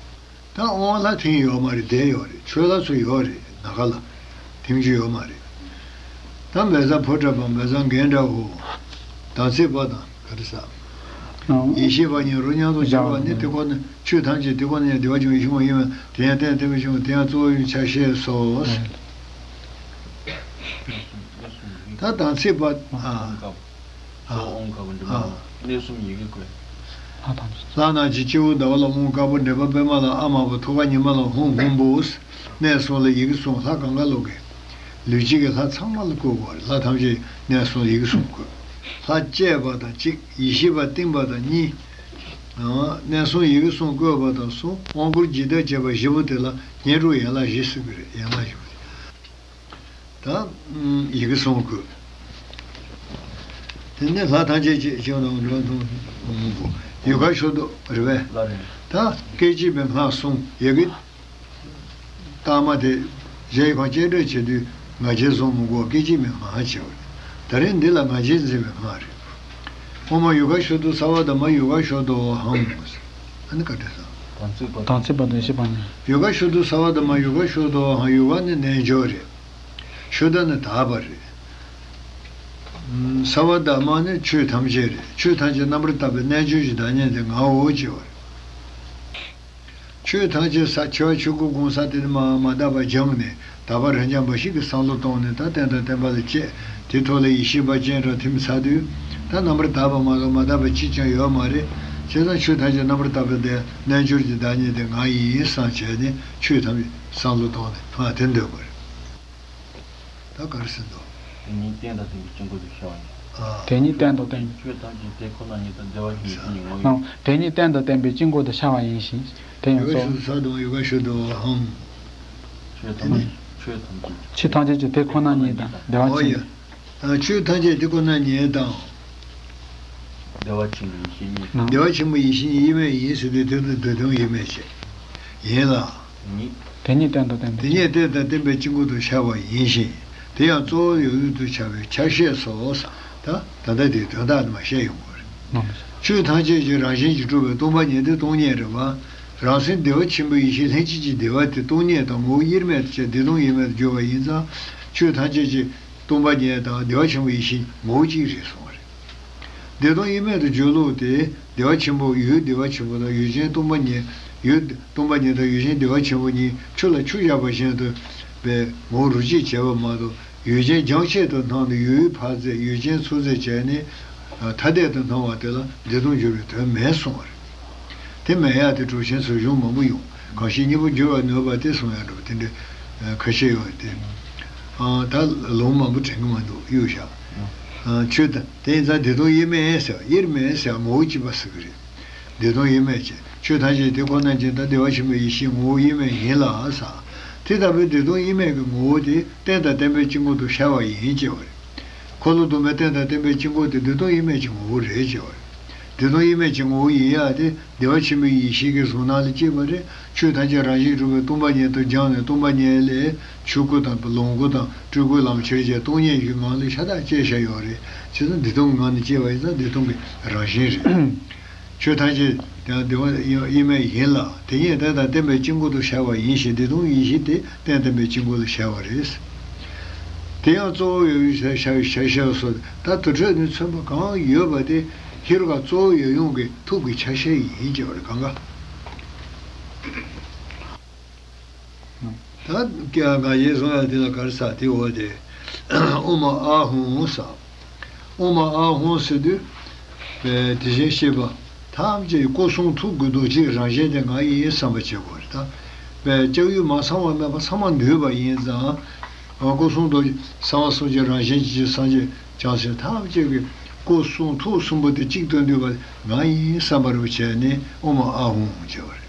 ད་དབང་ལྷ་ཐིམ་ཡོད་མ་རེད། བསྡད་ཡོད་རེད། ཆོས་ལྷ་ཚོ་ཡོད་རེད། ནམ་མཁའ་ལ་ཐིམ་རྒྱུ་ཡོད་མ་རེད། ད་མེ་བཟའ་ཕོ་བྲང་བམ་མེ་བཟའ་གན་ཏྲ་ཧོ། དམ་ཚིག་པ་དང་ག་རེ་ཟ། ཡེ་ཤེས་པ་གཉིས་རོ་མཉམ་དུ་སྦྱར་བ་ནི། དེ་ཁོ་ན་ཆོས་ཐམས་ཅད་དེ་ཁོ་ན་ཡང་བདེ་བ་ཅན་ཞིང་པ་ཡིན་པས་དེ་ཡང་རྟེན་བརྟེན་པའི་ཞིང་པ་དེ་ཡང་གཙོ་བོ་ཡིན་ཆ་ཤས་སོ། ད་དམ་ཚིག་པ། ཨ། ཨ། ཨ། གནས་གསུམ་ཡི་གེ་བཀོད། ལྷ་རྣམས་ཀྱི་སྤྱི་བོ་ཟླ་བ་ལ་ཧཱུྃ། དཀར་པོ་འབྲེལ་པ་པད་མ་ལ་ཨ་དམར་པོ། ཐུགས་ཀ་ཉི་མ་ལ་ཧཱུྃ་ཧཱུྃ་བུ། གནས་གསུམ་ལ་ཡི་གེ་གསུམ། ལྷ་གང་ག་ལོག་གི་ལུས་གཅིག་གི་ལྷ་ཚང་མ་ལ་བཀོད་དགོས་རེད། ལྷ་ཐམས་ཅད་གནས་གསུམ་ལ་ཡི་གེ་གསུམ་བཀོད། ལྷ་བསྐྱེད་པ་དང་གཅིག་ཡེ་ཤེས་པ་བསྟིམ་པ་དང་གཉིས། གནས་གསུམ་ཡི་གེ་གསུམ་བཀོད་པ་དང་གསུམ། དབང་བསྐུར་བགྱིས་བསྟོད་བྱས་པ་བཞི་པོ་དེ་ལ་བསྙེན་སྒྲུབ་ཡན་ལག་བཞི་ཟེར་གི་རེད། ཡན་ལག་བཞི་པོ་དེ། ད་ཡི་གེ་གསུམ་བཀོད། དེ་ནས་ལྷ་ཐམས་ཅད་ཀྱི་ཞིང་ལ་འགྲོ་དང་། ཡུ་ག་ཤུ་དོ་རེད་པས། ལ་རེད། ད་སྐད་ཅིག་མའི་སྔགས་གསུམ་ཡི་གེ་ལྟག་མ་དེ་གཞལ་ཡས་ཁང་སྤྱན་འདྲེན་བྱེད་དུས་ང་རྒྱལ་བཟུང་མི་དགོས། སྐད་ཅིག་མའི་སྔགས་བྱེད་པ་རེད། ད་རེས་འདི་ལ་ང་རྒྱལ་འཛིན་པའི་སྔགས་རེད། ཨོཾ་ཡུ་ག་ཤུ་དོ་སརྦ་དྷརྨ་ཡུ་ག་ཤུ་དོ་ཧཾ། ཨ་ནི་བཀའ་དྲིན་བསམ། དམ་ཚིག་པ་དང་ཡེ་ཤེས་པ་གཉིས། ཡུ་ག་ཤུ་དོ་སརྦ་དྷརྨ་ཡུ་ག་ཤུ་དོ་ཧཾ། ཡུ་ག་ནི་རྣལ་འབྱོར་རེད། ཤུ་དྷ་ནི་དག་པ་རེད། ས་བ་དྷརྨ་ནི་ཆོས་ཐམས་ཅད་རེད། ཆོས་ཐམས་ཅད་རྣམ་པར་དག་པའི་རྣལ་འབྱོར་གྱི་བདག་ཉིད་དེ་ངའོ་ཞེས་པ་རེད། ཆོས་ཐམས་ཅད་ས་ཆེ་བ་ཆོས་སྐུ་གང་ཟག་དེ་ནི་མ་མ་དག་པ་སྦྱངས་ནས་དག་པ་རབ་འབྱམས་པ་ཞིག་གི་བསམ་བློ་བཏང་ནས་ད་རྟེན་དང་བརྟེན་པ་ལ་དཔྱད། དེ་ཐོག་ལ་ཡེ་ཤེས་པ་སྤྱན་དྲངས་ཐིམ་ཚར་དུས་ད་རྣམ་པར་དག་པ་མ་གཏོགས་མ་དག་པ་གཅིག་ཀྱང་ཡོད་མ་རེད། བྱས་ཙང་ཆོས་ཐམས་ཅད་རྣམ་པར་དག་པའི་དེ་རྣལ་འབྱོར་གྱི་བདག་ཉིད་དེ་ང་ཡིན་བསམ་བྱས་ནས་ཆོས་ཐམས་ཅད་བསམ་བློ་བཏང་ནས་ང་དེ་འདོད་པ་རེད། ད་ག་རེ་ཟེར་འདུག་དེ་ཉིད་རྟེན་དང་བརྟེན་པའི་དཀྱིལ་འཁོར་དུ་ཤར་བ་ཡིན། ཨ། དེ་ཉིད་རྟེན་དང་བརྟེན། ཆོས་ཐམས་ཅད་དེ་ཁོ་ན་ཉིད་དང་བདེ་བ་ཆེན་པོའི་ཡེ་ཤེས་ཉིད་ངོ་བོ་ཡིན། དེ་ཉིད་རྟེན་དང་བརྟེན་པའི་དཀྱིལ་འཁོར་དུ་ཤར་བ་ཡིན་ཞིང་། དེ་ཡང་ཡོ་ག་གཙོ་ཤུ་བོ། ས་དང་ཡོ་ག་ཤུ་དོ་ཧང་། ཆོས་ཐམས་ཅད་ཆོས་ཐམས་ཅད་ཆོས་ཐམས་ཅད་ཀྱི་དེ་ཁོ་ན་ཉིད་དང་བདེ་བ་ཨོ་ཡ། ཆེན། ཨ། ཆོས་ཐམས་ཅད་དེ་ཁོ་ན་ཉིད་དང་། བདེ་བ་ཆེན་པོའི་ཡེ་ཤེས་ཉིད་དབྱེར་མེད་ཡིན་ཟེར་དུས་དེ་ཚོ་དེ་དོན་དབྱེར་མེད་བྱས། ཡིན་ལ། ཉིད། དེ་ཉིད་རྟེན་དང་བརྟེན་པའི། དེ་ཉིད་རྟེན་དང་བརྟེན་པའི་དཀྱིལ་འཁོར་དུ་ཤར་བ་ཡིན་ཞིང་། དེ་ཡང་གཙོ་བོ་ཡོད་ཡུལ་དུ་བྱ་བའི་ཆ་ཤས་སོ། ད་ད་ལྟ་དེའི་དོན་དག་ནི་མ་བཤད་ཡོང་གི་རེད། ཆོས་ཐམས་ཅད་ཀྱི་རང་བཞིན་གྱིས་གྲུབ་པའི་སྟོང་པ་ཉིད་དེ་སྟོང་ཉིད་རེད་པ། རང་སེམས་བདེ་བ་ཆེན་པོའི་ཡེ་ཤེས་ལྷན་སྐྱེས་ཀྱི་བདེ་བ་དེ་སྟོང་ཉིད་དང་ངོ་བོ་དབྱེར་མེད་དུ་བྱས་བདེ་སྟོང་དབྱེར་མེད་དུ་གྱུར་པ་ཡིན་ཙང་། ཆོས་ཐམས་ཅད་ཀྱི་སྟོང་པ་ཉིད་དང་བདེ་བ་ཆེན་པོའི་ཡེ་ཤེས་ངོ་བོ་གཅིག་རེད་གསུངས་པ་རེད། བདེ་སྟོང་དབྱེར་མེད་དུ་སྦྱོར་ལུགས་དེ། བདེ་བ་ཆེན་པོ་ཡུལ་བདེ་བ་ཆེན་པོ་དང་ཡུལ་ཅན་སྟོང་པ་ཉིད། ཡུལ་སྟོང་པ་ཉིད་དང་ཡུལ་ཅན་བདེ་བ་ཆེན་པོ་གཉིས་ཆུ་ལ་ཆུ་བཞག་པ་བཞིན་དུ་བའི་ངོ་བོ་རུ་གཅིག་བྱས་པ་མ་གཏོགས། ཡུལ་ཅན་རྒྱང་ཆད་དུ་སྣང་ནས་ཡུལ་ཕར་ཟད་ཡུལ་ཅན་ཚུར་ཟད་བྱས་ནས་ཐ་དད་དུ་སྣང་བ་དེ་ལ་བདེ་སྟོང་འགྱུར་བའི་དོན་མེད་གསུངས་པ་རེད། དེ་མེད་ཡག་དེ་གྲུབ་ཆེན་ཚོས་གཞུང་མང་པོ་ཡོང་། གང་ཞིག་གཉིས་པོ་འགྱུར་བར་ནུས་པ་དེ་གསུང་ཡག་འགྲོ་བ་དེ་འདྲའི་ཁ་ཤས་ཡོད་དེ། ད་ལུང་མང་པོ་དྲན་གི་མ་འདུག་གཡུག་བཞག་ཆོས་དང་དེ་ཡིན་ཙང་བདེ་སྟོང་དབྱེར་མེད་ཟེར་བ་དབྱེར་མེད་ཟེར་བ་ངོ་བོ་གཅིག་པ་ཟེར་གི་རེད། བདེ་སྟོང་དབྱེར་མེད་ཅེས་ཆོས་ཐམས་ཅད་དེ་ཁོ་ན་ཅན་ད་བདེ་བ་ཆེན་པོའི་ཡེ་ཤེས་ངོ་བོ་དབྱེར་མེད་ཡིན་ལ་ཟེར། དེ་ལྟ་བུའི་བདེ་སྟོང་དབྱེར་མེད་ཀྱི་ངོ་བོ་དེ་རྟེན་དང་བརྟེན་པའི་དཀྱིལ་འཁོར་དུ་ཤར་བ་ཡིན་ཅེས་པ་རེད། འཁོར་ལོ་སྡོམ་པའི་རྟེན་དང་བརྟེན་པའི་དཀྱིལ་འཁོར་དེ་བདེ་སྟོང་དབྱེར་མེད་ཀྱི་ངོ་བོ་རེད་ཅེས་པ་རེད། བདེ་སྟོང་དབྱེར་མེད་ཀྱི་ངོ་བོ་ཡིན་ཡག་དེ་བདེ་བ་ཆེན་པོའི་ཡེ་ཤེས་ཀྱི་གཟུང་རྣམ་ལ་སྐྱེས་པ་རེད། ཆོས་ཐམས་ཅད་རང་བཞིན་གྲུབ་པའི་སྟོང་པ་ཉིད་དུ་སྦྱངས་ནས་སྟོང་པ་ཉིད་ལས་ཆོས་སྐུ་དང་ལོངས་སྐུ་དང་སྤྲུལ་སྐུའི་ལམ་ཁྱེར་བྱས་སྟོང་ཉིད་ཀྱི་ངང་ལ་ཤ་སྟག་སྐྱེས་བཞག་ཡོད་རེད། བྱས་ཙང་བདེ་སྟོང་གི་ངང་ནས་སྐྱེས་པ་ཡིན་ཙང་བདེ་སྟོང་གི་རང་བཞིན་རེད། ཆོས་ཐམས་ཅད་ཀྱང་བདེ་བ་དབྱེར་མེད་ཡིན་ལ། དེ་ཉིད་རྟེན་དང་བརྟེན་པའི་དཀྱིལ་འཁོར་དུ་ཤར་བ་ཡིན་ཞིང་། བདེ་སྟོང་ཡེ་ཤེས་དེ་རྟེན་བརྟེན་པའི་དཀྱིལ་འཁོར་ལ་ཤར་བ་རེད། དེ་ཡང་གཙོ་བོ་ཡོད་ཡུལ་ཤར་བའི་ཆ་ཤས་སོ། ད་དུར་ཁྲོད་ནས་མཚོན་པ་གང་ཡོད་པ་དེ་ཧེ་རུ་ཀ་གཙོ་བོ་ཡོད་ཡུལ་གྱི་ཐུགས་ཀྱི་ཆ་ཤས་ཡིན་ཅེས་པ་རེད། གང་ག་ད་ང་ཡིན་གསུང་ཡག་དེ་ལ་ག་རེ་ཟེར་དེ་འོ་དེ། ཨོཾ་ཨཱཿཧཱུྃ་ཟེར། ཨོཾ་ཨཱཿཧཱུྃ་ཟེར་དུས། དེ་བཞིན་གཤེགས་པ་ཐམས་ཅད་སྐུ་གསུང་ཐུགས་ཀྱི་རྡོ་རྗེའི་རང་བཞིན་དེ་ང་ཡིན་བསམ་པ་བྱེད་དགོས་རེད་ད། ལྕགས་ཡོས་མ་ཚང་བ་མེད་པ་ཚང་མ་འདུས་པ་ཡིན་ཙང་། སྐུ་གསུང་རྡོ་རྗེ་གསང་བ་གསུམ་གྱི་རང་བཞིན་གྱི་སངས་རྒྱས་བྱང་སེམས་ཐམས་ཅད་ཀྱི་སྐུ་གསུང་ཐུགས་གསུམ་པོ་དེ་གཅིག་ཏུ་འདུས་པ་ང་ཡིན་བསམ་པ་རུ་བྱས་ནས་ཨོཾ་ཨཱཿཧཱུྃ་ཟེར་བ་རེད།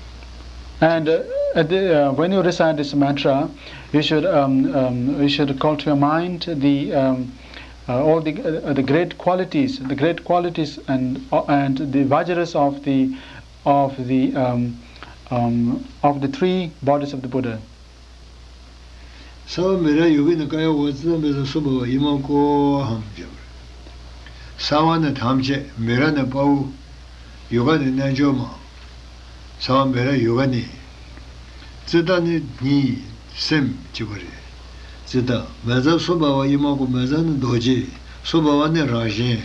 And uh, at the, uh, when you recite this mantra, you should um, um, you should call to your mind the um, uh, all the uh, the great qualities, the great qualities and uh, and the vajras of the of the um, um, of the three bodies of the Buddha. སརྦ་མེ་ར་ཡོ་གི་ནི་ཀཱ་ཡ་ཝ་ཙི་ཏ་མེ་ཛ་སུ་བྷ་ཝ་ཨི་མ་ཀོ་ཨ་ཧཾ་ཟེར་བ་རེད། སརྦ་ནི་ཐམས་ཅད། མེ་ར་ནི་དཔའ་བོ། ཡོ་ག་ནི་རྣལ་འབྱོར་མ། སརྦ་མེ་ར་ཡོ་ག་ནི། ཙི་ཏ་ནི་གཉིས། སེམས་ཅེས་པ་རེད། ཙི་ཏ། མེ་ཛ་སུ་བྷ་ཝ་ཨི་མ་ཀོ། མེ་ཛ་ནི་རྡོ་རྗེ། སུ་བྷ་ཝ་ནི་རང་བཞིན།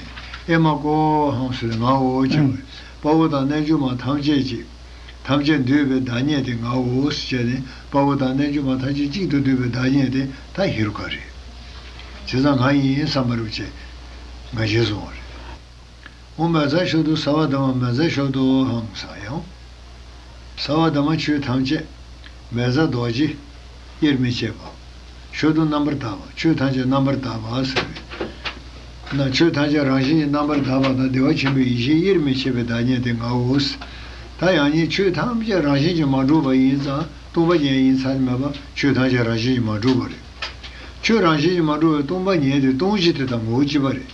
ཨི་མ་ཀོ་ཨ་ཧཾ་ཟེར་ནི་ངའོ་ཅེས་པ་རེད། དཔའ་བོ་དང་རྣལ་འབྱོར་མ་ཐམས་ཅད་ཀྱི། ཐམས་ཅད་འདུས་པའི་བདག་ཉིད་དེ་ངའོ་ཞེས་ནས་དཔའ་བོ་དང་རྣལ་འབྱོར་མ་ཐམས་ཅད་གཅིག་ཏུ་འདུས་པའི་བདག་ཉིད་དེ་ད་ཧེ་རུ་ཀ་རེད། བྱས་ཙང་ང་ཡིན་བསམ་པ་རུ་བྱས་ང་ཞེས་གསུངས་པ་རེད། ཨོཾ་མེ་ཛ་ཤོ་དུ་སརྦ་དྷརྨ་མེ་ཛ་ཤོ་དུ་ཨ་ཧཾ་ཟེར་ཡང་། སརྦ་དྷརྨ་ཆོས་ཐམས་ཅད། མེ་ཛ་རྡོ་རྗེ། དབྱེར་མི་ཕྱེད་པ། ཤོ་དུ་རྣམ་པར་དག་པ། ཆོས་ཐམས་ཅད་རྣམ་པར་དག་པ་ཟེར་བས། ན་ཆོས་ཐམས་ཅད་རང་བཞིན་གྱིས་རྣམ་པར་དག་པ་དང་བདེ་བ་ཆེན་པོའི་ཡེ་ཤེས་དབྱེར་མི་ཕྱེད་པའི་བདག་ཉིད་དེ་ངའོ། ད་ཡང་ཉིད་ཆོས་ཐམས་ཅད་རང་བཞིན་གྱིས་མ་གྲུབ་པ་ཡིན་ཙང་སྟོང་པ་ཉིད་ཡིན་ཚར་མེད་པ་ཆོས་ཐམས་ཅད་རང་བཞིན་གྱིས་མ་གྲུབ་པ་རེད། ཆོས་རང་བཞིན་གྱིས་མ་གྲུབ་པའི་སྟོང་པ་ཉིད་དེ་སྟོང་གཞི་དེ་དང་ངོ་བོ་གཅིག་པ་རེད།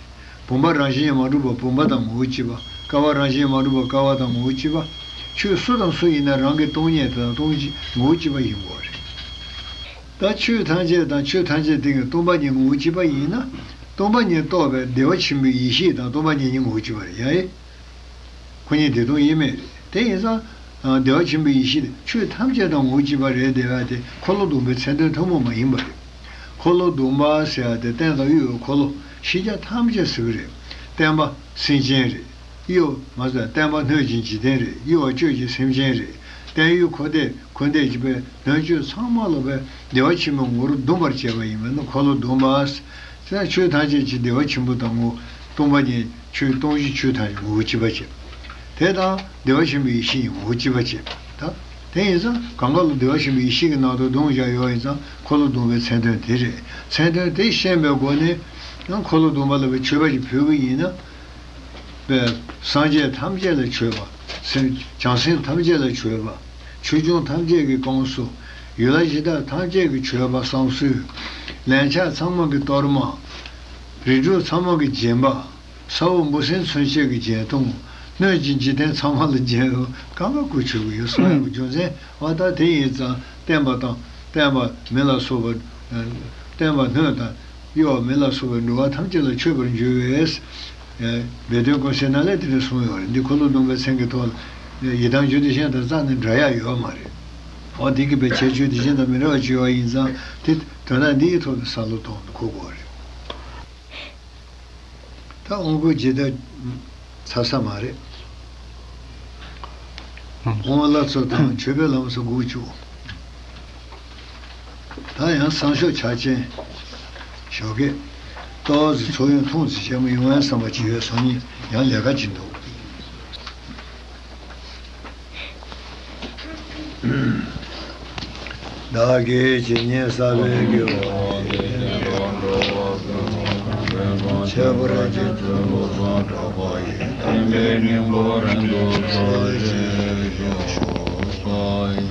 བུམ་པ་རང་བཞིན་གྱིས་མ་གྲུབ་པ་བུམ་པ་དང་ངོ་བོ་གཅིག་པ། ཀ་བ་རང་བཞིན་གྱིས་མ་གྲུབ་པ་ཀ་བ་དང་ངོ་བོ་གཅིག་པ། ཆོས་སུ་དང་སུ་ཡིན་ན་རང་གི་སྟོང་ཉིད་དེ་དང་སྟོང་གཞི་ངོ་བོ་གཅིག་པ་ཡིན་དགོས་རེད། ད་ཆོས་ཐམས་ཅད་དང་ཆོས་ཐམས་ཅད་སྟེང་གི་སྟོང་པ་ཉིད་ངོ་བོ་གཅིག་པ་ཡིན་ན། སྟོང་པ་ཉིད་རྟོགས་པའི་བདེ་བ་ཆེན་པོའི་ཡེ་ཤེས་དང་སྟོང་པ་ཉིད་གཉིས་ངོ་བོ་གཅིག་པ་རེད་ཡ་ཨེ། ཁོ་གཉིས་བདེ་སྟོང་དབྱེར་མེད་རེད། དེ་ཡིན་ཙང་། བདེ་བ་ཆེན་པོའི་ཡེ་ཤེས་དེ་ཆོས་ཐམས་ཅད་དང་ངོ་བོ་གཅིག་པ་རེད་དེ་བ་དེ་འཁོར་ལོ་སྡོམ་པའི་མཚན་དོན་ཐུན་མོང་མ་ཡིན་པ་རེད། འཁོར་ལོ་སྡོམ་པ་ཟེར་ཡ་དེ་སྟེང་དང་དབུས་འཁོར་ལོ། ཤེས་བྱ་ཐམས་ཅད་ཟེར་གི་རེད། བསྟན་པ་སེམས་ཅན་རེད། གཡོ་མ་ཟད་བསྟན་པ་སྣོད་ཀྱི་འཇིག་རྟེན་རེད། གཡོ་བ་སྤྱོད་ཀྱི་སེམས་ཅན་རེད། བསྟན་གཡོ་འཁོར་འདས་འཁོར་འདས་ཀྱི་པའི་ལྷན་སྤྱོད་ཚང་མ་ལ་པའི་བདེ་བ་ཆེན་པོའི་ངོ་བོར་སྡོམ་པར་བྱེད་པ་ཡིན་པས་ན་འཁོར་ལོ་སྡོམ་པ། དེ་ན་ཆོས་ཐམས་ཅད་ཀྱི་བདེ་བ་ཆེན་པོ་དང་ངོ་། སྟོང་པ་ཉིད་ཆོས་སྟོང་གཞི་ཆོས་ཐམས་ཅད་ངོ་བོ་གཅིག་པ་བྱེད། དེ་དང་བདེ་བ་ཆེན་པོའི་ཡེ་ཤེས་ཀྱི་ངོ་བོ་གཅིག་པ་བྱེད། ད་དེ་ཡིན་ཙང་གང་ག་ལ་བདེ་བ་ཆེན་པོའི་ཡེ་ཤེས་ཀྱི་ནང་དུ་སྡོམ་བཞག་ཡོད་ཡིན་ཙང་འཁོར་ལོ་སྡོམ་པའི་མཚན་དོན་དེ་རེད། མཚན་དོན་དེ་ཤེས་པའི་སྒོ་ནས་ཡང་འཁོར་ལོ་སྡོམ་པ་ལ་པའི་མཆོད་པ་ཞིག་ཕུལ་གི་ཡིན་ན། པའི་སངས་རྒྱས་ཐམས་ཅད་ལ་མཆོད་པ། སེམས་བྱང་སེམས་ཐམས་ཅད་ལ་མཆོད་པ། ཆོས་སྐྱོང་ཐམས་ཅད་ཀྱི་དཀོན་གསུམ། ཡུལ་ལྷ་གཞི་བདག་ཐམས་ཅད་ཀྱི་མཆོད་པ་བསམ་གསོལ། ལན་ཆགས་ཚང་མ་གི་གཏོར་མ། རིགས་དྲུག་ཚང་མ་གི་སྦྱིན་པ། ས་འོག་འབུ་སྲིན་ཚུན་ཆད་ཀྱི་སྦྱིན་གཏོང་། སྣོད་ཀྱི་འཇིག་རྟེན་ཚང་མ་ལ་སྦྱིན། གང་ག་གུས་མཆོད་ཀྱི་ཡོད་གསུང་ཡག་གི་རྒྱུ་མཚན་འོ་ད་དེ་ཡིན་ཙང་བསྟན་པ་དང་བསྟན་པ་མི་ལ་སོགས་པ། བསྟན་པ་སྣོད་དང་། གཡོ་བ་མི་ལ་སོགས་པའི་འགྲོ་བ་ཐམས་ཅད་ལ་མཆོད་པར་འགྱུར་བས། སྦས་དོན་ཀུན་གསལ་ནང་ལས་དེ་འདྲ་གསུངས་ཡོད་རེད། འདི་འཁོར་ལོ་སྡོམ་པའི་མཚན་གྱི་ཐོག་ལ་ཡི་དམ་རྒྱུད་སྡེ་གཞན་དང་རྩ་ནས་འདྲ་ཡག་ཡོད་མ་རེད། འོ་དེ་གི་པའི་ཁྱད་ཆོས་དེ་གཞན་དང་མི་འདྲ་བ་ཅིག་ཡོད་ཡིན་ཙང་དེ་དོན་དག་འདི་ཡི་ཐོག་ཏུ་བསམ་བློ་གཏོང་དུ་གོ་དགོས་རེད། ད་དབང་བསྐུར་ཇི་ལྟར་ཚར་ས་མ་རེད། དབང་བླ་མཚོ་དང་མཆོད་པའི་ལམ་སོགས་དགུ་བཅུ། ད་ཡང་བསང་མཆོད་ཕྱག་ཆེན་ཞོགས་ཀས་ཏོག་ཙམ་ཚོགས་ཡོང་ཐུང་ཙམ་བྱས་མ་ཡོང་ཡང་བསམ་པ་ཅིག་ཡོད་སང་ཉིན་ཡང་ལས་ཀ་ཅིག་འདུག་བདག་གིས་ཇི་སྙེད་བསགས་པའི་དགེ་བ་འདི། ཁྱད་པར་གྱི་ཚོགས་བསགས་གྲགས་པ་ཡིས། དམ་པའི་སྙིང་པོ་རིང་དུ་གྲོལ་ཞིང་གཤེགས་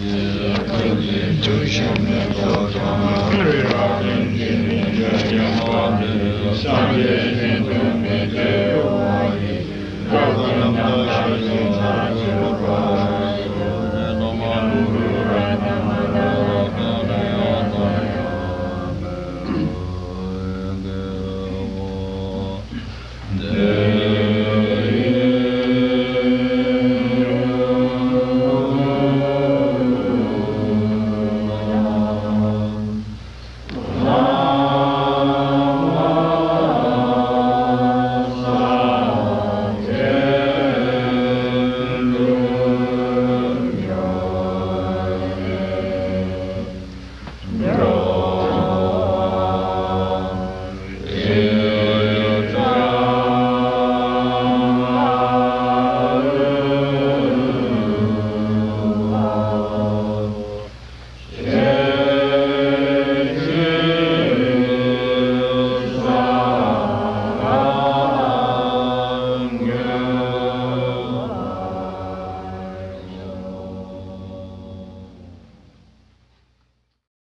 པའི་ཐུགས་བསྐྱེད་མེ་ཏོག་ཀྱང་རི་རབ་བརྟན་ཅིང་ཡོན་ཏན་ཡངས་པ་འདི་སངས་རྒྱས་ཞིང་དུ་མི་སྐྱེ་བ་ཡི།